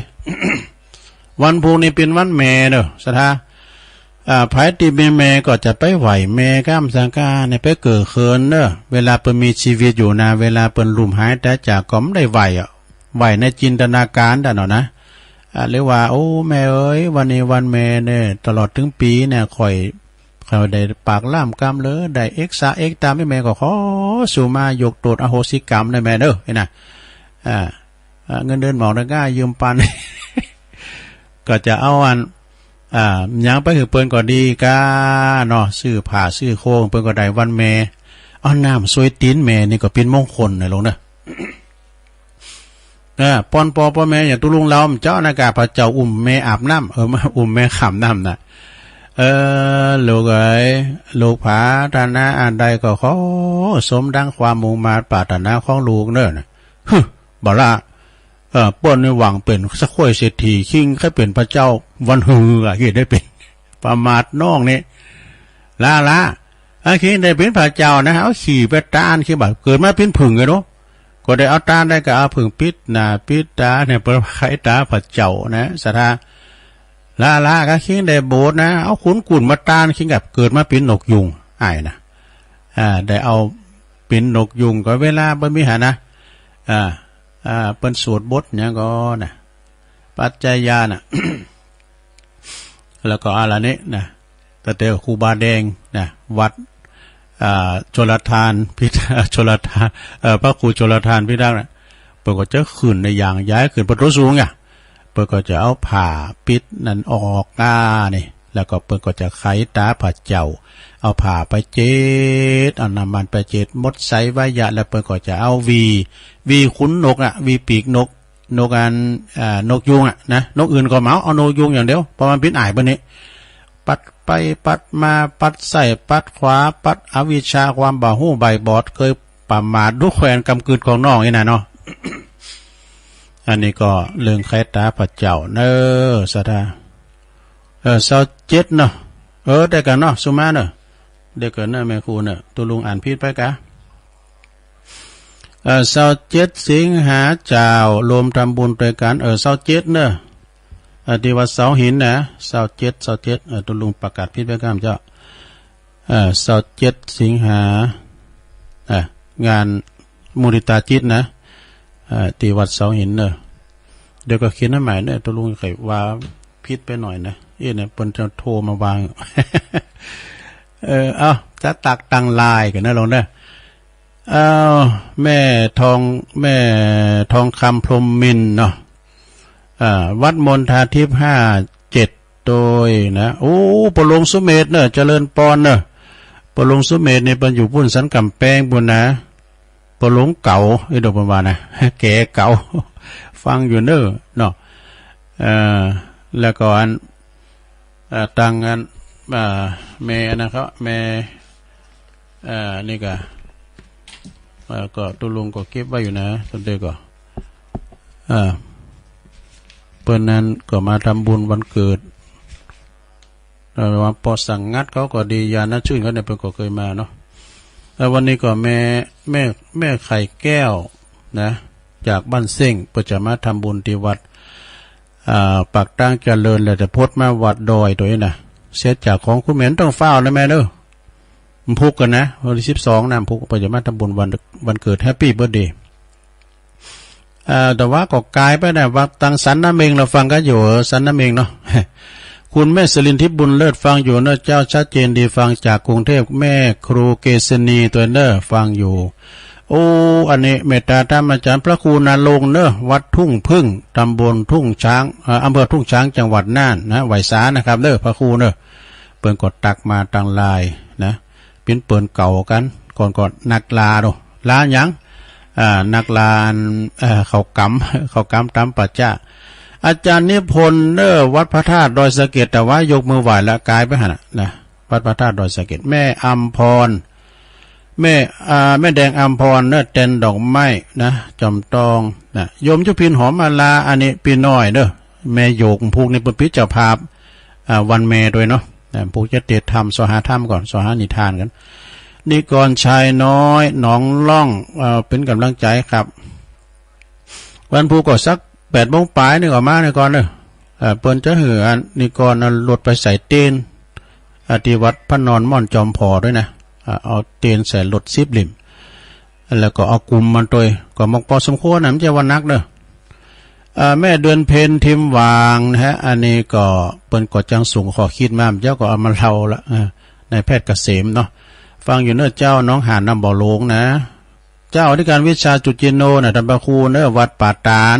วันพุธนี้เป็นวันแม่เนอะ ศรัทธา อ่า ใผที่มีแม่ก็จะไปไหว้แม่ก้ามสังกาเนี่ย ไปเกื้อเขินเนอะ เวลาเปิ้นมีชีวิตอยู่นะ เวลาเปิ้นลุ่มหายตายจากก็ไม่ได้ไหว้อะ ไหว้ในจินตนาการได้เนาะนะ อ่า หรือว่า โอ้ แม่เอ๋ย วันนี้วันแม่เนี่ย ตลอดถึงปีเนี่ย ข้อย ข้อยได้ปากล่ามกำเลย ได้เอกสาเอกตามให้แม่ ก็ขอสู่มายกโทษอโหสิกรรมนะแม่เด้อ นี่นะ อ่า อ่า เงินเดือนหมอกนะก้ายืมปัน ก็จะเอาอัน อ่า หยังไปหื้อเปิ้นก็ดีก้าเนาะ ซื้อผ้าซื้อโครงเปิ้นก็ได้วันแม่ เอาน้ำซวยตีนแม่นี่ก็เป็นมงคลนะลุงเนอะ เออ ปอนปอป้อแม่อย่างตุลุงลาวเจ้านะกา พระเจ้าอุ้มแม่อาบน้ำ เออ มาอุ้มแม่ข้ามน้ำนะ เออ ลูกเอ๋ย ลูกผาฐานะอันใดก็ขอสมดังความมุ่งมาดปรารถนาของลูกเน่อนะ ฮึ บ่ละ เออ เปิ้นนี่หวังเป็นสะข้วยเศรษฐี คิงใค่เป็นพระเจ้าวันฮืออะ คิงได้เป็น ประมาทน้องนี่ ละละ อาคิงได้เป็นพระเจ้านะ เอาขี้ไปตาน คิงบ่าเกิดมาเป็นผึ้งไงเนาะ ก็ได้เอาตานได้ก็เอาผึ้งปิดหน้าปิดตาเนี่ย เปิ้นไขตาพระเจ้านะ ศรัทธา ละละ ก็คิงได้โบสถ์นะ เอาขุนกุ่นมาตาน คิงกับเกิดมาเป็นนกยูง อ้ายนะ อ่า ได้เอาเป็นนกยูง ก็เวลาบ่มีหานะ อ่า อ่า เปิ้นสวดบทหยังก็นะ ปัจจยาน่ะ แล้วก็อะไรนี่นะ ตั้งแต่ครูบาแดงนะ วัด อ่า ชลทานพิท- ชลทาน เอ่อ พระครูชลทานพิทักษ์น่ะ เปิ้นก็จะขึ้นในอย่างย้ายขึ้นประตูสูงอ่ะ เปิ้นก็จะเอาผ้าปิดนั่นออกก้านี่ แล้วก็เปิ้นก็จะไขตาพระเจ้า เอาผ้าไปเจ็ด เอาน้ำมันไปเจ็ด หมดใสไว้ยะ แล้วเปิ้นก็จะเอาหวี หวีขนนกอ่ะ หวีปีกนก นกอัน อ่า นกยูงอะนะ นกอื่นก็บ่เอา เอานกยูงอย่างเดียว เพราะมันปิ้นอ้ายเปิ้นนี่ ปัดไปปัดมา ปัดซ้ายปัดขวา ปัดอวิชชาความบ่ฮู้ใบ้บอด เคยประมาทดูแควนกำกึดของน้องนี่นะเนาะ อันนี้ก็เรื่องไขตาพระเจ้าเนอะ ศรัทธา เออ ซาวเจ็ดเนาะ เออ ได้กันเนาะ สุมาเนาะ ได้กันเนาะ แม่ครูเนาะ ตุลุงอ่านผิดไปกะ เอ่อ ซาวเจ็ดสิงหาเจ้า รวมทำบุญด้วยกัน เอ่อ ซาวเจ็ดเนอะ เอ่อ ที่วัดเสาหินนะ ซาวเจ็ด ซาวเจ็ด เอ่อ ตุลุงประกาศผิดไปครับเจ้า เอ่อ ซาวเจ็ดสิงหา อ่ะ งานมุทิตาจิตนะ เอ่อ ที่วัดเสาหินเนอะ เดี๋ยวก็เขียนให้ใหม่เนอะ ตุลุงใคร่ว่าผิดไปหน่อยนะ เอ๊ะ เนี่ย เปิ้นจะโทรมาวาง เออ เอ้า จะตักตังลายกันนะลงเนอะ เอ้า แม่ทอง แม่ทองคำพรหมมินทร์เนาะ อ่า วัดมณฑาทิพย์ ห้าเจ็ด โดยนะ โอ้ ปอหลวงสุเมธเนอะ เจริญปอนเนอะ ปอหลวงสุเมธนี่เปิ้นอยู่ปุ้นสันกำแพงปุ้นนะ ปอหลวงเก๋า อีโดเปิ้นว่านะ แก่เก๋า ฟังอยู่เน้อเนาะ เอ่อ แล้วก็อัน เอ่อ ตังอัน เอ่อ แม่อันนั้นก็ แม่ เอ่อ นี่ก็ เอ่อ ก็ตุ๊ลุงก็เก็บไว้อยู่นะ ต้นเตยก็ เอ่อ เปิ้นนั้นก็มาทำบุญวันเกิด เอ่อ ว่าปอสังงัดเขาก็ดี ยานะ ชื่นเขาเนี่ย เปิ้นก็เคยมาเนาะ แล้ววันนี้ก็แม่ แม่ แม่ไข่แก้วนะ จากบ้านเส้ง เปิ้นจะมาทำบุญที่วัด อ่า ปากตางเจริญ แล้วจะพดมาวัดดอยตัวนี้นะ เสียจากของคุณแม่ต้องฟ้าวนะแม่เด้อ มันพุกกันนะ วันที่สิบสองนะ มันพุก เปิ้นจะมาทำบุญวัน วันเกิด แฮปปี้เบิร์ธเดย์ เอ่อ แต่ว่าก็กลายไปนะ ว่าตังสันน้ำเมง เราฟังกันอยู่ เออ สันน้ำเมงเนาะ คุณแม่สลินทิพย์บุญเลิศ ฟังอยู่เนอะเจ้า ชัดเจนดี ฟังจากกรุงเทพฯ แม่ครูเกษณี ตัวเนอะ ฟังอยู่ โอ้ อันนี้เมตตาธรรมอาจารย์พระครูณรงค์เนอะ วัดทุ่งผึ้ง ตำบลทุ่งช้าง เอ่อ อำเภอทุ่งช้าง จังหวัดน่านนะ ไหว้สานะครับเนอะ พระครูเนอะ เปิ้นก็ตักมาตังไลน์นะ ปิ้นเปิ้นเก๋ากัน ก่อนก็นักลาโด ลาหยัง อ่า นักลา เอ่อ เขากำ เขากำตามป่าจ๊า อาจารย์นิพนธ์เนอะ วัดพระธาตุดอยสะเก็ด แต่ว่ายกมือไหว้แล้วกายไปหั่นน่ะนะ วัดพระธาตุดอยสะเก็ด แม่อำพร แม่ อ่า แม่แดงอำพรเนอะ แตนดอกไม้นะ จอมตองนะ โยมยุพินหอมมาลา อันนี้ปี้น้อยเนอะ แม่โยก พวกนี้เปิ้นปิ้นเจ้าภาพ อ่า วันแม่ด้วยเนาะ อ่า พวกจะเตรียมทำ สอหาทำก่อน สอหานิทานกัน นิกรชัยน้อย หนองล่อง เอ่อ เป็นกำลังใจครับ วันพุธก็สักแปดโมงปลายนี่ก็มานี่ก่อนเนอะ เอ่อ เปิ้นจะหื้ออันนิกรเอารถไปใส่เต็นท์ อ่า ที่วัดพระนอนม่อนจอมผอด้วยนะ อ่า เอาเต็นท์ใส่รถสิบเหลี่ยม แล้วก็เอากุมมันตวย ก็มกพอสมควรนะ มันจะว่านักเนอะ อ่า แม่เดือนเพ็ญ ทิมหวางนะฮะ อันนี้ก็เปิ้นก็จังส่งข้อคิดมา เจ้าก็เอามาเล่าละ เออ นายแพทย์เกษมเนาะ ฟังอยู่เนอะเจ้า น้องหานน้ำบ่อหลวงนะ เจ้าอธิการวิชาจุจินโนนะ ท่านพระครูเนอะ วัดป่าตาด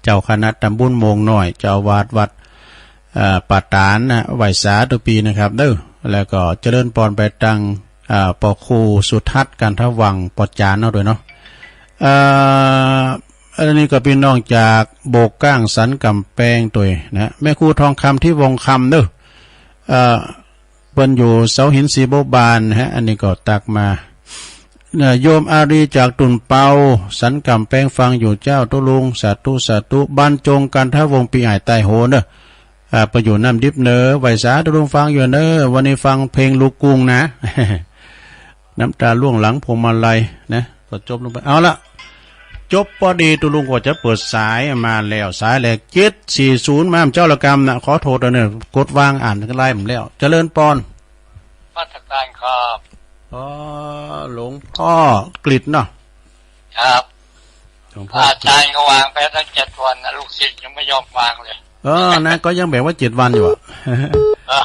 เจ้าคณะตำบลโมงน้อย เจ้าอาวาสวัด เอ่อ ป่าตาดนะ ไหว้สาทุกปีนะครับเด้อ แล้วก็เจริญพรไปตัง อ่า ปอครูสุทัศน์ กันทวังค์ ปอจานเนาะด้วยเนาะ เอ่อ อันนี้ก็พี่น้องจากโบกก้างสันกำแพงตัวยนะ แม่ครูทองคำ ที่วงคำเนอะ เอ่อ เปิ้นอยู่เสาหินสีโบบานนะฮะ อันนี้ก็ตักมา เอ่อ โยมอารีจากตุ่นเปา สันกำแพง ฟังอยู่เจ้า ตุ๊ลุง สาธุ สาธุ บรรจง กันทวงศ์ ปีอ่ายใต้โหเนอะ อ่า ไปอยู่น้ำดิบเนอะ ไหว้สาตุ๊ลุงฟังอยู่เนอะ วันนี้ฟังเพลงลูกกรุงนะ น้ำตาร่วงหลังพวงมาลัยนะ ก็จบลงไป เอาละ จบพอดี ตุ๊ลุงก็จะเปิดสายมาแล้ว สายแรก เจ็ดสี่ศูนย์ มาเจ้าละกำนะ ขอโทษเนอะ กดวางอ่านไล่มันแล้ว เจริญปอน มาตรการครับ อ๋อ หลวงพ่อกฤษเนาะ ครับ หลวงพ่อ อาจารย์ก็วางไปตั้งเจ็ดวันนะ ลูกศิษย์ยังไม่ยอมวางเลย เออ นะ ก็ยังแบบว่าเจ็ดวันอยู่อะ เออ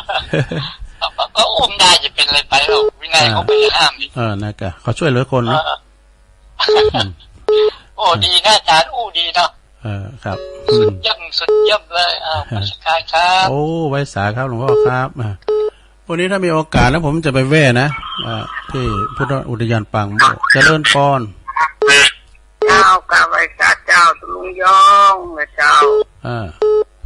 ก็อุ้มได้จะเป็นอะไรไปหรอก วินัยเขาไม่ได้ห้ามนี่ เออ นะ ก็เขาช่วยเหลือคนเนาะ เออ อืม โอ้ ดีนะอาจารย์ อู้ดีเนาะ เออ ครับ สุดเยี่ยม สุดเยี่ยมเลย อ่า นมัสการครับ โอ้ ไหว้สาครับ หลวงพ่อครับ อ่า วันนี้ถ้ามีโอกาสแล้วผมจะไปแว่นะ อ่า ที่พุทธอุทยานปางโมกข์ เจริญปอน เจ้า กราบไหว้สาเจ้า ตุ๊ลุงยองนะเจ้า อ่า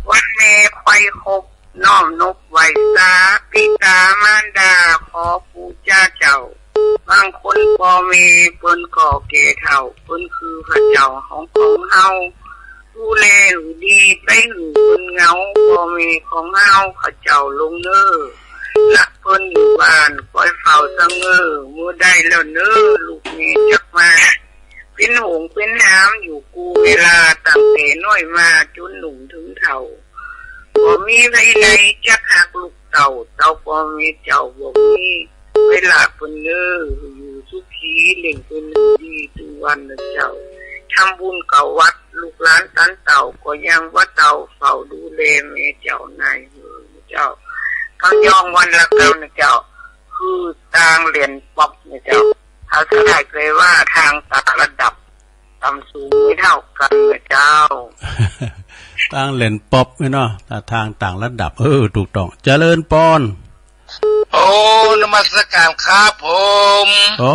วันแม่คอยครบ น้อมนบไหว้สา ปิตามารดา ขอปู่ย่าเจ้า บางคนพ่อแม่เปิ้นก็แก่เฒ่า เปิ้นคือพระเจ้าของ ของเฮา ดูแลหื้อดี ไปหื้อเปิ้นเหงา พ่อแม่ของเฮา เขาเจ้าลงเน้อ ละเปิ้นอยู่บ้าน คอยเฝ้าสะเง้อ เมื่อได้แล้วเน้อ ลูกแม่จักมา เป็นโหงเป็นหามอยู่กู้เวลา ตั้งแต่น้อยมาจนหนุ่มถึงเฒ่า บ่มีไผไหนจักฮักลูกเต้า เต้าพ่อแม่เจ้าบ่มี เวลาเปิ้นเน้อ อยู่สุขี เลี้ยงเปิ้นดีทุกวันนะเจ้า ทำบุญเข้าวัด ลูกหลานตันเต้า ก็ยังว่าเต้าเฝ้าดูแลแม่เจ้านายเฮือนเจ้า เขาย่องวันละเก้านะเจ้า คือตางเหรียญป๊อปนะเจ้า เขาสลายเกยว่าทางต่างระดับ ต่ำสูงไม่เท่ากันนะเจ้า ต่างเหรียญป๊อปนี่เนาะ แต่ทางต่างระดับ เออ ถูกต้อง เจริญปอน โอ้ นมัสการครับผม โอ้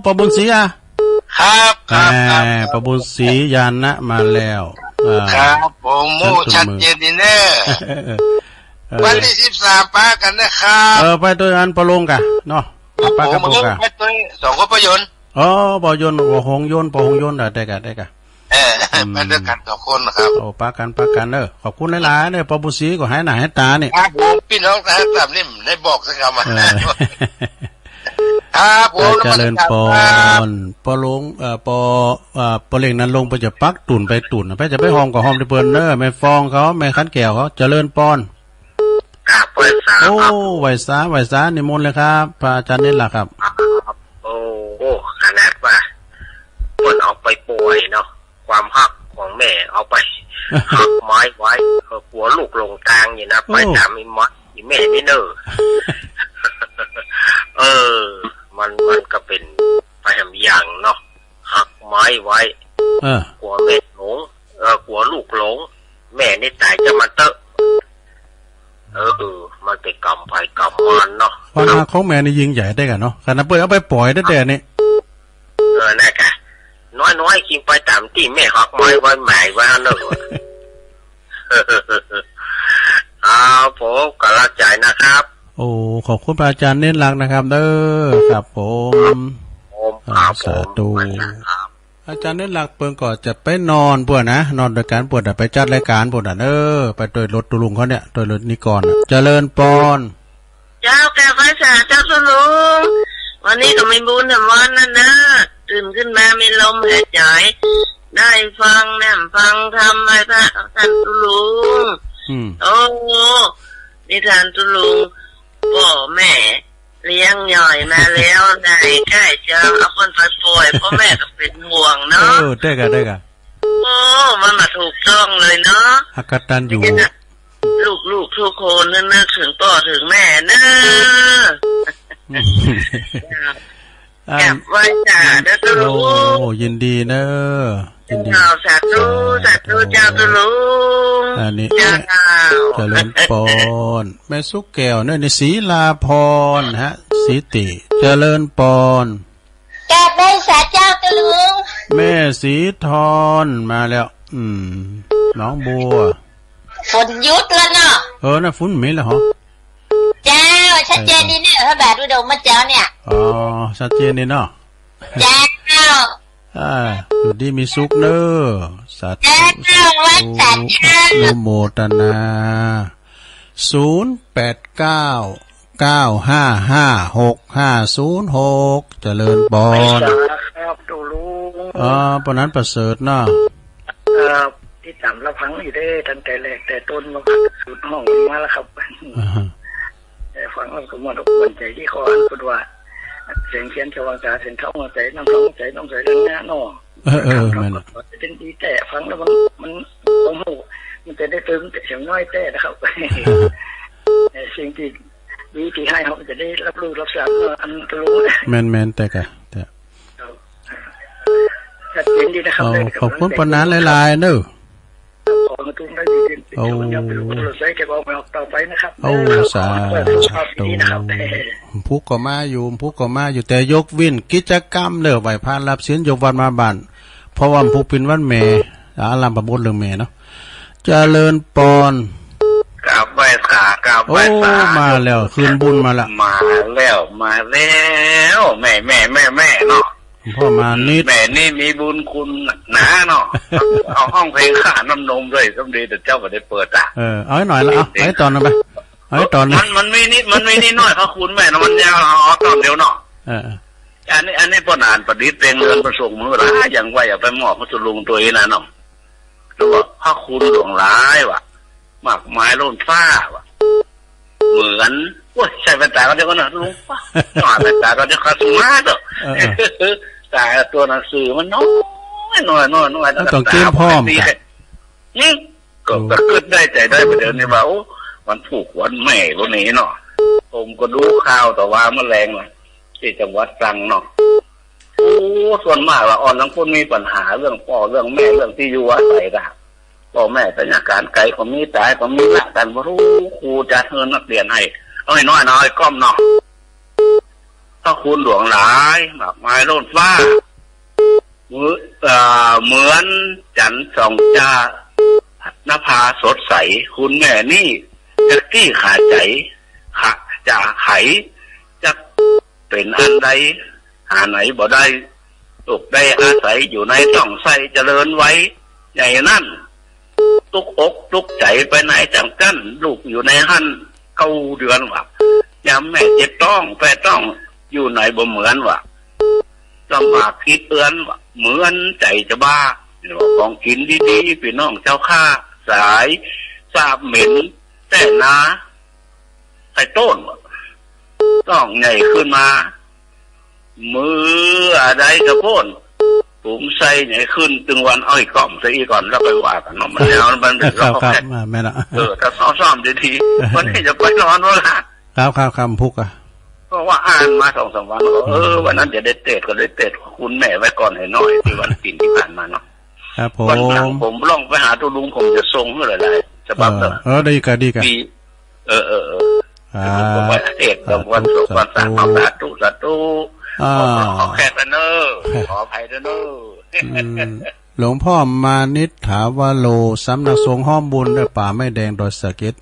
ปอบุญศรีอะ ค ครับ ครับ ครับ แหม ครับ ปอบุญศรี ญาณะมาแล้ว อ่า ครับผม โอ้ ชัดเจนดีเนอะ เออ วันที่สิบสามปะกันนะครับ เออ ไปด้วยกัน ปอลุงกะ เนาะ ปะกัน ผม ปอลุงกะ ไปด้วย สองคนปะยนต์ อ๋อ ปอยนต์ ปอหงยนต์ ปอหงยนต์ ได้กะ ได้กะ เออ อืม ไปด้วยกันสองคนนะครับ โอ้ ปะกัน ปะกันเนอะ ขอบคุณหลายๆเนอะ ปอบุญศรีก็หายหน้าหายตานี่ ครับผม พี่น้องทั้งสามนี่ได้บอกสักคำ เออ ครับผม เออ เจริญปอน นมัสการครับ ปอหลวง เอ่อ ปอ เอ่อ ปอเล็งนั้นลงไปจะปักตุ่นไปตุ่น ไปจะไปหอมก็หอมที่เปิ้นเนอะ แม่ฟองเขา แม่ขันแก้วเขา เจริญปอน ครับ ไหว้สา โอ้ ครับ ไหว้สา ไหว้สา นิมนต์เลยครับ พระอาจารย์เนตรหลักครับ ครับ โอ้ ขนาดว่าเปิ้นเอาไปปล่อยเนาะ ความฮักของแม่เอาไป ฮักไม้ไว้ เออ กลัวลูกหลงทางนี่นะ โอ้ ไปตามอีหมอ อีแม่นี่เนอะ เออ มัน มันก็เป็นไปแหมอย่างเนาะ ฮักไม้ไว้ เออ กลัวแม่หลง เออ กลัวลูกหลง แม่นี่ตายจะมาเตอะ เออ มันเป็นกรรมไผกรรมมันเนาะ ความฮักของแม่นี่ยิ่งใหญ่ได้กันเนาะ ขนาดเปิ้นเอาไปปล่อยได้แต่นี่ เออ นะกะ น้อยๆ คิงไปตามตี้แม่ฮักไม้ไว้หมายไว้อันนั้น ครับผม กำลังใจนะครับ โอ้ ขอบคุณพระอาจารย์เน้นรักนะครับ เด้อ ครับผม ผม อ่า ครับผม สาธุ ครับ อาจารย์เน้นรักเปิ้นก็จะไปนอนป่วนนะ นอนด้วยกันป่วน แต่ไปจัดรายการป่วนนะ เด้อ ไปด้วยรถตุลุงเขาเนี่ย ด้วยรถนิกรน่ะ เจริญปอน เจ้า กราบไหว้สาเจ้าตุลุง วันนี้ก็มีบุญแหมวันนั้นนะ ตื่นขึ้นมามีลมหายใจ ได้ฟังแหมฟังธรรมไหว้พระท่านตุลุง อืม โอ้ นี่ท่านตุลุง พ่อแม่เลี้ยงย่อยมาแล้ว ได้ใกล้จะเอาคนไปปล่อย พ่อแม่ก็เป็นห่วงเนาะ เออ ได้กะ ได้กะ โอ้ มันมาถูกต้องเลยเนาะ อกตัญญู ลูกๆทุกคนนึกถึงพ่อถึงแม่เนอะ อืม กราบไหว้สาเด้อตุลุง โอ้ ยินดีเนอะ ยินดี เจ้า สาธุ สาธุ สาธุ เจ้าตุลุง อันนี้ เจ้า เจริญปอน แม่สุกแก้วเนี่ย นี่ ศรีลาพรฮะ ศรีติ เจริญปอน กราบไหว้สาเจ้าตุลุง แม่ศรีทรมาแล้ว อืม หนองบัว ฝนหยุดแล้วเนาะ เออ น่ะ ฝนมีแล้วเหรอ เจ้า ชัดเจนดีเนี่ย พระบาทอุดมเมื่อเช้าเนี่ย อ๋อ ชัดเจนดีเนาะ เจ้า อ่า อยู่ดีมีสุขเนอะ สาธุ เจ้า สาธุ ไหว้สาเจ้า อนุโมทนา ศูนย์แปดเก้า เก้าห้าห้า หกห้าศูนย์หก เจริญปอน ไหว้สาครับตุลุง อ๋อ ปานนั้นประเสริฐเนาะ เอ่อ ติดตามรับฟังอยู่เด้ ตั้งแต่แรกแต่ต้นมาสุดห้องมาแล้วครับ อ่าฮะ แต่ฟังแล้วก็ม่วนอกม่วนใจที่เขาอ่านพูดว่า เสียงเขียนสว่างตา เสียงเท้าหัวใจ น้ำเท้าหัวใจ น้องใสเรื่องเนี้ยเนาะ เออ เออ ครับ แม่นละ เป็นดีแต่ฟังแล้วมัน มัน ผมหู มันจะได้เติมแต่เสียงน้อยแต่นะครับ เอ่อ สิ่งที่ดีที่ให้เขาจะได้รับรู้รับทราบเนาะ อันตลุง แม่นๆ แต่กะ แต่ ครับ ชัดเจนดีนะครับ เอา ได้ ขอบคุณปานนั้นหลายๆ เด้อ ขอให้ทุกท่านอยู่เย็นเป็นสุข โอ้ อย่าไปหลงกลใสแก่บ่าวแม่ออกต่อไปนะครับ โอ้ เออ สาธุ ขอให้สุขภาพดีนะครับ ผู้ก็มาอยู่ ผู้ก็มาอยู่ แต่ยกเว้นกิจกรรมเด้อ ไหว้พระรับศีล ยกวัดมาบ้าน เพราะว่าผู้เป็นวันแม่ อ่า ลำประบดเรื่องแม่เนาะ เจริญปอน กราบไหว้สา กราบไหว้สา โอ้ มาแล้ว คืนบุญมาละ มาแล้ว มาแล้ว แม่ แม่ แม่ แม่เนาะ พ่อมานิด แม่นี่มีบุญคุณหนาเนาะ เอาฮ้องเพลงข้าน้ำนมด้วย สมดีแต่เจ้าบ่ได้เปิดอ่ะ เออ เอาให้หน่อยละ เอา เอาให้ตอนหนึ่งไป เอาให้ตอนหนึ่ง มัน มันมีนิด มันมีนิดหน่อย พระคุณแม่นะ มันยาว เอา เอาตอนเดียวเนาะ เออ เออ อันนี้ อันนี้ป้อนอ่านประดิษฐ์เพลงเรือนประสงค์มื้อละ อย่างว่าอย่าไปมอบพระสุลุงตัวเองนะเนาะ แล้วว่าพระคุณหลวงหลายว่ะ มากมายล้นฟ้าว่ะ เหมือน โอ้ย ใส่แว่นตาก็เดี๋ยวก่อนนะลุง ป้า ใส่แว่นตาก็เดี๋ยวเขาสมาร์ทเหรอ เออ เออ ตาย ตัวหนังสือมันน้อย น้อย น้อย น้อย แล้วต้องเตรียมพร้อม นี่ ก็ โอ้ ก็คิดได้ใจได้ประเดี๋ยวนี้ว่า โอ้ วันผูกวันแม่พวกนี้เนาะ ผมก็ดูข่าวแต่ว่าเมื่อแรงนะ ที่จังหวัดตรังเนาะ โอ้ ส่วนมากละอ่อนทั้งคนมีปัญหาเรื่องพ่อเรื่องแม่เรื่องที่อยู่อาศัยนะ พ่อแม่ไปราชการไกลก็มี ตายก็มี ละกัน บ่ฮู้ครูจัดเฮือนนักเรียนให้ เอาให้น้อยน้อยก้อมเนาะ พระคุณหลวงหลาย มากมายล้นฟ้า เหมือน เอ่อ เหมือนจันทร์ส่องจ้า นภาสดใส คุณแม่นี่จะตี้ขาใจ๋ ขา จะไข จะเป็นอันใด หาไหนบ่ได้ ลูกได้อาศัยอยู่ในท้องไส้เจริญไว้ ใหญ่นั่น ตุ๊กอกตุ๊กใจ๋ไปไหนจังจั้น ลูกอยู่ในหั้นเก้าเดือนวะ ยามแม่เจ็บท้องแพ้ท้อง อยู่ไหนบ่เหมือนวะ ลำบากคิดเอือนวะ เหมือนใจ๋จะบ้า ของกินดีๆ พี่น้องเจ้าข้า สายสาบเหม็น แต่นา ไอ้ต้น ต้องใหญ่ขึ้นมา เมื่อใดกะโพ้น ผมใส่ใหญ่ขึ้น ตึงวันเอาอีกก้อมซะอีกก่อน แล้วไปว่ากันเนาะ มันแล้วมันเป็น ครับ ครับ อ่า แม่นละ เออ ถ้าซ่อมๆ ดีๆ วันนี้จะไปนอนวะล่ะ ครับ ครับ ครับ พุกอะ เพราะว่าอ่านมาสองสามวัน เออ วันนั้นจะได้เทศน์ ก็ได้เทศน์คุณแม่ไว้ก่อนให้หน่อย ที่วันศีลที่ผ่านมาเนาะ ครับผม วันหลังผมลองไปหาตุ๊ลุง ผมจะส่งให้หลายๆ ฉบับ เออ เนอะ เออ ดีกะ ดีกะ มี เออ เออ เออ อ่า เดี๋ยวผมก็ไปเทศน์ สาธุ วันศุกร์ วันเสาร์ สาธุ สาธุ สาธุ อ่า ขอ ขอแขกกันเนอะ ขออภัยด้วยเนอะ อืม หลวงพ่อมานิษฐาวโร สำนักสงฆ์ฮ้อมบุญ และป่าไม้แดงดอยสะเก็ด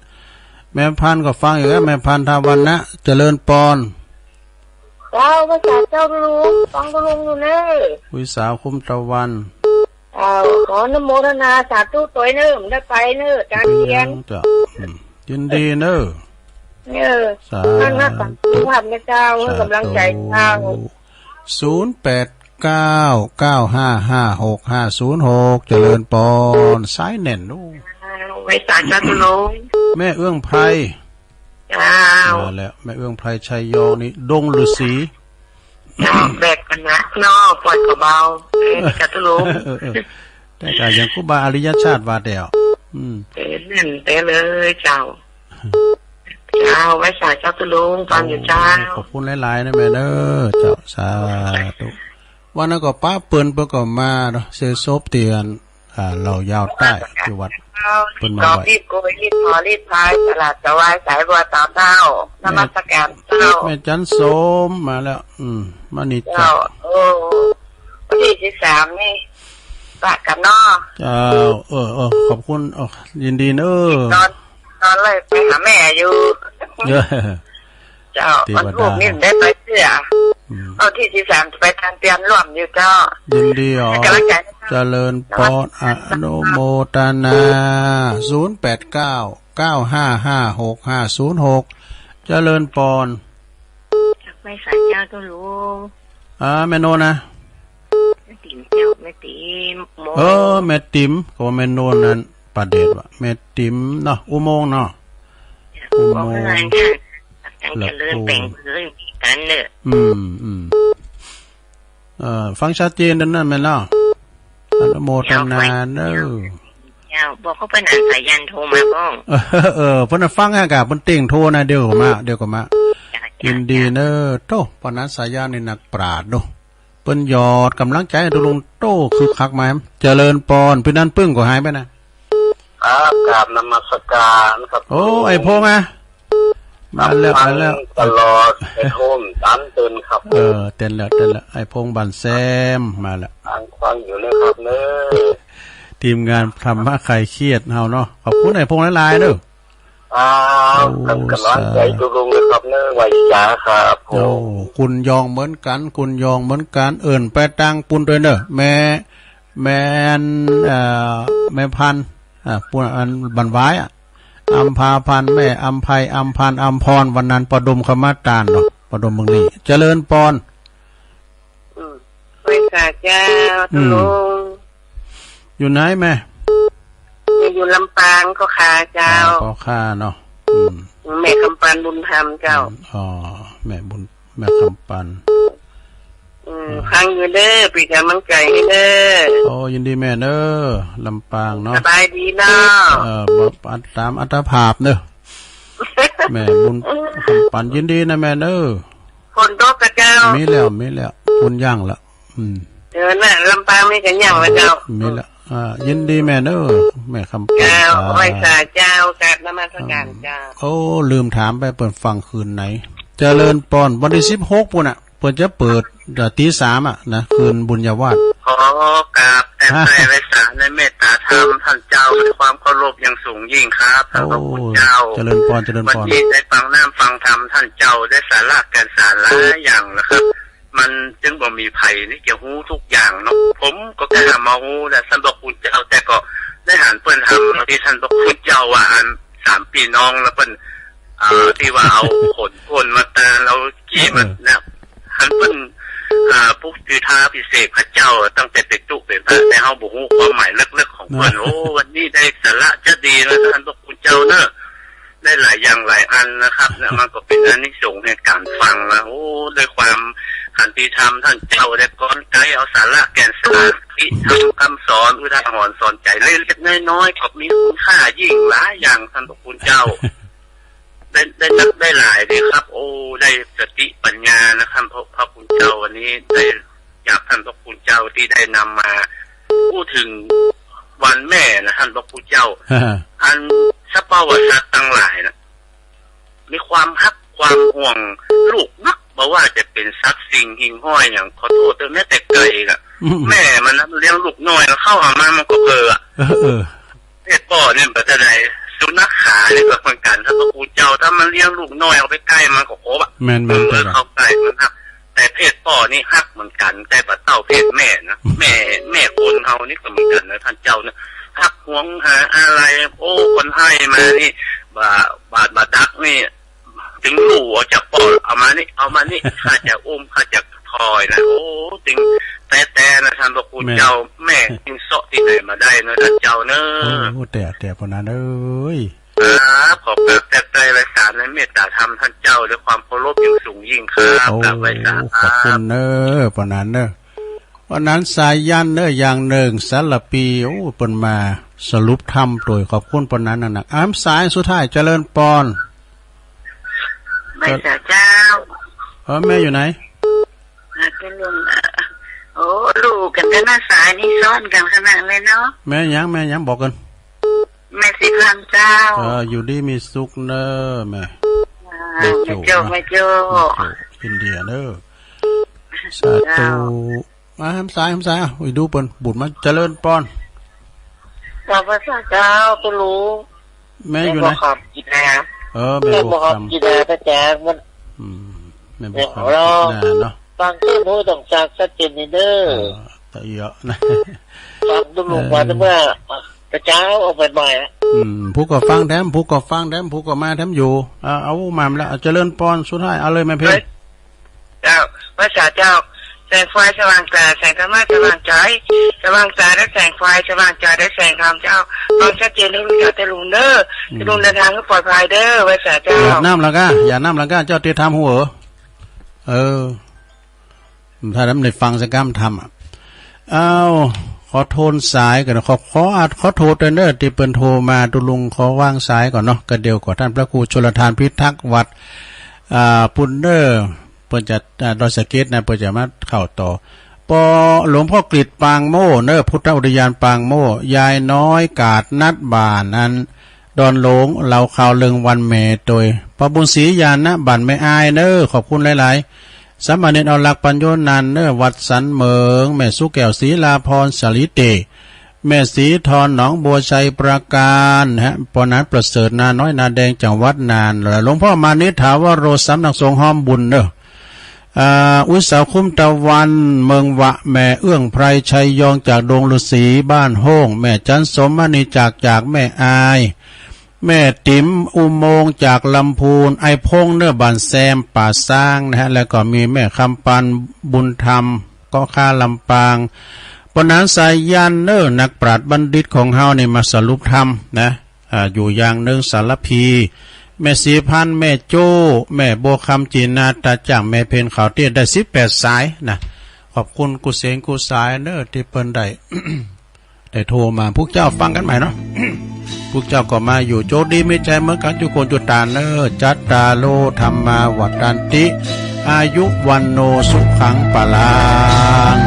แม่พันธุ์ก็ฟังอยู่นะ แม่พันธุ์ทาวันนะ เจริญปอน เจ้า พระสาเจ้าลุง ฟังลุงอยู่เนอะ วิสาคุ้มตะวัน เอา ขออนุโมทนาสาธุตวยเนิ่มได้ไปเนอะ อาจารย์เทียน เจ้า อืม ยินดีเนอะ เออ สาธุ ท่านรักษาสุขภาพนะเจ้า ให้กำลังใจเจ้า สาธุ ศูนย์แปดเก้า เก้าห้าห้า หกห้าศูนย์หก เจริญปอน สายแน่นลูก ไหว้สาเจ้าลุง แม่เอื้องไพร เจ้า มาแล้ว แม่เอื้องไพร ชัยยองนี่ ดงฤๅษี เจ้า แบกกันนะเนาะ ปล่อยกระเบา เอ้ย กระตุลุง เออ เออ แต่ก็ยังครูบาอริยชาติว่าแล้ว อืม เออ นั่นแต่เลยเจ้า เจ้า ไหว้สาเจ้าตุลุง ฟังอยู่เจ้า โอ้ ขอบคุณหลายๆ นะแม่เด้อ เจ้า สาธุ วันนั้นก็ปะเปิ้น เปิ้นก็มาเนาะ เสยศพเตียน อ่า เหล่ายาวใต้ ที่วัด เปิ้นมาไหว้ ก็รีบโกย รีบถอ รีบพาย สละสวาย สายบัวตามเต้า นมัสการเจ้า แม่จันโสมมาแล้ว อืม มานี่เจ้า เจ้า โอ้ วันที่สิบสามนี่ ปะกันเนาะ เจ้า เออ เออ ขอบคุณ เออ ยินดีเนอะ ตอน ตอนเลยไปหาแม่อยู่ เออ เจ้า เทวดา วันพุธนี่ได้ไปเตื้อ อืม เอาที่สิบสามจะไปทางเตียนร่วมอยู่เจ้า ยินดีอ๋อ ให้กำลังใจนะคะ เจริญปอน อนุโมทนา ศูนย์แปดเก้า เก้าห้าห้า หกห้าศูนย์หก เจริญปอน ไหว้สาเจ้าตุลุง อ่า แม่โนนะ แม่ติ๋มเจ้า แม่ติ๋ม โม เออ แม่ติ๋ม ก็ว่าแม่โนนั้น ประเดชว่ะ แม่ติ๋มเนาะ อุโมงค์เนาะ อุโมงค์ บอกให้หลานค่ะ ตั้งใจเจริญแปลงเรื่องกันเนอะ อืม อืม เอ่อ ฟังชัดเจนนั่นแม่นเนาะ อนุโมทนาเนอะ เจ้า บอกเขาไปหาสายันโทรมาบ้าง เออ เออ เพิ่นน่ะฟังฮะกะ เพิ่นเต็งโทรนะ เดี๋ยวก็มา เดี๋ยวก็มา จ้ะ ยินดีเนอะ โธ่ ปานนั้นสายันนี่นักปราชญ์เนาะ เปิ้นหยอดกำลังใจให้ตุลุงโต้คึกคักมา เจริญปอน พี่นันปึ้งก็หายไปนะ ครับ กราบนมัสการครับ โอ้ ไอ้พงษ์อะ มาแล้ว มาแล้ว ฟังตลอด เป็นโฮมสามเดือนครับ เออ เต้นแล้ว เต้นแล้ว ไอ้พงษ์บ้านแซม มาแล้ว ฟัง ฟังอยู่นะครับเนอะ ทีมงานธรรมะคลายเครียดเฮาเนาะ ขอบคุณไอ้พงษ์หลายๆ เด้อ อ้าว โอ้ ครับ กำลังใจ สาธุ ตุลุงนะครับเนอะ ไหว้สาครับผม โอ้ คุณยองเหมือนกัน คุณยองเหมือนกัน เอิ้นไปตางปุ้นด้วยเนอะ แม่ แม่อัน เอ่อ แม่พันธุ์ อ่า ปุ้นอันบันวายอะ อัมพาพันธุ์ แม่อัมไพ อัมพันธุ์ อัมพร วันนั้นปอดมเขามาตานเนาะ ปอดมเมืองนี้ เจริญปอน อืม ไหว้สาเจ้า อืม ตุลุง อยู่ไหนแม่ อยู่ลำปางเจ้าค่ะ เจ้า อ๋อ เจ้าค่ะเนาะ อืม แม่คำปันบุญธรรมเจ้า อืม อ๋อ แม่บุญ แม่คำปัน อืม อืม ฟังอยู่เด้อ เป็นกำลังใจให้เด้อ โอ้ ยินดีแม่เด้อ ลำปางเนาะ สบายดีเนาะ เออ บ่อัตตามอัตภาพเด้อ แม่บุญคำปัน ยินดีนะแม่เด้อ ฝนตกกะเจ้า มีแล้ว มีแล้ว ฝนยั้งละ อืม เออ น่ะ ลำปางมีกันยั้งละเจ้า มีละ อ่า ยินดีแม่เด้อ แม่คำปัน เจ้า ครับ ไหว้สาเจ้า กราบนมัสการเจ้า โอ้ ลืมถามไป เปิ้นฟังคืนไหน เจริญปอน วันที่สิบหก ปุ้นน่ะ เปิ้นจะเปิด เอ่อ ตีสามอะนะ คืนบุญญาวาส ข ขอกราบแทบไตรไว้สาในเมตตาธรรมท่านเจ้าด้วยความเคารพอย่างสูงยิ่งครับ ท่านพระคุณเจ้า โอ้ เจริญพร เจริญพร วันนี้ได้ฟังน้ำฟังธรรมท่านเจ้า ได้สาระแก่นสารหลายอย่างนะครับ มันจึงบ่มีไผนี่จะฮู้ทุกอย่างเนาะ ผมก็แค่มาฮู้นะท่านพระคุณเจ้า แต่ก็ได้หันเปิ้นทำที่ท่านพระคุณเจ้าว่าอันสามพี่น้องแล้วเปิ้น อ่า ที่ว่าเอาขนโคนมาตาน เอาขี้มา เออ เนี่ย หันเปิ้น อ่า ผู้จุฑาภิเษกพระเจ้า ตั้งแต่เป็นตุ๊เป็นพระ แต่เฮาบ่ฮู้ความหมายลึกๆของเปิ้น เนาะ โอ้ วันนี้ได้สาระจะดีนะท่านพระคุณเจ้าเนอะ ได้หลายอย่างหลายอันนะครับ เนี่ย มันก็เป็นอานิสงส์แห่งการฟังนะ โอ้ ด้วยความขันติธรรมท่านเจ้าได้ก้อนไกลเอาสาระแก่นสารที่ทำคำสอนอุทาหรณ์สอนใจเล็กๆน้อยๆก็มีคุณค่ายิ่งหลายอย่างท่านพระคุณเจ้า ได้ ได้นักได้หลายเลยครับ โอ้ ได้สติปัญญานะครับ พระ พระคุณเจ้าวันนี้ได้จากท่านพระคุณเจ้าที่ได้นำมาพูดถึงวันแม่นะท่านพระคุณเจ้า อันสภาวะสัตว์ทั้งหลายนะ มีความฮักความห่วงลูกนัก บ่ว่าจะเป็นสัตว์สิ่งหิ่งห้อยอย่าง ขอโทษเถอะ แม้แต่ไก่น่ะ อืม แม่มันนะเลี้ยงลูกน้อยแล้วเข้าหามัน มันก็เผลออะ เออ เออ เพศพ่อเนี่ยมันจะได้ สุนัขขาเนี่ยก็เหมือนกัน ถ้าพระคุณเจ้า ถ้ามันเลี้ยงลูกน้อยเอาไปใกล้มันก็โคบอะ แม่นๆ เออ ใช่ครับ เข้าใกล้มันครับ แต่เพศพ่อนี่ฮักเหมือนกัน แต่บ่เต้าเพศแม่นะ แม่ แม่คนเฮานี่ก็เหมือนกันนะท่านเจ้านะ ฮักหวงหาอะไร โอ้ คนให้มานี่ บ่า บาดบ่าดักนี่ ถึงลูกออกจากป้อเอามานี่ เอามานี่ ข้าจะอุ้ม ข้าจะคอยนะ โอ้ ถึงแต๊ๆนะท่านพระคุณเจ้า แม่น แม่จึงเซาะที่ไหนมาได้นะท่านเจ้าเนอะ โอ้ แต่ แต่ปานนั้นเอ้ย ครับ ขอกราบแทบไตรไว้สาในเมตตาธรรมท่านเจ้าด้วยความเคารพอย่างสูงยิ่งครับ โอ้ กราบไหว้สาครับ ขอบคุณเนอะ ปานนั้นเนอะ วันนั้นสายันเนอะ อย่างหนึ่ง สารพี โอ้ เปิ้นมาสรุปธรรมโดยขอบคุณปานนั้นนะ อ้ามสายสุดท้าย เจริญปอน ไหว้สาเจ้า เออ แม่อยู่ไหน อ่า เจ้าลุง เอ่อ โอ้ ลูกกันแต่หน้าสายนี่ซ้อนกันขนาดเลยเนาะ แม่หยัง แม่หยังบอกกัน แม่สีพันเจ้า เออ อยู่ดีมีสุขเนอะแม่ อ่า แม่โจ้ แม่โจ้ นะ แม่โจ้ อินเดียเนอะ สาธุ เจ้า มา หามสาย หามสาย อ่ะ อีดูเปิ้น บุญมา เจริญปอน ขอบพระคุณเจ้า คุณลุง แม่อยู่ไหน แม่บ่ขับกีตาร์ เออ แม่บ่ขับ แม่บ่ขับกีตาร์ พระแจ๊คมัน อืม แม่บ่ขับ แม่หัวเราะ กีตาร์เนาะ ฟังเสียงหูต้องจากชัดเจนนี่เด้อ เออ แต่เยอะนะ ฟังดูลุง เออ มาแต่เมื่อ แต่เช้าออกไปบ่อยอะ อืม ผู้ก็ฟังแถม ผู้ก็ฟังแถม ผู้ก็มาแถมอยู่ อ่า เอามาแล้ว เจริญปอน สุดท้าย เอาเลยแม่เพลง เฮ้ย เจ้า พระสาเจ้า แสงไฟสว่างตา แสงธรรมะสว่างใจ สว่างตาได้แสงไฟ สว่างใจได้แสงธรรมเจ้า ฟังชัดเจนให้รู้จักเจ้าลุงเด้อ อืม เจ้าลุงเดินทางให้ปลอดภัยเด้อ พระสาเจ้า หยาดน้ำละก้า หยาดน้ำละก้า เจ้าติดตามหูเหรอ เออ ถ้านั้นได้ฟังสักคำธรรมอะ อ้าว ขอโทนสายก่อนนะ ขอ ขออัด ขอโทษด้วยเนอะ ที่เปิ้นโทรมา ตุลุงขอวางสายก่อนเนาะ ก็เดี๋ยวก่อน ท่านพระครูชลทานพิทักษ์วัด อ่า ปุณเนอร์ เปิ้นจะ อ่า ดอยสะเก็ดนะ เปิ้นจะมาเข้าต่อ ปอ หลวงพ่อกฤษปางโม่เนอะ พุทธอุทยานปางโม่ ยายน้อยกาดนัดบ้านอัน ดอนหลวง เล่าข่าวเรื่องวันแม่โดย ปอบุญศรี ญาณบ้านแม่อายเนอะ ขอบคุณหลายๆ สามเณรเอาหลักปัญโยนันท์เนอะ วัดสันเหมิง แม่สุแก้ว ศรีลาพร สาลีเต แม่ศรีทอน หนองบัวชัย ประการนะฮะ ปอนันท์ประเสริฐ นาน้อยนาแดง จังหวัดน่าน หลวงพ่อมานิษฐาวโร สำนักสงฆ์ห้อมบุญเนอะ อ่า อุยสาวคุ้มตะวัน เมืองวะ แม่เอื้องไพร ชัยยอง จากดงฤาษี บ้านโฮ้ง แม่จันสม มณีจักร จากแม่อาย แม่ติ๋ม อุโมงค์ จากลำพูน ไอ้พงษ์เนอะ บ้านแซม ป่าซางนะฮะ แล้วก็มีแม่คำปัน บุญธรรม เกาะคา ลำปาง ปอนันท์สายันเนอะ นักปราชญ์บัณฑิตของเฮานี่มาสรุปธรรมนะ อ่า อยู่อย่างหนึ่ง สารพี แม่ศรีพันธ์ แม่โจ้ แม่บัวคำ จีนา ตาจ่าง แม่เพ็ญ เขาเตี้ย ได้สิบแปดสายนะ ขอบคุณกู้เสียงกู้สายเนอะ ที่เปิ้นได้ ได้โทรมา พวกเจ้าฟังกันใหม่เนาะ พวกเจ้าก็มาอยู่โจทย์ดีมีใจเหมือนกันทุกคนจุดตานเนอะ จัตตาโล ธัมมา วัฏฏันติ อายุ วัณโณ สุขัง พลัง